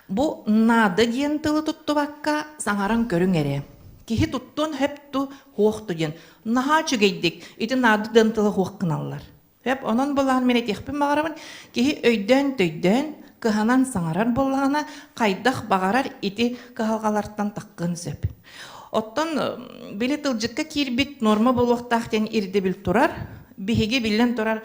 Бу наада диэн тылы туттубакка саҥаран көрүҥ эрэ. Киһи туттуон хөп ту, хуох ту диэн. Наһаа үчүгэйдик ити наада диэн тылы хуох гыналлар. Хөп, онон былаан мин этиэхпин баҕарабын, киһи өйдөөн-төйдөөн, кыһанан саҥарар буоллаҕына, хайдах баҕарар ити кыһалҕалартан таххыан сөп. Оттон били тылдьыкка киирбит нуорма буолуохтаах диэн ирдэбил турар. Биһиги биллэн турар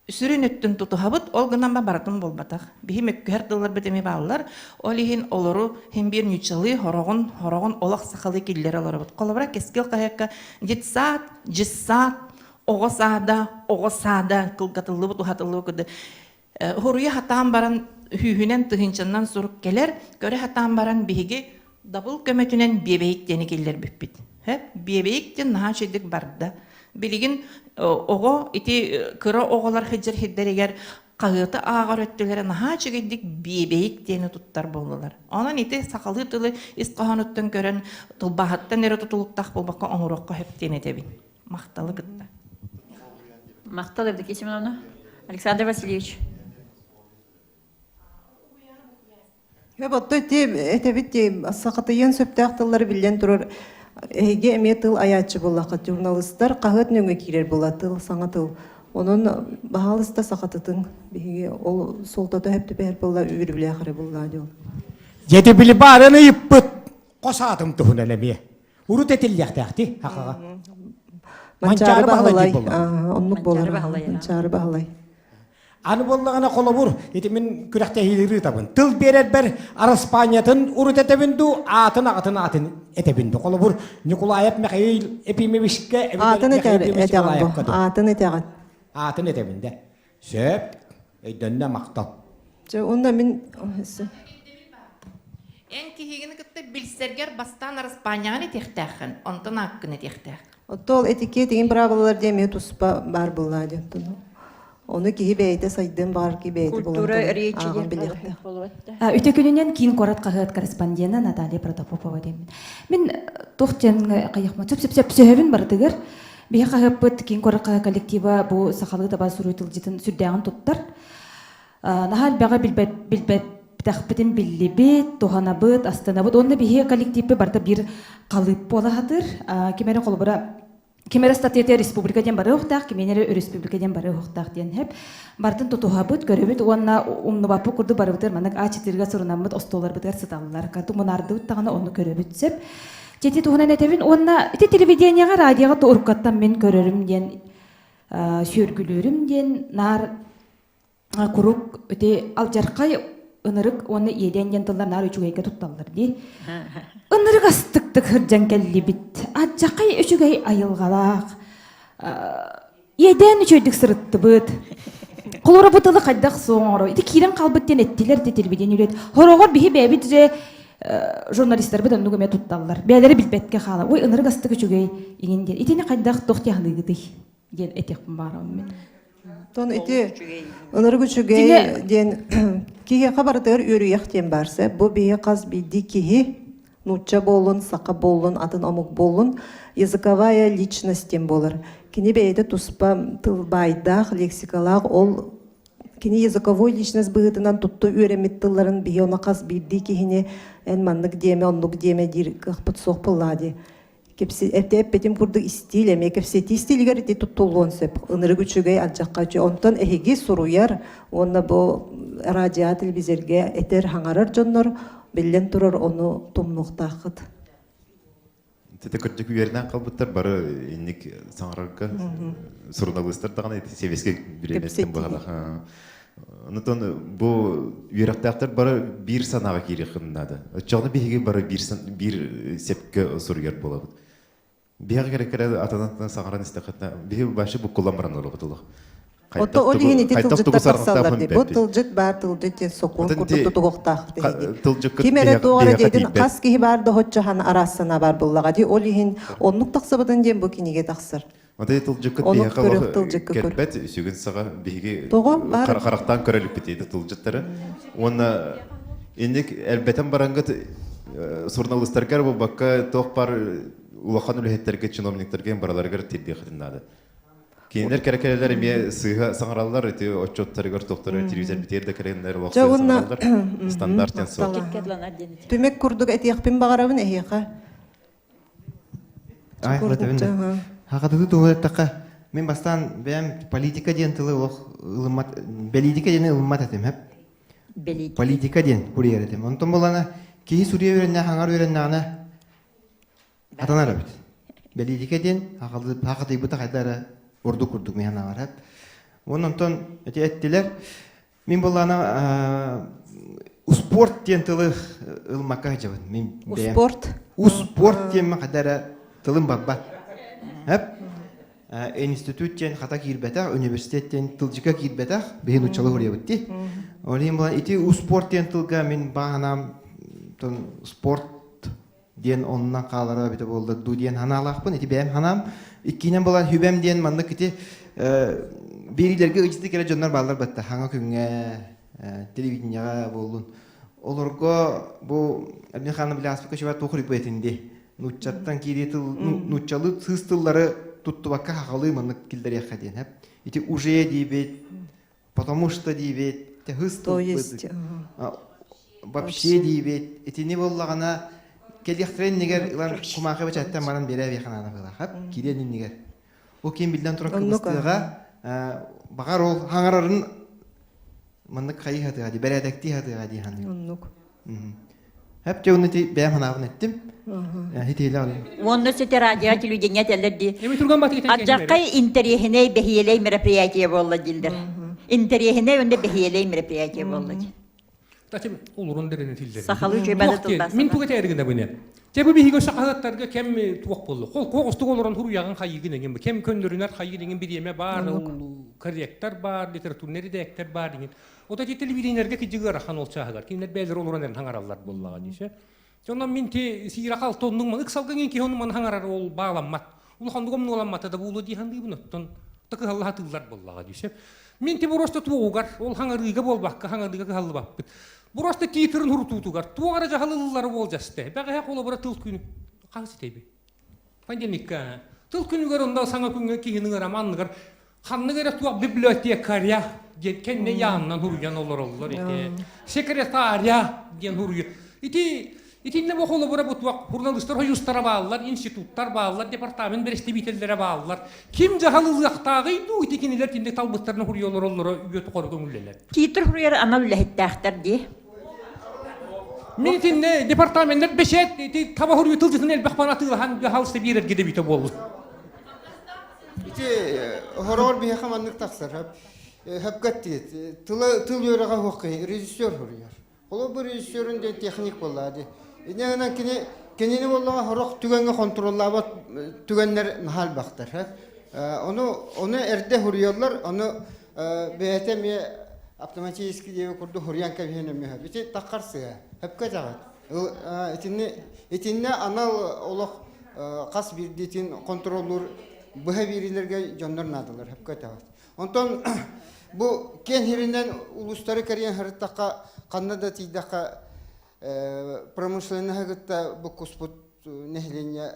сүрүн өттүн тутуһабыт, ол гынан барытын буолбатах. Биһи мөккүһэр тылларбыт эмиэ бааллар. Ол иһин олору хин биир ньучалыы хороҕун, хороҕун олох сахалыы киллэрэ олоробут. Холобура, Кэскил хаһыакка детсад, дьыссаат, оҕо саада, оҕо саада кылгатыллыбыт, уһатыллыбыт курдук. Хоруйа хатаан баран сүүһүнэн тыһыынчаннан сурук кэлэр, көрө хатаан баран биһиги дабыл көмөтүнэн биэбэйик диэни киллэрбиппит. Биэбэйик диэн наһаа үчүгэйдик барда. Билигин оҕо ити кыра оҕолор сылдьар сирдэригэр хаһыаты ааҕар өттүлэрэ наһаа үчүгэйдик биэбэйик диэни туттар буоллулар. Онон ити сахалыы тылы ис хоһоонуттан көрөн тылбааһыттан эрэ тутулуктаах буолбакка оҥоруохха сөп диэн этэбин. Махталы кытта. Махтал, Евдокия Семеновна. Александр Васильевич. Отто ити этэбит сахатыйыан сөптөөх тыллары биллэн турар эһиги эмиэ тыл айааччы буоллаххыт журналистар хаһыат нөҥүө киирэр буолла тыл саҥа тыл. Онон баһаалыста сахатытыҥ биһиги ол суолтата сөп түбэһэр буолла үөрүүлээх эрэ буоллаа дьол. Дьэти били баарын ыйыппыт хос аатым туһунан эмиэ. Урут этиллиэхтээхти хахаҕа. Манчаары Баһылай оннук буолар. Манчаары Баһылай. Аны буоллаҕына холобур, ити мин күрэхтэһиилири ыытабын. Тыл биэрэрбэр Араспаанньатын урут этэбин дуу, аатын аҕатын аатын этэбин дуу. Холобур, Ньукулаев Михаил Епимовичка Аатын этэҕин бу. Аатын этэҕин. Аатын этэбин да. Сөп. Өйдөннө махтал. Дьэ, уонна мин Эн киһигини кытта билсэргэр бастаан араспаанньаҕын этиэхтээххин, онтон ааккын этиэхтээх. Оттон ол этикет игин правилалар диэн эмиэ туспа баар буоллаа диэн Ону киһи бэйэтэ сайдыан баҕар киһи бэйэтэ Культура речи диэн билиэхтээх. Үтө күнүнэн киин куорат хаһыат корреспондена Наталья Протопопова диэммин. Мин туох диэн хайахма сөп сөп сөп сөһөбүн барытыгар. Биһи хаһыаппыт киин куорат хаһыат коллектива бу сахалыы таба суруй тылдьытын сүрдээҕин туттар. Наһаа элбэҕи билбэт билбэтэхпитин биллибит, туһанабыт, астынабыт. Уонна биһи коллективпыт барыта биир халыып буола сатыыр. Ким эрэ холобура ким эрэ статьята республика диэн бары уохтаах, ким эрэ өрөспүүбүлүкэ диэн бары уохтаах диэн хэп. Барытын тутуһабыт, көрөбүт уонна умнубаппыт курдук барыбытыгар маннык А4-га сурунаммыт остуолларбытыгар сыталлар. Кату мунаардыбыт даҕаны ону көрөбүт сөп. Дьэ туһунан этэбин уонна ити телевидениеҕа, радиоҕа уруккаттан мин көрөрүм диэн сүөргүлүүрүм диэн наар куруук ити алдьархай ынырык уонна иэдээн диэн тыллар наар үчүгэйгэ тутталлар дии. Ынырык астыктык сылдьан кэллибит. Алдьархай үчүгэй айылҕалаах. Иэдээн үчүгэйдик сырыттыбыт. Холоро бу тылы хайдах суоҥоро. Ити киирэн хаалбыт диэн эттилэр ити телевидение үлэт. Хороҕор биһи бэйэбит же журналистарбыт оннук эмиэ тутталлар. Бэйэлэрэ билбэткэ хаала. Ой, ынырык астык үчүгэй иҥин диэн. Итини хайдах туох диэханыыгытый диэн этиэхпин баарабын мин. Тон ити ынырык үчүгэй диэн киһиэхэ барытыгар үөрүйэх диэн баар сөп. Бу биһи хас биирдии киһи нуучча буоллун, саха буоллун, атын омук буоллун языковая личность диэн буолар. Кини бэйэтэ туспа тыл баайдаах, лексикалаах, ол кини языковой личность быһыытынан тутту үөрэммит тылларын биһи ону хас биирдии киһини эн маннык диэмэ, оннук диэмэ диир кыахпыт суох буоллаҕа дии. Эппитим курдук истиил эмиэ кэпсэтии истиилигэр ити туттуллуон сөп. Ынырык үчүгэй, алдьахха үчүгэй. Онтон эһиги суруйар уонна бу радио, телевизорга этэр, хаҥарар дьоннор биллэн турар ону тумнуохтааххыт. Ити кырдьык үөрэнэн қалбыттар бары инник саҥарарга суруналыыстар даҕаны ити сэбиэскэй бириэмэттэн быһалах. Онтон бу үөрэхтээхтэр бары биир санааҕа киириэххин наада. Оччоҕуна биһиги бары биир, биир сепке суруйар буолабыт. Биһиэхэ кэрэ-кэрэ атынан саҥаран истэххитинэ, биһи вообще буккуллан баран олоробут олох. Ото ол иһин ити тылдьыттар тахсаллар дии. Бу тылдьыт баар тылдьыт диэн сокуон курдук тутуһуохтаах биһиги. Ким эрэ туох эрэ диэтин хас киһи баар да оччоһан араас санаа баар буоллаҕа дии. Ол иһин оннук тахсыбытын диэн бу кинигэ тахсар. Отой тылдьыккыт биһиэхэ олох кэлбэт, сүгүн саҕа биһиги харахтаан көрө иликпит ити тылдьыттары. Уонна инник элбэтэн бараҥҥыт суруналыыстаргар буолбакка туох бар улахан үлэһиттэргэ, чиновниктарга бараларыгар тиэрдиэххитин наада. Кинилэр кэрэ-кэрэлэр эмиэ сыыһа саҥараллар, ити отчуоттарыгар туохтары телевизор битиэр да кэрэннэр олох сыыһа саҥараллар. Стандарт диэн суох. Түмүк курдук этиэхпин баҕарабын эһиэхэ. Ай, Хакатыты туһу эттэххэ, мин бастаан бэйэм политика диэн тылы олох ылыммат, бэлиитикэ диэни ылыммат этим, хэп. Политика диэн курьер этим. Онтон булана киһи суруйа үөрэннээх, аҥар үөрэннэҕинэ атанар эбит. Бэлиитикэ диэн хакатыйбыта хайда эрэ ордук курдук миһэн аҥар хэп. Уон онтон эти эттилэр, Мин буллаана успуорт диэн тылы ылмакка сылдьабын. Мин бэйэм. Успуорт? Успуорт диэн хата эрэ тылым барбат. Эп институт диэн хата киирбэтэх, университет диэн тылдьыка киирбэтэх, биһи нуччалы хуруйабыт дии. Ол иһин булан ити успуорт диэн тылга мин бааһанаам спорт диэн оннунан хаалара эбитэ буолла дуу диэн санаалаахпын. Ити бэйэм санаам. Иккиинэн буолан хүбэм диэн маннык ити биэриилэргэ ыдьытык кэлэ дьоннор бааллар батта хаҥа күҥҥэ телевидениеҕа буоллун. Олорго бу Абдин Ханна Бляспика чуба туох этин ди. Нууччаттан киирии тыл нууччалыы сыыс тыллары туттубакка хахалыы маннык киллэриэххэ диэн хэп. Ити уже диибит, потому что диибит, хыс То есть вообще диибит. Итини буоллаҕына кэлиэхтэрин иннигэр ылан кумаахы бэчээттэн баран биэрэ биэханаана быылаахат кириэн иннигэр. Ол ким биллэн туран кыбыстыаҕа. Баҕар ол хаҥарарын маннык хайыы сатыаҕа дии, бэрээдэктии сатыаҕа дии саныыбын. Оннук. Хэп дьэ уонна ити бэйэм санаабын эттим. Хитиилээх Уонна сити радио телевидение этэллэр дии. Адьаккай интэриэһинэй бэһиэлэй мероприятие буолла дииллэр. Интэриэһинэй уонна бэһиэлэй мероприятие буолла дии. Тачым улурун дэрин тиллер. Сахалыы чөйбәдэ тылдасына. Мин туга тээригинэ быне. Те бу биһиги сахалаттарга кем туох боллу. Хол коҕустук олорон хуруйагын хайыгын эҥин кем көннөрүнэр хайыгын эҥин бириэмэ баар, корректор баар, литературный редактор баар дигин. Ота ти телевидениелерге кидьиги ыарахан ол чааһыгар. Кинилэр бэйэлэр олорон эрэн хаҥараллар буоллаҕа дии. Онон мин ти сиирахал тоннуҥ ыксалгын киһи ону маны хаҥарар ол бааламмат. Улаханнык омнуоламмата да буолуо дии саныыбын оттон такыһаллаһа тыыллар буоллаҕа дии. Мин ти просто туоҕугар ол хаҥарыыга буолбакка хаҥарыыга кыһаллыбаппыт. Просто титрын хурутуутугар туох эрэ дьаһалыллары буолдьасты. Бэҕэһээ холобура тыл күнү хас итэби. Понедельникка тыл күнүгэр онно саҥа күҥҥэ киһини ыҥырам анныгар ханнык эрэ туох библиотекаря диэн кэннэ яаннан хуруйан олороллор ити секретаря диэн хуруйу ити итиннэ бу холобура бу туох журналистар хойустара бааллар институттар бааллар департамент бэрэстэбиитэллэрэ бааллар ким дьаһал ылыахтааҕый дуу ити кинилэр тинник талбыттарына хуруйа олороллоро үйэ тухары көҥүллэнэр Титр хуруйар анал үлэһиттээхтэр дии. Мин итиннэ департаменнар бэчээт ити таба хуруйу тылдьытын элбэх бан атыылаһан дьаһал биэрэргэ да бүтэ буоллун. Ити хороҕор биһиэхэ маннык тахсар. Хөпкөт диэт. Тыла тыл үөрэҕэ суох киһи режиссер суруйар. Холобур режиссерун диэн техник буоллаа дии. Инньэ гынан кини кинини буоллаҕа сорох түгэҥҥэ хонтуруоллаабат түгэннэр наһаа элбэхтэр. Ону ону эрдэ суруйаллар, ону бэйэтэ эмиэ автоматически диэби курдук суруйан кэбиһэн эмиэ сөп. Ити таххар сыһа. Хөпкө этэҕит. Итинни итиннэ анал олох хас биирдиитин контроллуур быһа биэриилэргэ дьоннор наадалар сөпкө этэҕит. Онтон бу киэн сиринэн улуустары кэрийэн сырыттахха ханна да тиийдэххэ промышленноһы кытта буккуспут нэһилиэнньэ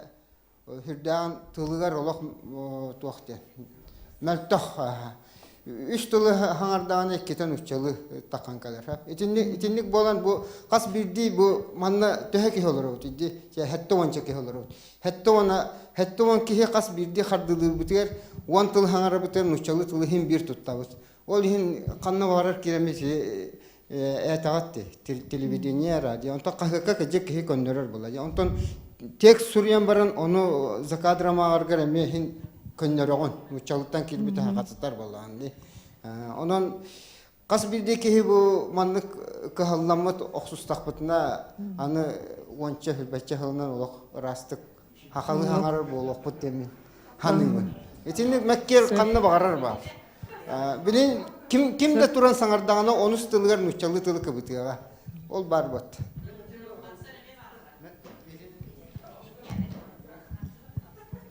Сүрдээҕин тылыгар олох туох диэн мөлтөх үс тылы хаҥардаҕына иккитэ нууччалыы таххан кэлэр. Итинник итинник буолан бу хас биирдии бу манна төһө киһи олоробут иди сэттэ уонча киһи олоробут. Сэттэ уона 70 киһи хас биирдии хардыылыырбытыгар уон тыл хаҥарабытыгар нууччалыы тылы иһин биир туттабыт. Ол иһин ханна баҕарар киирэммит ээтэҕит телевидение, радио. Онтон хаһыакка кыдьык киһи көннөрөр була. Онтон текст суруйан баран ону за кадром ааҕаргар эмиэ иһин көннөрөҕүн. Нууччалыттан киирбит аһаҕатытар буоллаҕын дии. Онон хас биирдии киһи бу маннык кыһалламмыт охсустахпытына аны уонча сүүрбэччэ сылынан олох ыраастык хахалы хаҥарар буолуохпут диэммин ханыыбын. Итинник мэккиэр ханна баҕарар баар. Билин ким ким да туран саҥардаҕына онус тылыгар нууччалыы тылы кыбытыаҕа. Ол баар бот.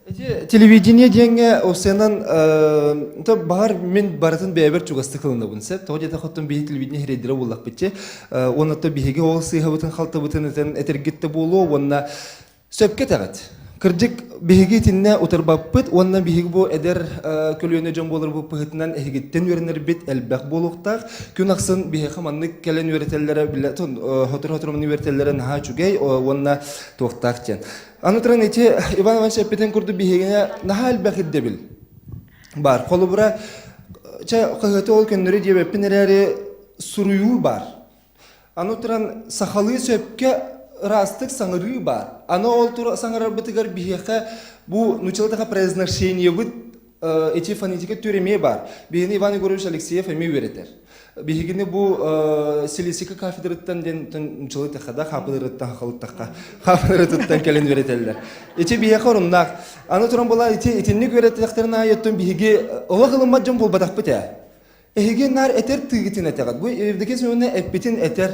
Ити телевидение диэҥҥэ осенан то баҕар мин барытын бэйэбэр чугастык ылынабын сөп. Тоҕо диэтэх оттон биһи телевидение хирэйдэрэ буоллахпыт че. Уонна то биһиги ол сыыһабытын халтыбытын этэн этэргит да буолуо уонна Сөпкө этэҕит. Кырдьык, биһиги итиннэ утарбаппыт уонна биһиги бу эдэр көлүөнэ дьон буоларбыт быһыытынан эһигиттэн үөрэнэрбит элбэх буолуохтаах. Күн ахсын биһиэхэ маннык кэлэн үөрэтэллэрэ, сотору-сотору маннык үөрэтэллэрэ наһаа үчүгэй уонна туохтаах диэн. Аны туран ити Иван Иванович эппитин курдук биһигини наһаа элбэх ирдэбил баар. Холобура, чэ, хаһыаты ол көннөрү диэбэппин эрээри суруйуу баар. Аны туран сахалыы сөпкө ыраастык саҥарыы баар. Аны ол тура саҥарарбытыгар биһиэхэ бу нууччалыы произношениебыт эти фонетика түр эмиэ баар. Биһини Иван Егорович Алексеев эмиэ үөрэтэр. Биһигини бу силисика кафедрыттан диэн нууччалыы тахада хаапыдырыттан хахалыттахха хаапыдырыттан кэлэн үөрэтэллэр. Ити биһиэхэ оруннаах. Аны туран була ити итинник үөрэттэхтэрин аайы биһиги олох ылыммат дьон буолбатахпыт ээ. Эһиги наар этэр тыыгытын этэҕит. Бу Евдокия Семеновна эппитин этэр.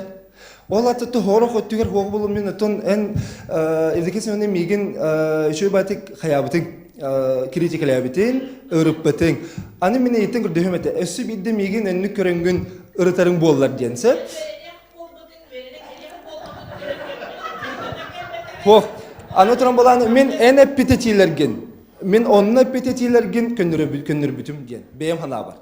Ол аты тоһоорох өттүгэр хуох булум мин оттон эн Евдокия Семеновна миигин үчүгэй баатык хайаабытыҥ, критикалээбитиҥ, ырыппытыҥ. Аны мин эйиттэн көрдөһүм этэ. Өссө биирдэ миигин өннүк көрөнгүн ырытарыҥ буоллар диэн сөп. Хуох. Аны туран булаан мин эн эппит этиилэргин Мин онно эппит этиилэргин көннөрбүтүм диэн бэйэм санаабар.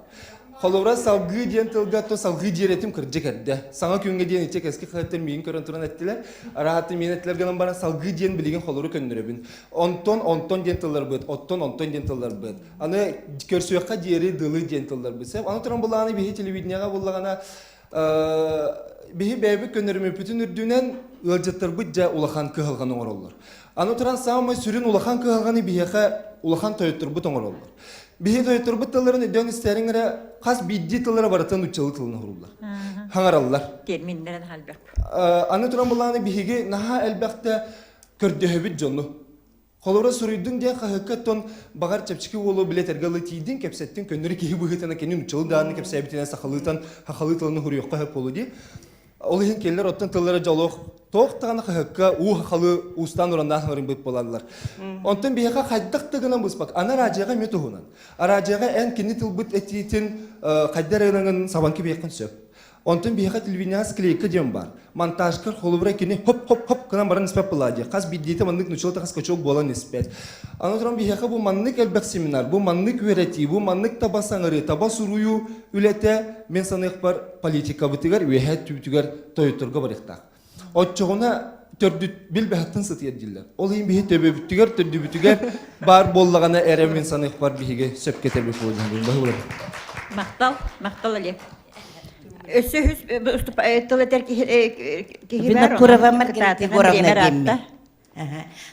Холобура салгыы диэн тылга то салгыы диэретим кырдьык эрдэ. Саҥа күҥҥэ диэн ичэ кэски хаһыаттан миигин көрөн туран эттилэр. Араһаты миин эттилэр гынан баран салгыы диэн билигин холору көннөрөбүн. Онтон онтон диэн тылларбыт, оттон онтон диэн тылларбыт. Аны көрсүөххэ диэри дылы диэн тылларбыт. Сэп аны туран буллаҕына биһи телевидениеҕа буллаҕына биһи бэйэбит көннөрүмүппүтүн үрдүнэн ыалдьыттарбыт дьэ улахан кыһалҕаны оҥороллор. Аны туран саамай сүрүн улахан кыһалҕаны биһиэхэ улахан тойотторбут оҥороллор. Биһи тойотторбут тылларын өйдөөн истээриҥ эрэ хас биирдии тыллара барыта нууччалыы тылын оһоруллар. Хаҥараллар. Терминнэрин элбэх. Аны туран булааны биһиги наһаа элбэхтэ көрдөһөбүт дьону. Холобура суруйдуҥ диэн хаһыакка оттон баҕар чэпчэки уолу билэтэргэ ылы тиийдиҥ, кэпсэттиҥ, көннөрү киһи быһыытынан кини нууччалыы даҕаны кэпсээбитинэн сахалыытан хахалыы тылын уһуруйуохха сөп буолуо дии. Ол иһин кинилэр оттон тыллара дьолуох туох даҕаны хаһыакка уу хахалыы уустаан ураннаан хабарыҥбыт буолаллар. Онтон биһиэхэ хайдах да гынан быспак. Аны араадьыйаҕа эмиэ туһунан. Араадьыйаҕа эн кини тылбыт этиитин хайда эрэ гынаҥын сабан кэбиһиэххин сөп. Онтон биһиэхэ телевидениеҕа склейка диэн баар. Монтажкар холобура кини хоп-хоп-хоп гынан баран испэт буолаа дии. Хас биирдиитэ маннык нуччалыы хас скачок буолан испэт. Аны туран биһиэхэ бу маннык элбэх семинар, бу маннык үөрэтии, бу маннык таба саҥарыы, таба суруйуу үлэтэ мин саныахпар политикабытыгар үөһээ өттүбүтүгэр тойотторго барыахтаах. Оччоҕуна төрдүт билбэһэттэн сытыйар дииллэр. Ол иһин биһи төбөбүтүгэр, төрдүбүтүгэр баар буоллаҕына эрэ мин саныахпар биһиги сөпкө этэбит буолуо. Махтал, махтал Олег. Өссө үһүс тыл этэр киһи киһи бар. Винокурова Маргарита Егоровна диэммин.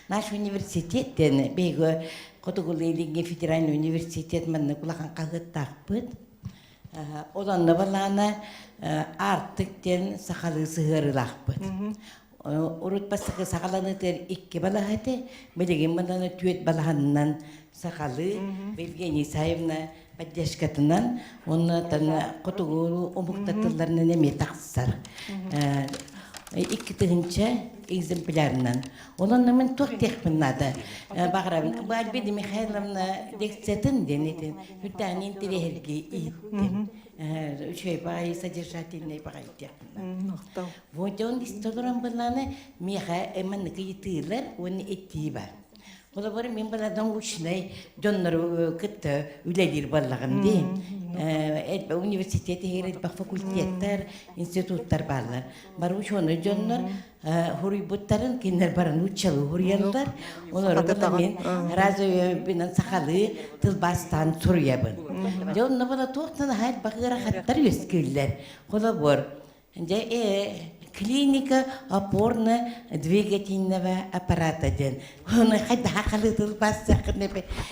Наш университет диэн биһиги Хотугулуу-Илиҥҥи федеральный университет маннык улахан хаһыаттаахпыт. Ол онно балаана Аартык диэн сахалыы сыһыарыылаахпыт. Урут бастакы саҕаланыытыгар икки балаһа этэ, билигин манна түөрт балаһанынан сахалыы Евгения Исаевна поддержкатынан уонна хотугу омуктар тылларынан эмиэ тахсар. 2000 экземплярынан. Онон мен туох диэхпин наада. Баҕарабын. Бу Альбина Михайловна лекциятын диэн этин үрдээн интэриэһирги иһиттим. Үчүгэй баҕайы содержательный баҕайы диэхпин. Вот он истолорон былааны миэхэ маннык ыйытыылар уонна этии бар. Холобур, мин была научнай дьоннору кытта үлэлиир буоллаҕым дии. Университет иһигэр элбэх факультеттар, институттар бааллар. Бары учуонай дьоннор хуруйбуттарын кинилэр баран уччалыы хуруйаллар. Олору мин разве сахалыы тылбаастаан суруйабын. Дьэ онно була туохтан аһай элбэх ыарахаттар үөскүүллэр. Холобур, Дьэ, клиника опорно-двигательного аппарата диэн. Оны хайдаха халытыл бассахын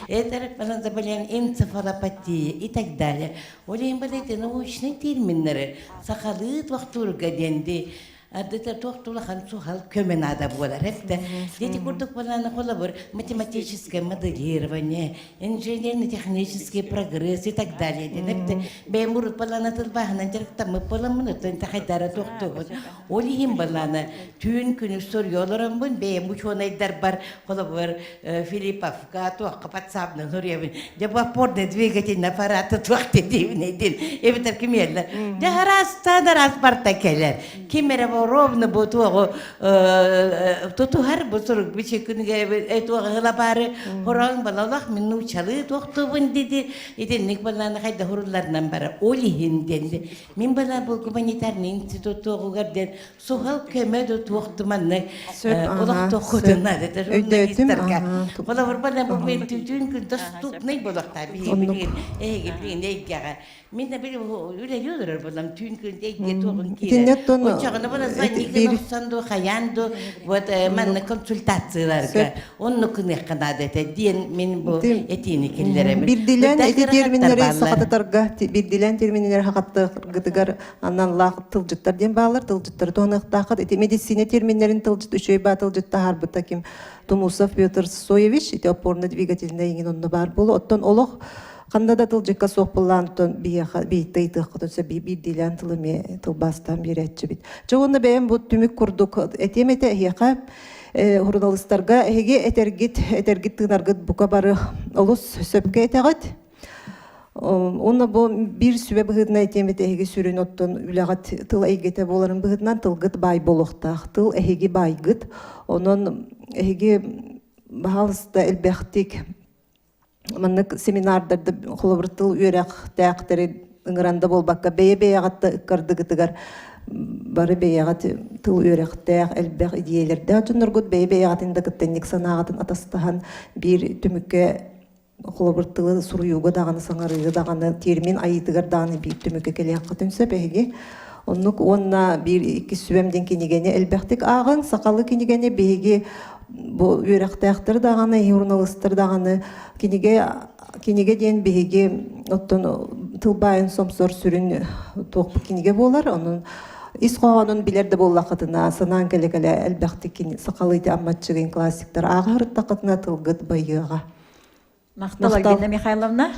Это заболевание энцефалопатия и так далее. Ол иһин балайты научный терминнери сахалыы туохтуурга диэн ди Ардыта туох улахан суһал көмө наада буолар эптэ. Дети курдук баланы холобур математическое моделирование, инженерно-технический прогресс и так далее диэн эптэ. Бэйэм урут балаана тылбааһынан дьарыктаммыт буоламмын, оттон хайдара тохтуубун. Ол иһин балаана түүн күнүс суруйа олороммун, бэйэм учуонайдарбар, холобур, Филипповка, туохха подсабынан суруйабын. Дьэ, бу опорный двигательный аппараты туох диэбин диэн эбэтэр кимиэллэр. Дьэ, араастаан араас барта кэлэр. Ким эрэ ровно бу туоҕу тутуһар бу сурук бичи күнүгэ туоҕу хылабаары хороон балалах мин нуучалыы туохтуубун диди итинник балааны хайда хурулларынан бара ол иһин диэн мин бала бу гуманитарный институт туоҕугар диэн суһал көмө да туохтуманны олохтооххутуна журналистарга холобур бала бу мен түүн күн доступный болохта биһиги эһиги билигин эйгэҕэ Мин да били үлэлии олорор буолам түүн күн эйгэ туоҕун киирэр. Оччоҕуна була звонигын охсон ду хайаан ду вот манна консультацияларга онну кыныахха наада этэ диэн мин бу этиини киллэрэбин. Бирдилэн эти терминнери сахатытарга бирдилэн терминнери хахаттаргытыгар аналлаах тылдьыттар диэн баалар тылдьыттары туһаныахтааххыт ити медицина терминнерин тылдьыт үчүгэй баа тылдьыт таһаарбыта ким Тумусов Петр Соевич ити опорно-двигательный иҥин онно баар буолу оттон олох Ханна да тылдьыкка суох буоллаан оттон биһиэхэ биирдэ ыйытыаххытын сөп биирдиилээн тыл эмиэ тылбаастаан биэрээччибит. Дьэ уонна бэйэм бу түмүк курдук этиэм этэ эһиэхэ суруналыыстарга эһиги этэргит этэргит тыынаргыт бука бары олус сөпкө этэҕит. Уонна бу биир сүбэ быһыытынан этиэм этэ эһиги сүрүн оттон үлэҕит тыл эйгэтэ буоларын быһыытынан тылгыт баай буолуохтаах. Тыл эһиги баайгыт. Онон эһиги баһаалыста элбэхтик маннык семинардарда холобур тыл үөрэхтээхтэри. ыҥыран да буолбакка бэйэ-бэйэҕит да ыккардыгытыгар бары бэйэҕит тыл үөрэхтээх, элбэх идиэйэлэрдээх дьонноргут бэйэ-бэйэҕитин да кытта инник санааҕытын атастаһан биир түмүккэ холобур тылы суруйууга даҕаны саҥарыыга даҕаны термин айыытыгар даҕаны биир түмүккэ кэлиэххитин сөп эһиги оннук уонна биир иккис сүбэм диэн кинигэни элбэхтик ааҕыҥ сахалыы кинигэни биһиги бу үөрэхтээхтэр даҕаны журналистар даҕаны кинигэ кинигэ диэн биһиги оттон тыл баайын сомсор сүрүн туохпут кинигэ буолар онон ис хоһоонун билэр да буоллаххытына санаан кэлэ-кэлэ элбэхтик сахалыы амматчыгын классиктар ааҕа сырыттаххытына тылгыт байыаҕа Махтал, Альбина Михайловна.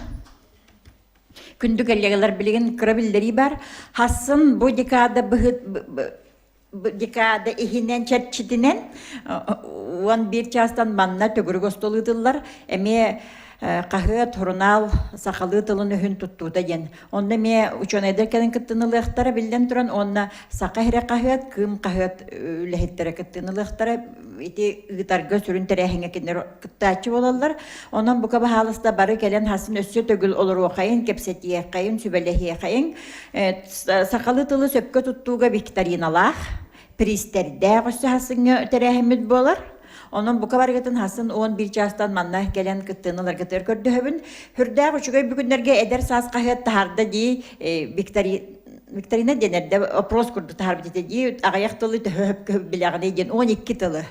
Күндү коллегалар билигин кыра биллэрии бар. Хассын бу декада быһыт декада иһинэн чэрчитинэн 11 чаастан манна төгүрүк остуол ыытыллар. Эмиэ хаһыат, сурунаал сахалыы тылын өһүн туттуута диэн. Онно эмиэ учуонайдар кэлэн кыттынылыахтара биллэн туран, уонна Саха сирэ хаһыат, Кыым хаһыат үлэһиттэрэ кыттыынылыахтара. Ити ыытарга сүрүн тэрээһиҥҥэ кинилэр кыттааччы буолаллар. Онон бука баһаалыста бары кэлэн хасын өссө төгүл олоруохайын, кэпсэтиэххэйин, сүбэлэһиэхэйин. Сахалыы тылы сөпкө туттууга викториналаах, приистэрдээх өссө хасыҥҥа тэрээһиммит буолар. Онон бука барыгытын хасын 11 чаастан манна кэлэн кыттыыны ыларгытыгар көрдөһөбүн. Хүрдээх үчүгэй бүгүннэргэ эдэр саас хаһыат таһаарда дии виктори Викторина диэн эрдэ опрос курдук таһаарбыт этэ дии аҕыйах тылы төһө сөпкө билэҕиний диэн 12 тылы.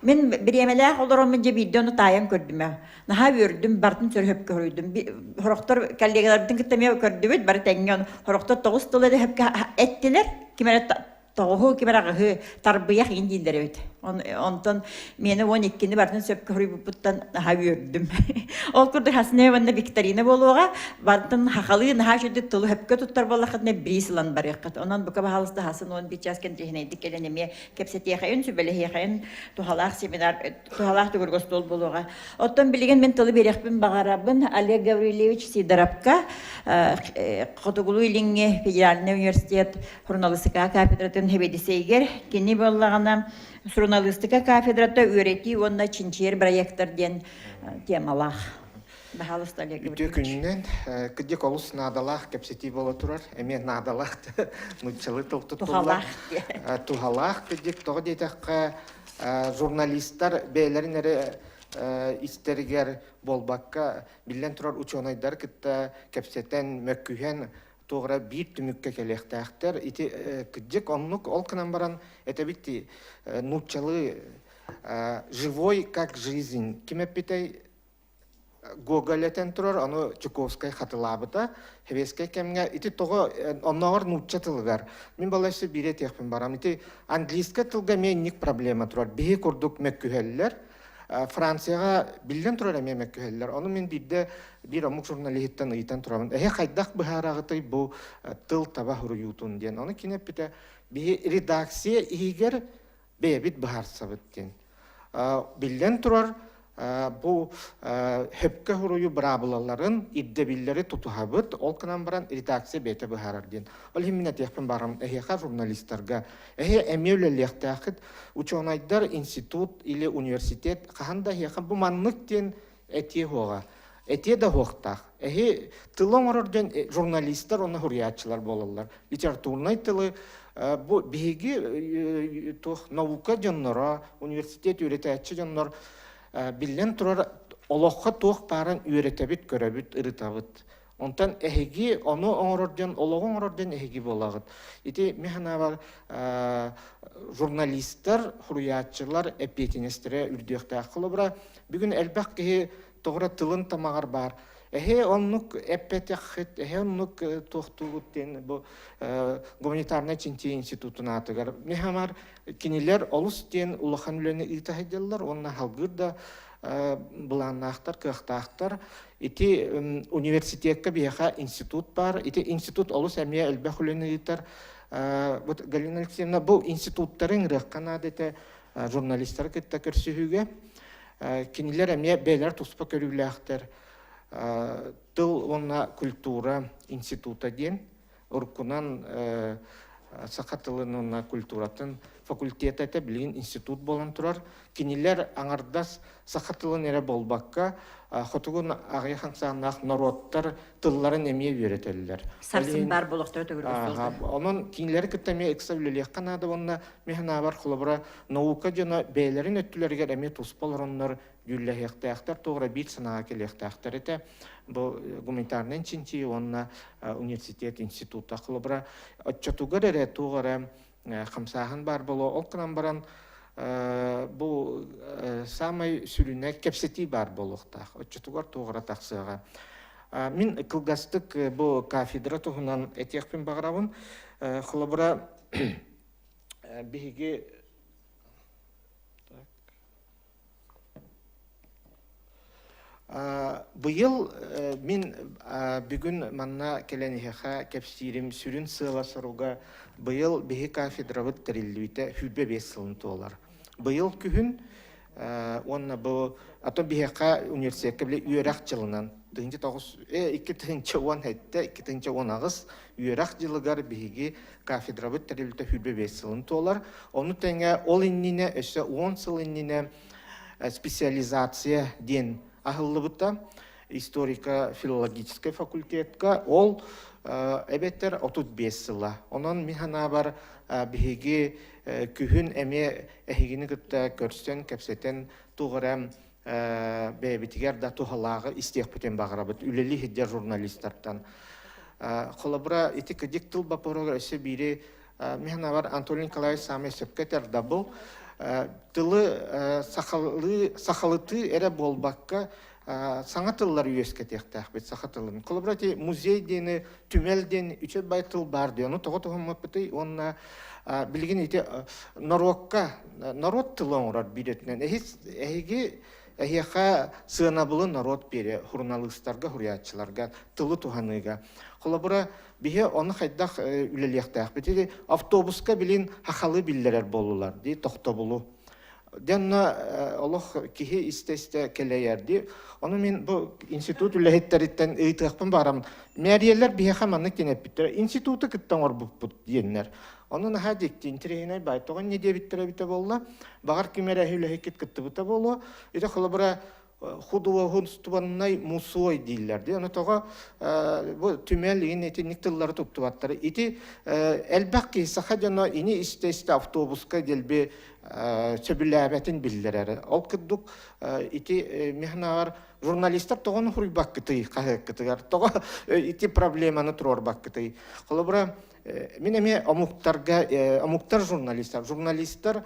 Мин бириэмэлээх олороммун дьэ биирдэ ону таайан көрдүм ээ. Наһаа үөрдүм, бартын сөрү сөпкө хоруйдум. Сорохтор коллегаларбытын кытта эмиэ көрдүбүт, бары тэҥҥэ ону сорохтор тоҕус тылы эрэ сөпкө эттилэр, ким эрэ тоҕуһу ким эрэ аҕыһы тарбыйах иҥин дииллэр эбит. Онтон миэнэ 12-ни барытын сөпкө хоруйбуппуттан наһаа үөрдүм. Ол курдук Хасне уонна викторина буолуоҕа. Барытын хахалыы наһаа үчүгэй тылы сөпкө туттар буоллаххытына бириис ылан барыаххыт. Онон бука баһаалыста хасын 11 час кэнтиэһинэйдик кэлэн эмиэ кэпсэтиэхэйин, сүбэлэһиэхэйин туһалаах семинар, туһалаах төгүрүк остуол буолуоҕа. Оттон билигин мин тылы биэриэхпин баҕарабын Олег Гаврильевич Сидоровка, Хотугулуу-Илиҥҥи федеральнай университет Суруналыыстыка кафедратын сэбиэдиссэйигэр кини буоллаҕына суруналыыстыка кафедрата үөрэтии уонна чинчийэр проектар диэн темалаах. Баһаалыста Олег Үтүө күнүнэн кырдьык олус наадалаах кэпсэтии буола турар. Эмиэ наадалаах нууччалыы тыл туттуллар. Туһалаах кырдьык тоҕо диэтэххэ журналистар бэйэлэрин эрэ истэригэр буолбакка биллэн турар учуонайдары кытта кэпсэтэн, мөккүһэн туох эрэ биир түмүккэ кэлиэхтээхтэр. Ити кырдьык оннук ол гынан баран этэбит дии нууччалыы живой как жизнь ким эппитэй Гоголь этэн турар, ону Чуковскай хатылаабыта. Сэбиэскэй кэмҥэ ити тоҕо оннооҕор нуучча тылыгар мин балайсы биири этиэхпин барам. Ити английскай тылга эмиэ инник проблема турар. Биһи курдук мөккүһэллэр. Францияҕа биллэн турар эмиэ мөккүһэллэр. Ону мин биирдэ биир омук журналиһыттан ыйытан турабын. Эһи хайдах быһаараҕытый бу тыл таба суруйуутун диэн. Ону кини эппитэ, биһи редакция иһигэр бэйэбит быһаарсабыт диэн. Биллэн турар, бу хөпкө суруйуу быраабылаларын, ирдэбиллэри тутуһабыт, ол гынан баран редакция бэйэтэ быһаарар диэн. Ол иһин мин этиэхпин баарым, эһиэхэ журналистарга, эһи эмиэ үлэлиэхтээххит, учуонайдар институт или университет хаһан да эһиэхэ бу маннык диэн этиэ суоҕа. Этиэ да суохтаах. Эһи тылы оҥорор диэн журналистар уонна суруйааччылар буолаллар. Литературнай тылы бу биһиги туох наука дьонноро, университет үөрэтээччи дьоннор биллэн турар олоххо туох баарын үөрэтэбит, көрөбүт, ырытабыт. Онтон эһиги ону оҥорор диэн, олоҕу оҥорор диэн эһиги буолаҕыт. Ити мин санаабар журналистар, суруйааччылар эппиэтинэстэрэ үрдүөхтээх. Холобура, бүгүн элбэх киһи тоҕо тылын тамаҕар баар. Эһи оннук эппэтэххит, эһи оннук туохтуугут диэн бу гуманитарнай чинчийии институтун аатыгар. Мин хамар кинилэр олус диэн улахан үлэни ыыта сылдьаллар уонна салгыыр да былааннаахтар, кыахтаахтар. Ити университекка биһиэхэ институт баар. Ити институт олус эмиэ элбэх үлэни ыытар. Вот Галина Алексеевна, бу институттары ыҥырыахха наада этэ журналистары кытта көрсүһүүгэ. Кинилэр эмиэ бэйэлэр туспа көрүүлээхтэр. Тыл уонна культура института диэн уруккунан. саха тылын уонна культуратын факультета этэ, билигин институт буолан турар. Кинилэр аҥардас саха тылын эрэ буолбакка, хотугу аҕыйах ахсааннаах норуоттар тылларын эмиэ үөрэтэллэр. Сарсын баар буолуохтара төгүрүк Онон кинилэри кытта эмиэ ыкса үлэлиэххэ наада уонна мин санаабар холобура наука дьоно бэйэлэрин өттүлэригэр эмиэ туспа олороннор дьүүллэһиэхтээхтэр, туох эрэ биир санааҕа кэлиэхтээхтэр этэ. Бу гуманитарнай чинчийии уонна университет института холобура оччотугар эрэ туох эрэ хамсааһын баар буолуо. Ол гынан баран бу саамай сүрүнэ кэпсэтии баар буолуохтаах. Оччотугар туох эрэ тахсыаҕа. Мин кылгастык бу кафедра туһунан этиэхпин баҕарабын. Холобура, биһиги Быйыл мин бүгүн манна кэлэн эһиэхэ кэпсиирим сүрүн сыала-соруга быйыл биһи кафедрабыт тэриллибитэ 25 сылын туолар. Быйыл күһүн уонна бу а то биһиэхэ университекка били үөрэх дьылынан 2007, 2018 үөрэх дьылыгар биһиги кафедрабыт тэриллибитэ 25 сылын туолар. Ону тэҥэ ол иннинэ өссө 10 сыл иннинэ специализация диэн аһыллыбыта историко-филологическай факультетка ол эбэтэр 35 сыла. Онон мин санаабар биһиги күһүн эмиэ эһигини кытта көрсөн, кэпсэтэн туох эрэ бэйэбитигэр да туһалааҕы истиэхпитин баҕарабыт үлэлии сылдьар журналистартан. Холобура, ити кыдьык тыл боппуруоһугар өссө биири мин санаабар Анатолий Николаевич саамай сөпкө этэр да бу тылы сахалыы сахалытыы эрэ буолбакка саҥа тыллары үөскэтиэхтээхпит саха тылын. Холобура ити музей диэни түмэл диэн үчүгэй бай тыл баар диэн ону тоҕо туһаммаппытый уонна билигин ити норуокка норуот тылы оҥорор биир өттүнэн эһиги эһиэхэ сыанабылы норуот биэрэ суруналыыстарга суруйааччыларга тылы туһаныыга холобура биһи ону хайдах үлэлиэхтээхпит или автобуска билин хахалы биллэрэр буоллулар дии тохтобулу Дьонно олох киһи истэ-истэ кэлэйэр дии. Ону мин бу институт үлэһиттэриттэн ыйытыахпын баҕарам. Мээриэлэр биһиэхэ маннык диэн эппиттэрэ. Институту кытта оҥорбуппут диэннэр. Ону наһаа дьикти, интэриэһинэй баай. Тоҕо инньэ диэбиттэрэ эбитэ буолла. Баҕар ким эрэ үлэһиккит кыттыбыта буолуо. Ити холобура художественнай мусуой дииллэр дии. Ону тоҕо бу түмэл иин итинник тыллары туттубаттар. Ити элбэх киһи саха дьоно ини истэ-истэ автобуска дэлби сөбүлээбэтин биллэрэр. Ол курдук ити механаар журналистар тоҕо хуруйбаккытый хаһыаккытыгар, тоҕо ити проблеманы туруорбаккытый. Холобура, мин эмиэ омуктарга омуктар журналистар, журналистар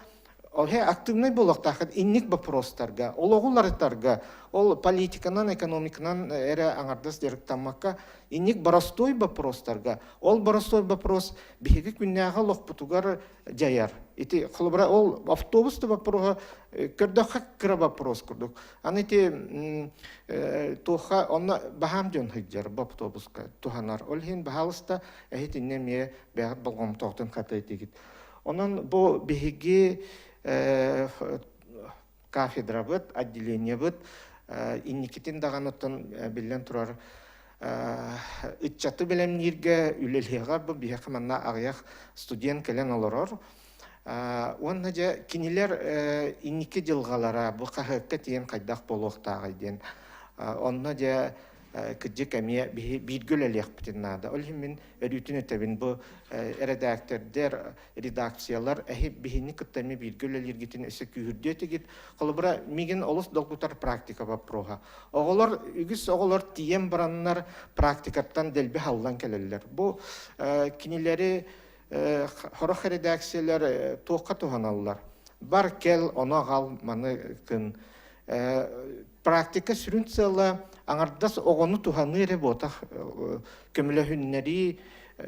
Оһе активнай буолуохтааххыт инник вопростарга, олоҕу уларытарга, ол политиканан, экономиканан эрэ аҥардас дьарыктаммакка, инник боростуой вопростарга, ол боростуой вопрос биһиги күннээҕи олохпутугар дьайар. Ити холобура ол автобус да вопроһа көрдөххө кыра вопрос курдук. Аны ити туохха онно баһаам дьон сылдьар бу автобуска туһанар. Ол иһин баһаалыста эһитиннэ эмиэ бэйэҕит болҕомтоҕутун хатыйтигит. Онон бу биһиги кафедрабыт, отделениебыт инникитин даҕаны оттон биллэн турар ыччаты бэлэмнииргэ үлэлиэҕэ бу биһиэхэ манна аҕыйах студент кэлэн олорор. Уонна дьэ кинилэр инники дьылҕалара бу хаһыакка тиийэн хайдах буолуохтааҕый диэн онно дьэ кырдьык эмиэ бииргэ үлэлиэхпитин наада. Ол иһин мин өрүүтүн этэбин бу эрэдээктэрдэр, редакциялар эһи биһини кытта эмиэ бииргэ үлэлииргитин өссө күүһүрдүө этигит. Холобура, мигин олус долгутар практика вопроһа. Оҕолор, үгүс оҕолор тиийэн бараннар практикаттан дэлби халлан кэлэллэр. Бу кинилэри сорох редакциялар туохха туһаналлар? Бар кэл, ону аҕал, маны кын. Практика сүрүн сыала аҥардас оҕону туһаныы эрэ буотах көмөлөһүннэрии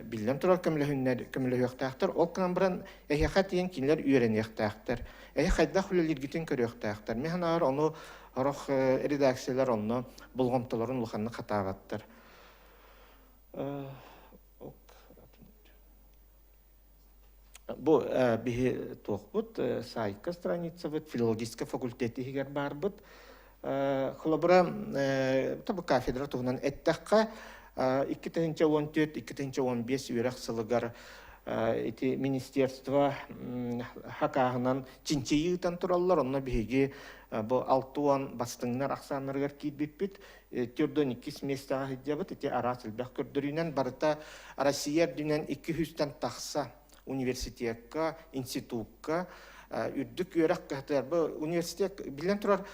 биллэн турар көмөлөһүөхтээхтэр. Ол гынан баран эһиэхэ тиийэн кинилэр үөрэниэхтээхтэр. Эһи хайдах үлэлииргитин көрүөхтээхтэр. Мин санаабар ону сорох редакциялар онно болҕомтолорун улаханнык хатаабаттар. Бу биһи туохпут сайтка страницабыт филологическай факультет иһигэр баарбыт. Холобура, бу кафедра туһунан эттэххэ, 2014-2015 үөрэх сылыгар ити министерство хакааһынан чинчийии ыытан тураллар. Онно биһиги бу 60 бастыҥнар ахсааннарыгар киирбиппит. Төрдөн иккис миэстэҕэ сылдьабыт. Ити араас элбэх көрдөрүүнэн барыта Россия үрдүнэн 200-тэн тахса университекка, институкка үрдүк үөрэх кыһатыгар бу университет биллэн турар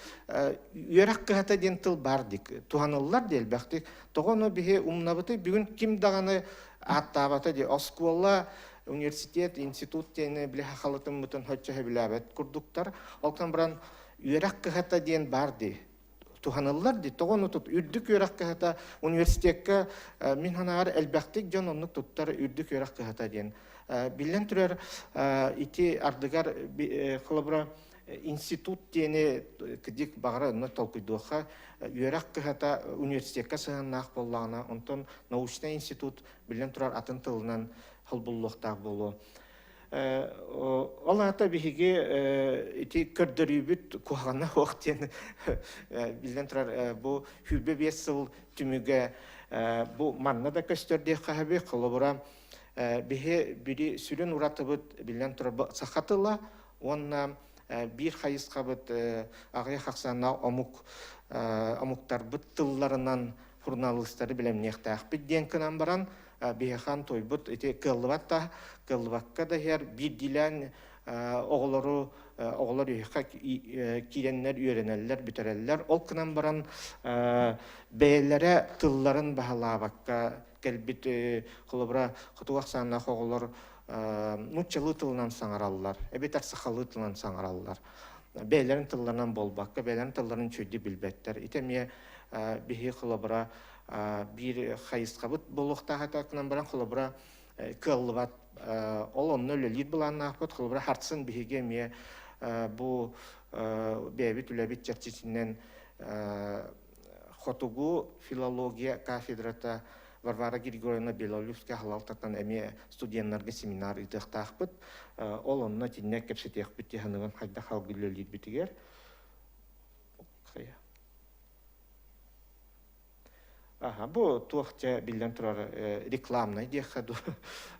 үөрэх кыһата диэн тыл баар дик туһаныллар диэ элбэхтик тоҕо ону биһи умнабыты бүгүн ким даҕаны ааттаабата ди оскуола университет институт диэни били хахалытыммытын хоччо сөбүлээбэт курдуктар ол гынан баран үөрэх кыһата диэн баар ди туһаныллар ди тоҕо ону тут үрдүк үөрэх кыһата университекка мин санааҕар элбэхтик дьон оннук туттар үрдүк үөрэх кыһата диэн биллэн турар ити ардыгар холобура институт диэни кыдьык баҕара онно толкуйдуохха үөрэх кыһата университекка сыһыаннаах буоллаҕына онтон научнай институт биллэн турар атын тылынан холбуллуохтаах буолуо Ол аата биһиги ити көрдөрүүбүт куһаҕана суох диэн биллэн турар бу 25 сыл түмүгэ бу манна да көстөр диэххэ сөбүй. Холобура, биһи бири сүрүн уратыбыт биллэн турар саха тыла уонна биир хайысхабыт аҕыйах ахсааннаах омук омуктарбыт тылларынан суруналыыстары бэлэмниэхтээхпит диэн гынан баран биһиэхэ туойбут ити кыаллыбат да кыаллыбакка да иһэр биирдиилээн оҕолору оҕолор үһүххэ киирэннэр үөрэнэллэр бүтэрэллэр ол гынан баран бэйэлэрэ тылларын баһылаабакка кэлбит холобура хотугу ахсааннаах оҕолор нууччалыы тылынан саҥараллар эбэтэр сахалыы тылынан саҥараллар бэйэлэрин тылларынан буолбакка бэйэлэрин тылларын үчүгэйдик билбэттэр ити эмиэ биһи холобура биир хайысхабыт буолуохтаах этэ гынан баран холобура кыаллыбат ол онно үлэлиир былааннаахпыт холобура харсын биһиги эмиэ бу бэйэбит үлэбит чэрчитинэн хотугу филология кафедрата Варвара Григорьевна Белолюбская халалтатынан эмиэ студеннарга семинар ыытыахтаахпыт. Ол онно итиннэ кэпсэтиэхпит тиһаныгын хайдах алгы үлэлиирбитигэр. Аха, бу туох дьэ биллэн турар рекламнай диэххэ дуу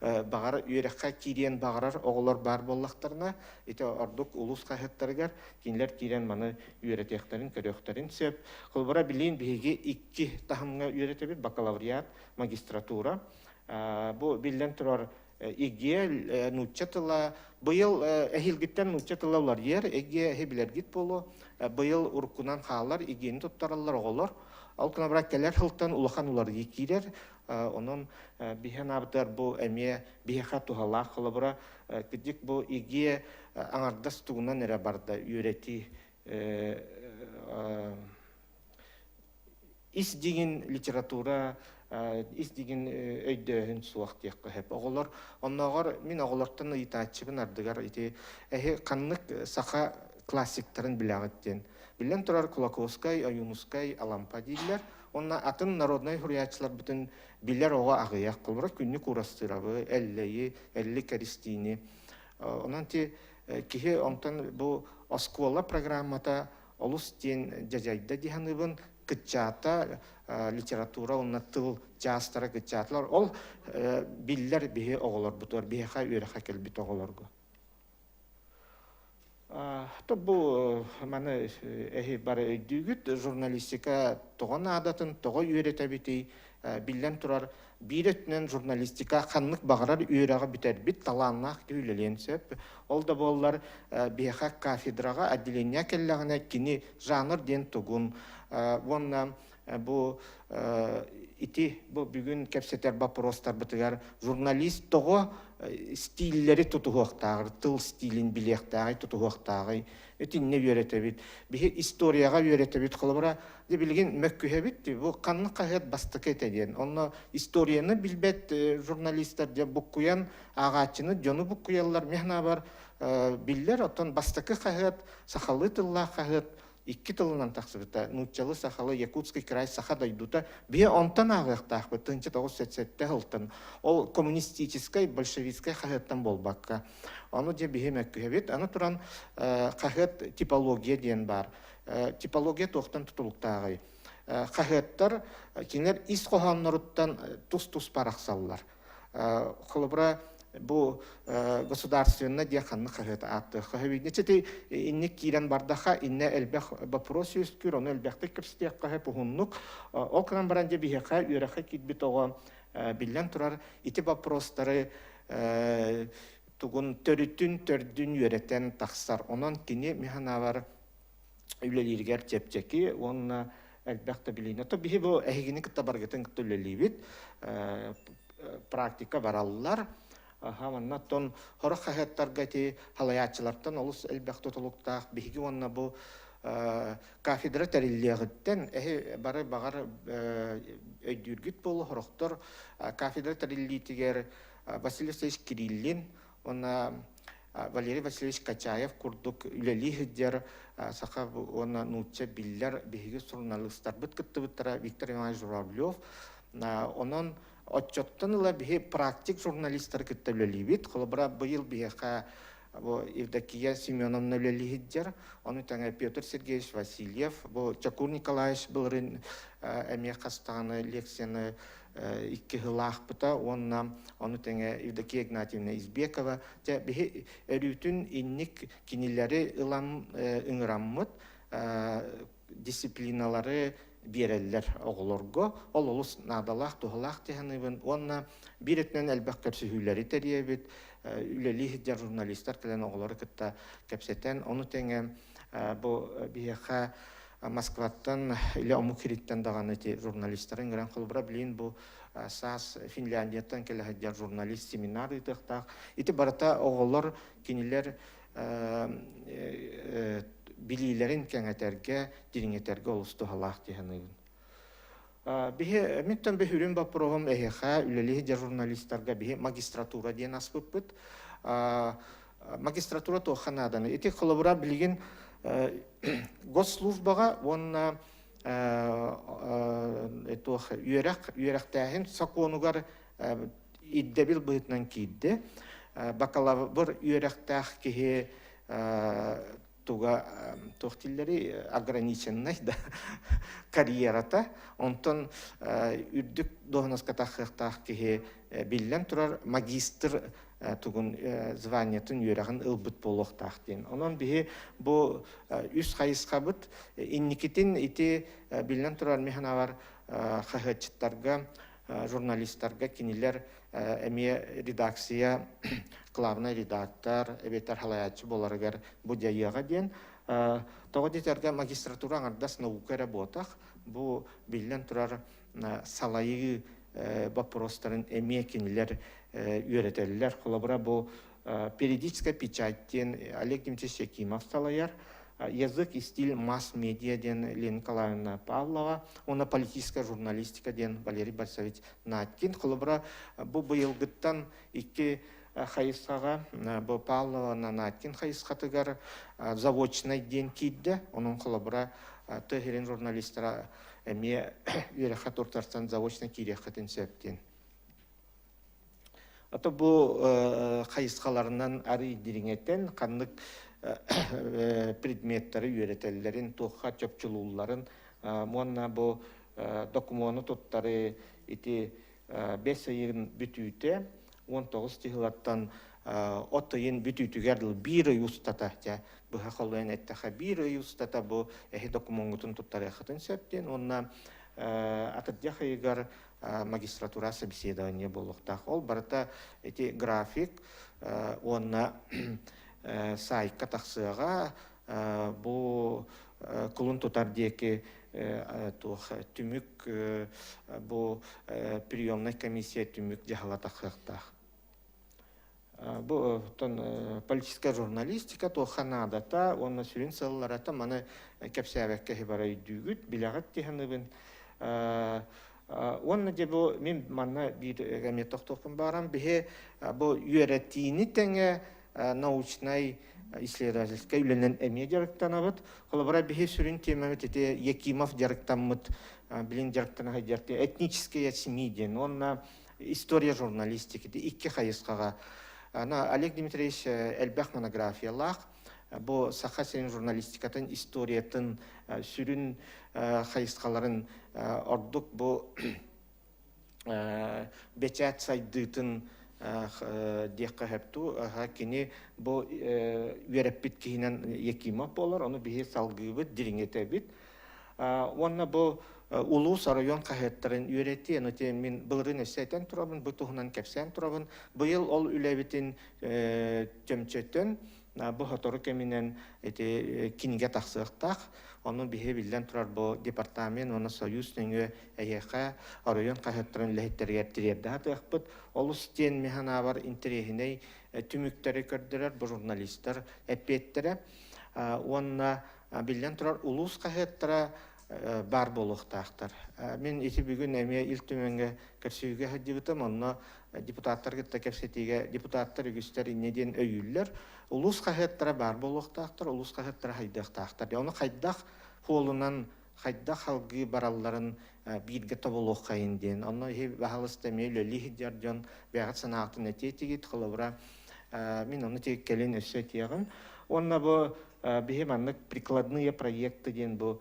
баҕар үөрэххэ киириэн баҕарар оҕолор баар буоллахтарына ити ордук улуус хаһыаттарыгар кинилэр киирэн маны үөрэтиэхтэрин көрүөхтэрин сөп. Холобура билигин биһиги икки таһымҥа үөрэтэбит бакалавриат, магистратура. Бу биллэн турар ИГИЭ нуучча тыла быйыл эһиилгиттэн нуучча тыла уларыйар ИГИЭ эһи билэргит буолуо быйыл уруккунан хаалар ИГИЭни туттараллар оҕолор ол гынан баран кэлэр сылтан улахан уларыйыы киирэр онон биһи анаабытыгар бу эмиэ биһиэхэ туһалаах холобура кырдьык бу ИГИЭ аҥардас тугунан эрэ барда үөрэтии ис дьиҥин литература ис дьиҥин өйдөөһүн суох диэххэ сөп. Оҕолор оннооҕор мин оҕолортон ыйытааччыбын ардыгар ити эһи ханнык саха классиктарын билэҕит диэн. Биллэн турар Кулаковскай, Ойуунускай, Алампа дииллэр. Уонна атын народнай суруйааччыларбытын билэр оҕо аҕыйах. Холобура Күннүк Уурастыырабы, Эллэйи, Элли Кэристиини. Онон ти киһи онтон бу оскуола программата олус диэн дьадьайда дии саныыбын. Кыччаата литература уонна тыл чаастара кыччаатылар. Ол биллэр биһи оҕолорбутугар, биһиэхэ үөрэххэ кэлбит оҕолорго. То бу маны эһи бары өйдүүгүт, журналистика тоҕо наадатын, тоҕо үөрэтэбитий, биллэн турар, биир өттүнэн журналистика ханнык баҕарар үөрэҕи бүтэрбит талааннаах киһи үлэлиэн сөп. Ол да буоллар, биһиэхэ кафедраҕа отделение кэллэҕинэ кини жанр диэн тугун уонна бу ити бу бүгүн кэпсэтэр боппуруостарбытыгар журналист тоҕо стиллэри тутуһуохтааҕый, тыл стилин билиэхтээҕий, тутуһуохтааҕый итиннэ үөрэтэбит. Биһи историяҕа үөрэтэбит. Холобура, дьэ билигин мөккүһэбит бу ханнык хаһыат бастакы этэ диэн. Онно историяны билбэт журналистар дьэ буккуйан ааҕааччыны дьону буккуйаллар. Мин санаабар биллэр, оттон бастакы хаһыат сахалыы тыллаах хаһыат икки тылынан тахсыбыта нууччалыы сахалыы якутский край саха дойдута биһи онтон ааҕыахтаахпыт 1907 сылтан ол коммунистическай большевистскай хаһыаттан буолбакка ону дьэ биһи мөккүһэбит аны туран хаһыат типология диэн баар типология туохтан тутулуктааҕый хаһыаттар кинилэр ис хоһоонноруттан тус-туспа арахсаллар холобура. бу государственна диэн ханнык хаһыат ааттыахха сөбүй. Ити инник киирэн бардаха инне элбэх вопрос үөскүүр, ону элбэхтик кэпсэтиэххэ сөп уһуннук. Ол гынан баран дьэ биһиэхэ үөрэххэ киирбит оҕо биллэн турар ити вопростары тугун төрүтүн төрдүн үөрэтэн тахсар. Онон кини механавар үлэлииригэр чэпчэки уонна элбэх да билиини. То биһи бу эһигини кытта баргытын кытта үлэлиибит. Практика бараллар. Аха, манна оттон хорох хаһыаттарга ити халайааччылартан олус элбэх тутулуктаах биһиги уонна бу кафедра тэриллиэҕиттэн эһи бары баҕар өйдүүргүт буолуо хорохтор кафедра тэриллиитигэр Василий Васильевич Кириллин уонна Валерий Васильевич Качаев курдук үлэлии сылдьар саха уонна нуучча биллэр биһиги суруналыыстарбыт кыттыбыттара Виктор Иванович Журавлев. Онон оччоттон ыла биһи практик журналистары кытта үлэлиибит. Холобура, быйыл биһиэхэ бу Евдокия Семеновна үлэлии сылдьар. Ону тэҥэ Петр Сергеевич Васильев, бу Чакур Николаевич былырыын эмиэ хас даҕаны лекцияны икки сылаахпыта уонна ону тэҥэ Евдокия Игнатьевна Избекова. Дьэ, биһи өрүүтүн инник кинилэри ылан ыҥыраммыт дисциплиналары биэрэллэр оҕолорго. Ол олус наадалаах, туһалаах дии саныыбын. Уонна биир өттүнэн элбэх көрсүһүүлэри тэрийэбит. Үлэлии сылдьар журналистар кэлэн оҕолору кытта кэпсэтэн, ону тэҥэ бу биһиэхэ Москваттан или омук сириттэн даҕаны ити журналистары ыҥыран холобура билин бу саас Финляндияттан кэлэ сылдьар журналист семинар ыытыахтаах. Ити барыта оҕолор кинилэр билиилэрин кэҥэтэргэ, дириҥэтэргэ олус туһалаах дии саныыбын. Биһи миттэн бөһүрүн боппуруоһум эһиэхэ үлэлии сылдьар журналистарга биһи магистратура диэн аспыппыт. Магистратура туохха нааданы? Ити холобура билигин госслужбаҕа уонна туох үөрэх үөрэхтээһин сокуонугар ирдэбил быһыытынан киирдэ. Бакалавр үөрэхтээх киһи туга туох дииллэрий ограниченный да карьерата онтон үрдүк дуоһунаска тахсыахтаах киһи биллэн турар магистр тугун званиетын үөрэҕин ылбыт буолуохтаах диэн. Онон биһи бу үс хайысхабыт инникитин ити биллэн турар мин санаабар хаһыатчыттарга журналистарга кинилэр эмиэ редакция главный редактор эбэтэр халайааччы буоларыгар бу дьайыаҕа диэн тоҕо диэтэргэ магистратура аҥардас наука эрэ буотах бу биллэн турар салайыы боппуруостарын эмиэ кинилэр үөрэтэллэр холобура бу периодическая печать диэн Олег Дмитриевич Якимов салайар язык и стиль масс-медиа диэн Лена Николаевна Павлова уонна политическая журналистика диэн Валерий Борисович Наткин. Холобура, бу быйылгыттан икки хайысхаҕа бу Павлова Наткин хайысхатыгар заочнай диэн киирдэ. Онон холобура тыа сирин журналистара эмиэ үөрэххэ туттарсан заочно киириэххитин сөп диэн. Ото бу хайысхаларынан арый дириҥэтэн ханнык предметтары үөрэтэллэрин, туохха чопчулуулларын уонна бу докумуону туттары ити бэс ыйын бүтүүтэ 19 чыһылаттан от ыйын бүтүүтүгэр биир ый устата дьэ быһа холуйан эттэхэ биир ый устата бу эһи докумуоҥҥутун туттарыаххытын сөп диэн уонна атырдьах ыйыгар магистратура собеседование буолуохтаах. Ол барыта ити график уонна сайтка тахсыаҕа бу кулун тутар диэки туох түмүк бу приемнай комиссия түмүк дьаһала тахсыахтаах. Бу оттон политическая журналистика туохха наадата уонна сүрүн сыалларата маны кэпсээбэккэ иһи бара өйдүүгүт, билэҕит дии Уонна дьэ бу мин манна биир эмиэ тохтуохпун баарам биһи бу үөрэтиини тэҥэ научнай исследовательскай үлэнэн эмиэ дьарыктанабыт. Холобура биһи сүрүн тиэмэбит ити Якимов дьарыктаммыт билин дьарыктана сылдьар этнические СМИ диэн уонна история журналистики икки хайысхаҕа. Ана Олег Дмитриевич элбэх монографиялаах. Бу Саха сирин журналистикатын историятын сүрүн хайысхаларын ордук бу бэчээт сайдыытын диэххэ сөп дуу. Кини бу үөрэппит киһинэн Якимов буолар, ону биһи салгыыбыт, дириҥэтэбит. Уонна бу улуус оройуон хаһыаттарын үөрэтии, аны мин былырыын өссө этэн турабын, бу туһунан кэпсээн турабын. Быйыл ол үлэбитин чөмчөтөн, бу сотору кэминэн ити кинигэ тахсыахтаах. Ону биһи биллэн турар бу департамент уонна союз нөҥүө эһиэхэ оройуон хаһыаттарын үлэһиттэригэр тириэрдэ сатыахпыт. Олус диэн мин санаабар интэриэһинэй түмүктэри көрдөрөр бу журналистар эппиэттэрэ. Уонна биллэн турар улуус хаһыаттара баар буолуохтаахтар. Мин ити бүгүн эмиэ Ил Түмэҥҥэ көрсүһүүгэ сылдьыбытым. Онно депутаттар кытта кэпсэтиигэ депутаттар үгүстэр инньэ диэн өйүүллэр. Улуус хаһыаттара баар буолуохтаахтар, улуус хаһыаттара хайдыахтаахтар. Ону хайдах хуолунан хайдах халгыы баралларын бииргэ тобулуоххайын диэн. Онно иһи баһалыста эмиэ үлэлии сылдьар дьон бэйэҕит санаатын этиэтигит. Холобура, мин ону тиги кэлин өссө этиэҕим. Уонна бу биһи маннык прикладные проекты диэн бу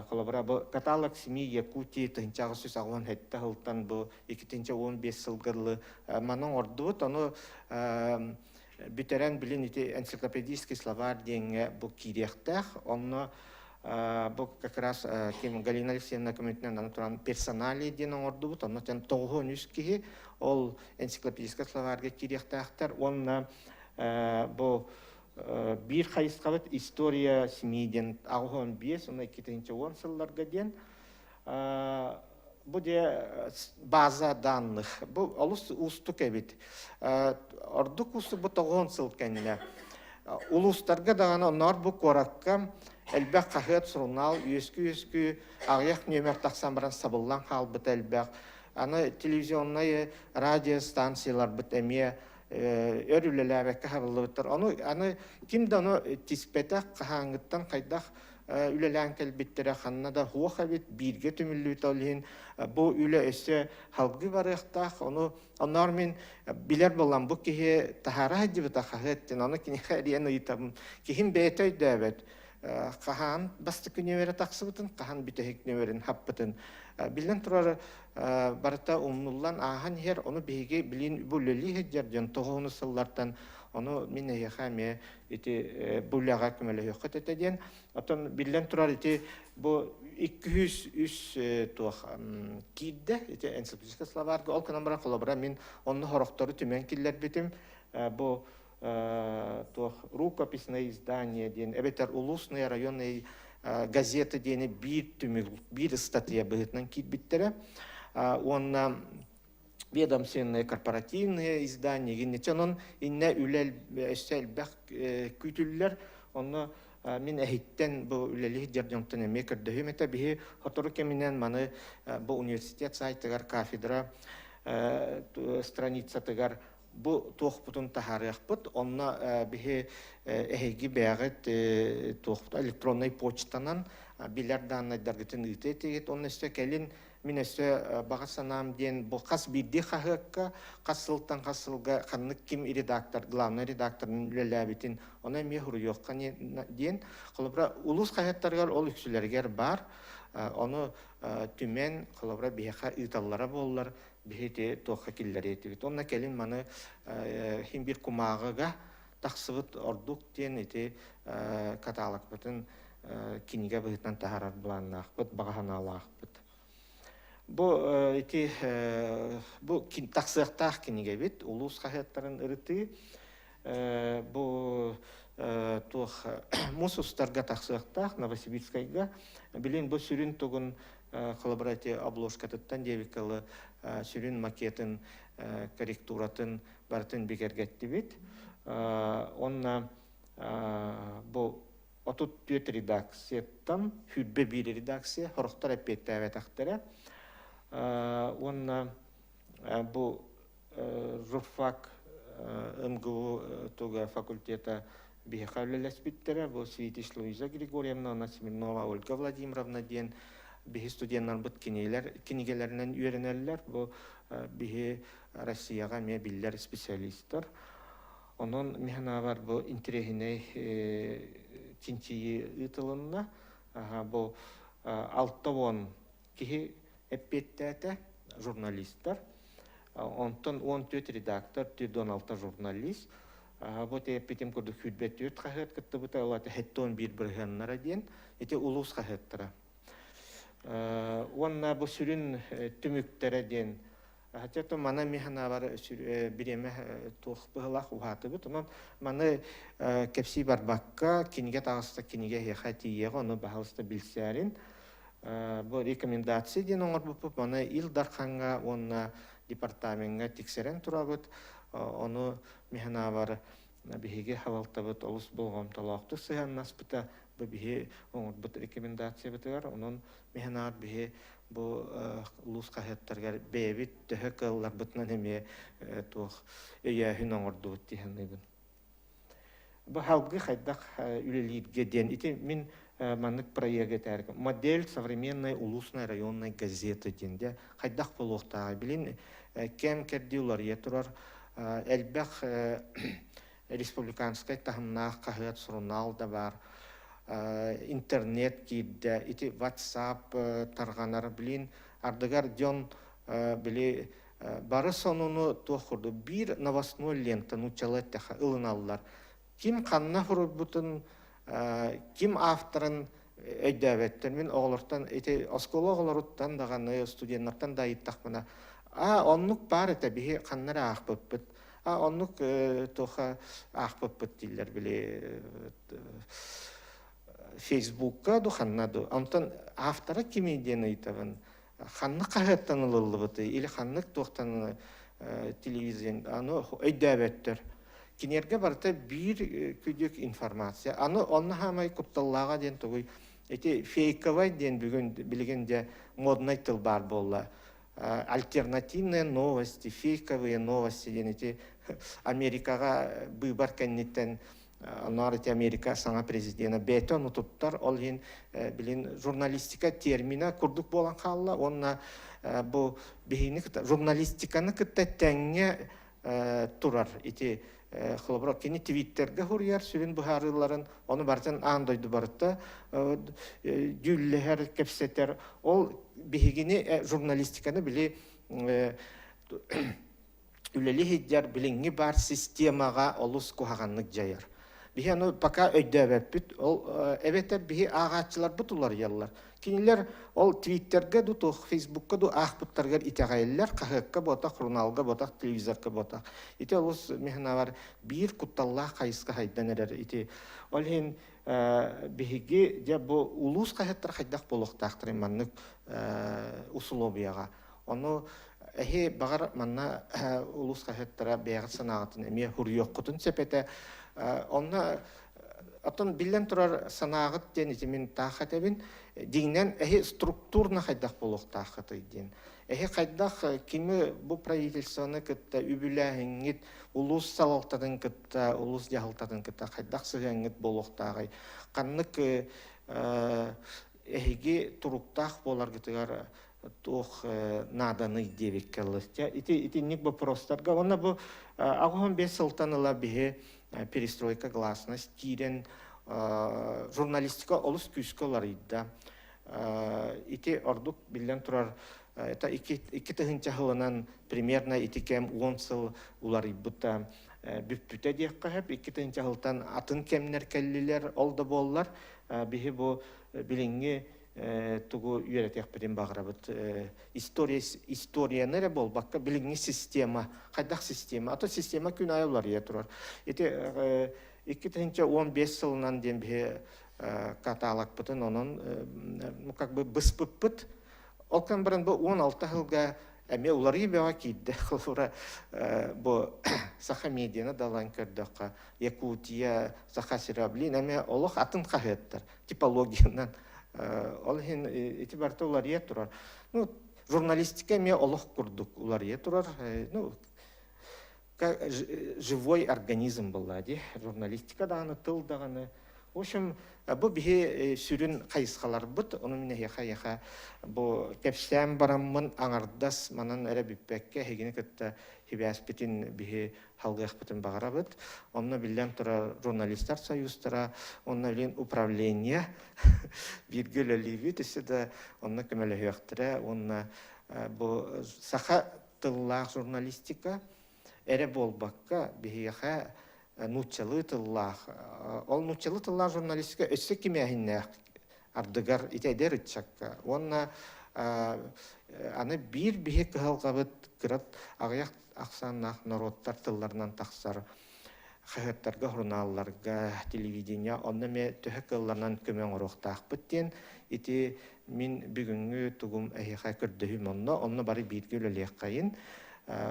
холобура бу каталог СМИ Якутии 1887 сылтан бу 2015 сылга дылы маны оҥордубут. Ону бүтэрэн билин ити энциклопедический словарь диэҥҥэ бу киириэхтээх. Онно бу как раз ким Галина Алексеевна көмөтүнэн аны туран персоналии диэн оҥордубут. Онно тэн 93 киһи ол энциклопедическай словарьга киириэхтээхтэр. Уонна бу биир хайысхабыт история СМИ диэн 85 уонна 2010 сылларга диэн бу дьэ база данных бу олус уустук эбит ордук уустук бу тоҕуон сыл кэннэ улуустарга даҕаны онноор бу куоракка элбэх хаһыат сурунаал үөскүү-үөскүү аҕыйах нүөмэр тахсан баран сабыллан хаалбыта элбэх аны телевизионнай радио станцияларбыт эмиэ өр үлэлээбэккэ хабыллыбыттар ону аны ким да ону тиспэтэх хаһааҥҥыттан хайдах үлэлээн кэлбиттэрэ ханна да суох эбит, бииргэ түмүллүбүт ол иһин бу үлэ өссө салгыы барыахтаах. Ону онноор мин билэр буолан бу киһи таһаара сылдьыбыта хаһыат диэн, ону киниэхэ эрийэн ыйытабын. Киһим бэйэтэ өйдөөбөт. Хаһан бастакы нүөмэрэ тахсыбытын, хаһан бүтэһик нүөмэрин хаппытын. Биллэн турар, барыта умнуллан ааһан иһэр, ону биһиги билин бу үлэлии сылдьар дьон тоҕуһуну сыллартан ону мин эһиэхэ эмиэ ити бу үлэҕэ көмөлөһүөххүт этэ диэн. Оттон биллэн турар ити бу 203 туох киирдэ ити энциклопедическай словарга ол гынан баран холобура мин онно сорохтору түмэн киллэрбитим бу туох рукописное издание диэн эбэтэр улусные районные газеты диэни биир түмүк биир ыстатыйа быһыытынан киирбиттэрэ уонна ведомственные корпоративные издания гинниче онон иннэ үлэ өссө элбэх күүтүллэр онно мин эһиттэн бу үлэлиир дьонтон эмиэ көрдөһүм этэ биһи сотору кэминэн маны бу университет сайтыгар кафедра страницатыгар бу туохпутун таһаарыахпыт онно биһи эһиги бэйэҕит туохпут электроннай почтанан билэр дааннайдаргытын ыыта этигит онно өссө кэлин Мин өссө баҕа санаам диэн бу хас биирдии хаһыакка хас сылтан хас сылга ханнык ким редактор, главный редакторын үлэлээбитин ону эмиэ суруйуохха диэн. Холобура, улуус хаһыаттарыгар ол үксүлэригэр баар. Ону түмэн, холобура, биһиэхэ ыыталлара буоллар, биһи ити туохха киллэриэ этибит. Уонна кэлин маны хин биир кумааҕыга тахсыбыт ордук диэн ити каталогпытын кинигэ быһыытынан таһаарар былааннаахпыт, баҕа санаалаахпыт. Бу ити бу тахсыахтаах кинигэбит улуус хаһыаттарын ырытыы бу туох муус устарга тахсыахтаах Новосибирскайга билин бу сүрүн тугун холобура ити обложкатыттан диэбиккэ сүрүн макетын корректуратын барытын бигэргэттибит онно бу 34 редакцияттан 21 редакция сорохтор эппиэттээбэтэхтэрэ уонна бу журфак МГУ туга факультета биһиэхэ үлэлэспиттэрэ бу Свитич Луиза Григорьевна уонна Смирнова Ольга Владимировна диэн биһи студеннарбыт кинилэр кинигэлэринэн үөрэнэллэр бу биһи Россияҕа эмиэ биллэр специалистар Онон мин санаабар бу интэриэһинэй чинчийии ыытылынна. Бу 60 киһи эппиэттээтэ, журналистар. Онтон 14 редактор, 46 журналист. Бу эппитим курдук 24 хаһыат кыттыбыта, ол 71 бырыһыаннара диэн. Ити улуус хаһыаттара. Уонна бу сүрүн түмүктэрэ диэн Хотя то мана механабар бириэмэ туох быһылаах уһаатыбыт. Онон маны кэпсии барбакка кинигэ таҕыста кинигэ эһиэхэ тиийиэҕэ, ону баһалыста билсээрин. Бу рекомендация диэн оҥорбуппут маны Ил Дархаҥҥа уонна департамеҥҥа тиксэрэн турабыт. Ону механабар биһиги халалтабыт олус болҕомтолоохтук сыһыаннаспыта бу биһи оҥорбут рекомендациябытыгар. Онон механаар биһи бу улуус хаһыаттарыгар бэйэбит төһө кыалларбытынан эмиэ туох өйөөһүн оҥордубут дии саныыбын. Бу халгы хайдах үлэлииргэ диэн ити мин маннык проект этэргэ модель современной улусной районной газеты диэн де хайдах буолуохтааҕый билин кэм кэрдии уларыйа турар элбэх республиканскай таһымнаах хаһыат сурунаал да баар интернет киирдэ ити WhatsApp тарҕанар билин ардыгар дьон били бары сонуну туох курдук биир новостной лента нууччалыы эттэххэ ылыналлар ким ханна суруйбутун ким авторын өйдөөбөттөр мин оҕолортон ити оскуола оҕолоруттан даҕаны студеннартан да ыйыттахпына а оннук баар этэ биһи ханна эрэ аахпыппыт а оннук туоха аахпыппыт дииллэр били фейсбукка ду ханна ду онтон автора кимий диэн ыйытабын ханнык хаһыаттан ылыллыбытый или ханнык туохтан телевизор аны өйдөөбөттөр киниэргэ барыта биир күдүк информация аны онно хаамай кутталлааҕа диэн тугуй ити фейковай диэн бүгүн билигин дьэ моднай тыл баар буолла альтернативные новости фейковые новости диэн ити Америкаҕа быыбар кэнниттэн Онноор ити Америка саҥа президена бэйэтэ ону туттар, ол иһин билин журналистика термина курдук буолан хаалла уонна бу биһигини кытта журналистиканы кытта тэҥҥэ турар ити холобура кини твиттергэ суруйар сүрүн быһаарыыларын ону барытын аан дойду барыта дьүүллэһэр кэпсэтэр ол биһигини журналистиканы били үлэлии сылдьар билиҥҥи баар системаҕа олус куһаҕаннык дьайар. Биһи ону пока өйдөөбөппүт. Ол эбэтэр биһи ааҕааччыларбыт уларыйаллар. Кинилэр ол Твиттергэ ду туох, Фейсбукка ду аахпыттарыгар итэҕэйэллэр, хаһыакка буотах, журналга буотах, телевизорга буотах. Ити олус мин биир кутталлаах хайысха хайдан эрэр ити. Ол иһин биһиги дьэ бу улуус хаһыаттара хайдах буолуохтаахтарый маннык усулуобуйаҕа. Ону эһи баҕар манна улуус хаһыаттара бэйэҕит санааҕытын эмиэ суруйуоххутун сөп этэ. Онно оттон биллэн турар санааҕыт диэн ити мин таах этэбин. Дьиҥинэн эһи структурно хайдах буолуохтааххытый диэн. Эһи хайдах кими бу правительствоны кытта үбүлээһиҥҥит, улуус салалтатын кытта, улуус дьаһалтатын кытта хайдах сыһыаҥҥыт буолуохтааҕый? Ханнык эһиги туруктаах буоларгытыгар туох нааданый диэбиккэ ыллыстя. Ити итинник вопростарга уонна бу 85 сылтан ыла биһи перестройка гласность киирэн журналистика олус күүскэ уларыйда. Ити ордук биллэн турар это 2000 сылынан примерно ити кэм 10 сыл уларыйбыта бүппүтэ диэххэ сөп. 2000 сылтан атын кэмнэр кэллилэр. Ол да буоллар биһи бу билиҥҥи тугу үөрэтиэхпитин баҕарабыт история историяны эрэ буолбакка билиҥҥи система хайдах система а то система күн аайы уларыйа турар ити 2015 сылынан диэн биһи каталогпытын онон ну как бы быспыппыт ол кэм баран бу 16 сылга эмиэ уларыйыы бөҕө киирдэ холобура бу саха медианы далан көрдөххө Якутия Саха сирэ блин эмиэ олох атын хаһыаттар типологиянан ол иһин ити барыта уларыйа турар ну журналистика эмиэ олох курдук уларыйа турар ну живой организм была дии журналистика даҕаны тыл даҕаны в общем бу биһи сүрүн хайысхаларбыт ону мин эһиэхэ эйиэхэ бу кэпсээн бараммын аҥардас манан эрэ бүппэккэ эһигини кытта сибээспитин биһи халгыахпытын баҕарабыт. Онно биллэн турар журналистар союзтара, онно билин управление бииргэ үлэлиибит, өссө да онно көмөлөһүөхтэрэ уонна бу саха тыллаах журналистика эрэ буолбакка, биһиэхэ нууччалыы тыллаах, ол нууччалыы тыллаах журналистика өссө кимээһиннээх ардыгар ити эдэр ыччакка уонна аны биир биһи кыһалҕабыт кыра аҕыйах ахсааннаах норуоттар тылларынан тахсар хаһыаттарга, сурунаалларга, телевидение онно эмиэ төһө кыалларынан көмө оҥоруохтаахпыт диэн ити мин бүгүҥҥү тугум эһиэхэ көрдөһүүм онно, онно бары бииргэ үлэлиэххэйин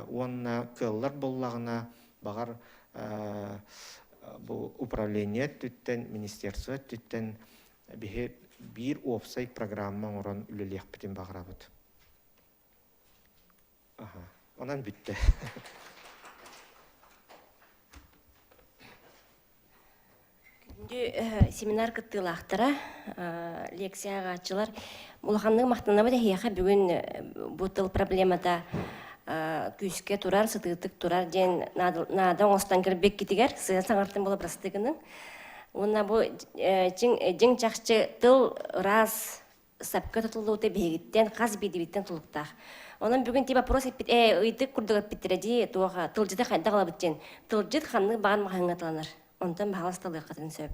уонна кыаллар буоллаҕына баҕар бу управление өттүттэн, министерство өттүттэн биһи биир уопсай программа оҥорон үлэлиэхпитин баҕарабыт. Аха, онон бүттэ. Күндү семинар кыттыылаахтара, лекция ааҕааччылар, улаханнык махтанабыт эһиэхэ бүгүн бу тыл проблемата күүскэ турар, сытыытык турар диэн наада оҥостон кэлбиккитигэр сыа саҥартан буола бырастыы гыныҥ. Уонна бу дьиҥ чахчы тыл ыраас сапка тутуллубута биһигиттэн хас биирдибиттэн тулуктаах. Онон бүгүн ти вопрос эппит ээ ыйытык курдук эппиттэрэ дии туох тылдьыты хайдах ылабыт диэн. Тылдьыт ханнык баҕар маҕаһыыҥҥа таланар. Онтон баһаалыста ылыаххытын сөп.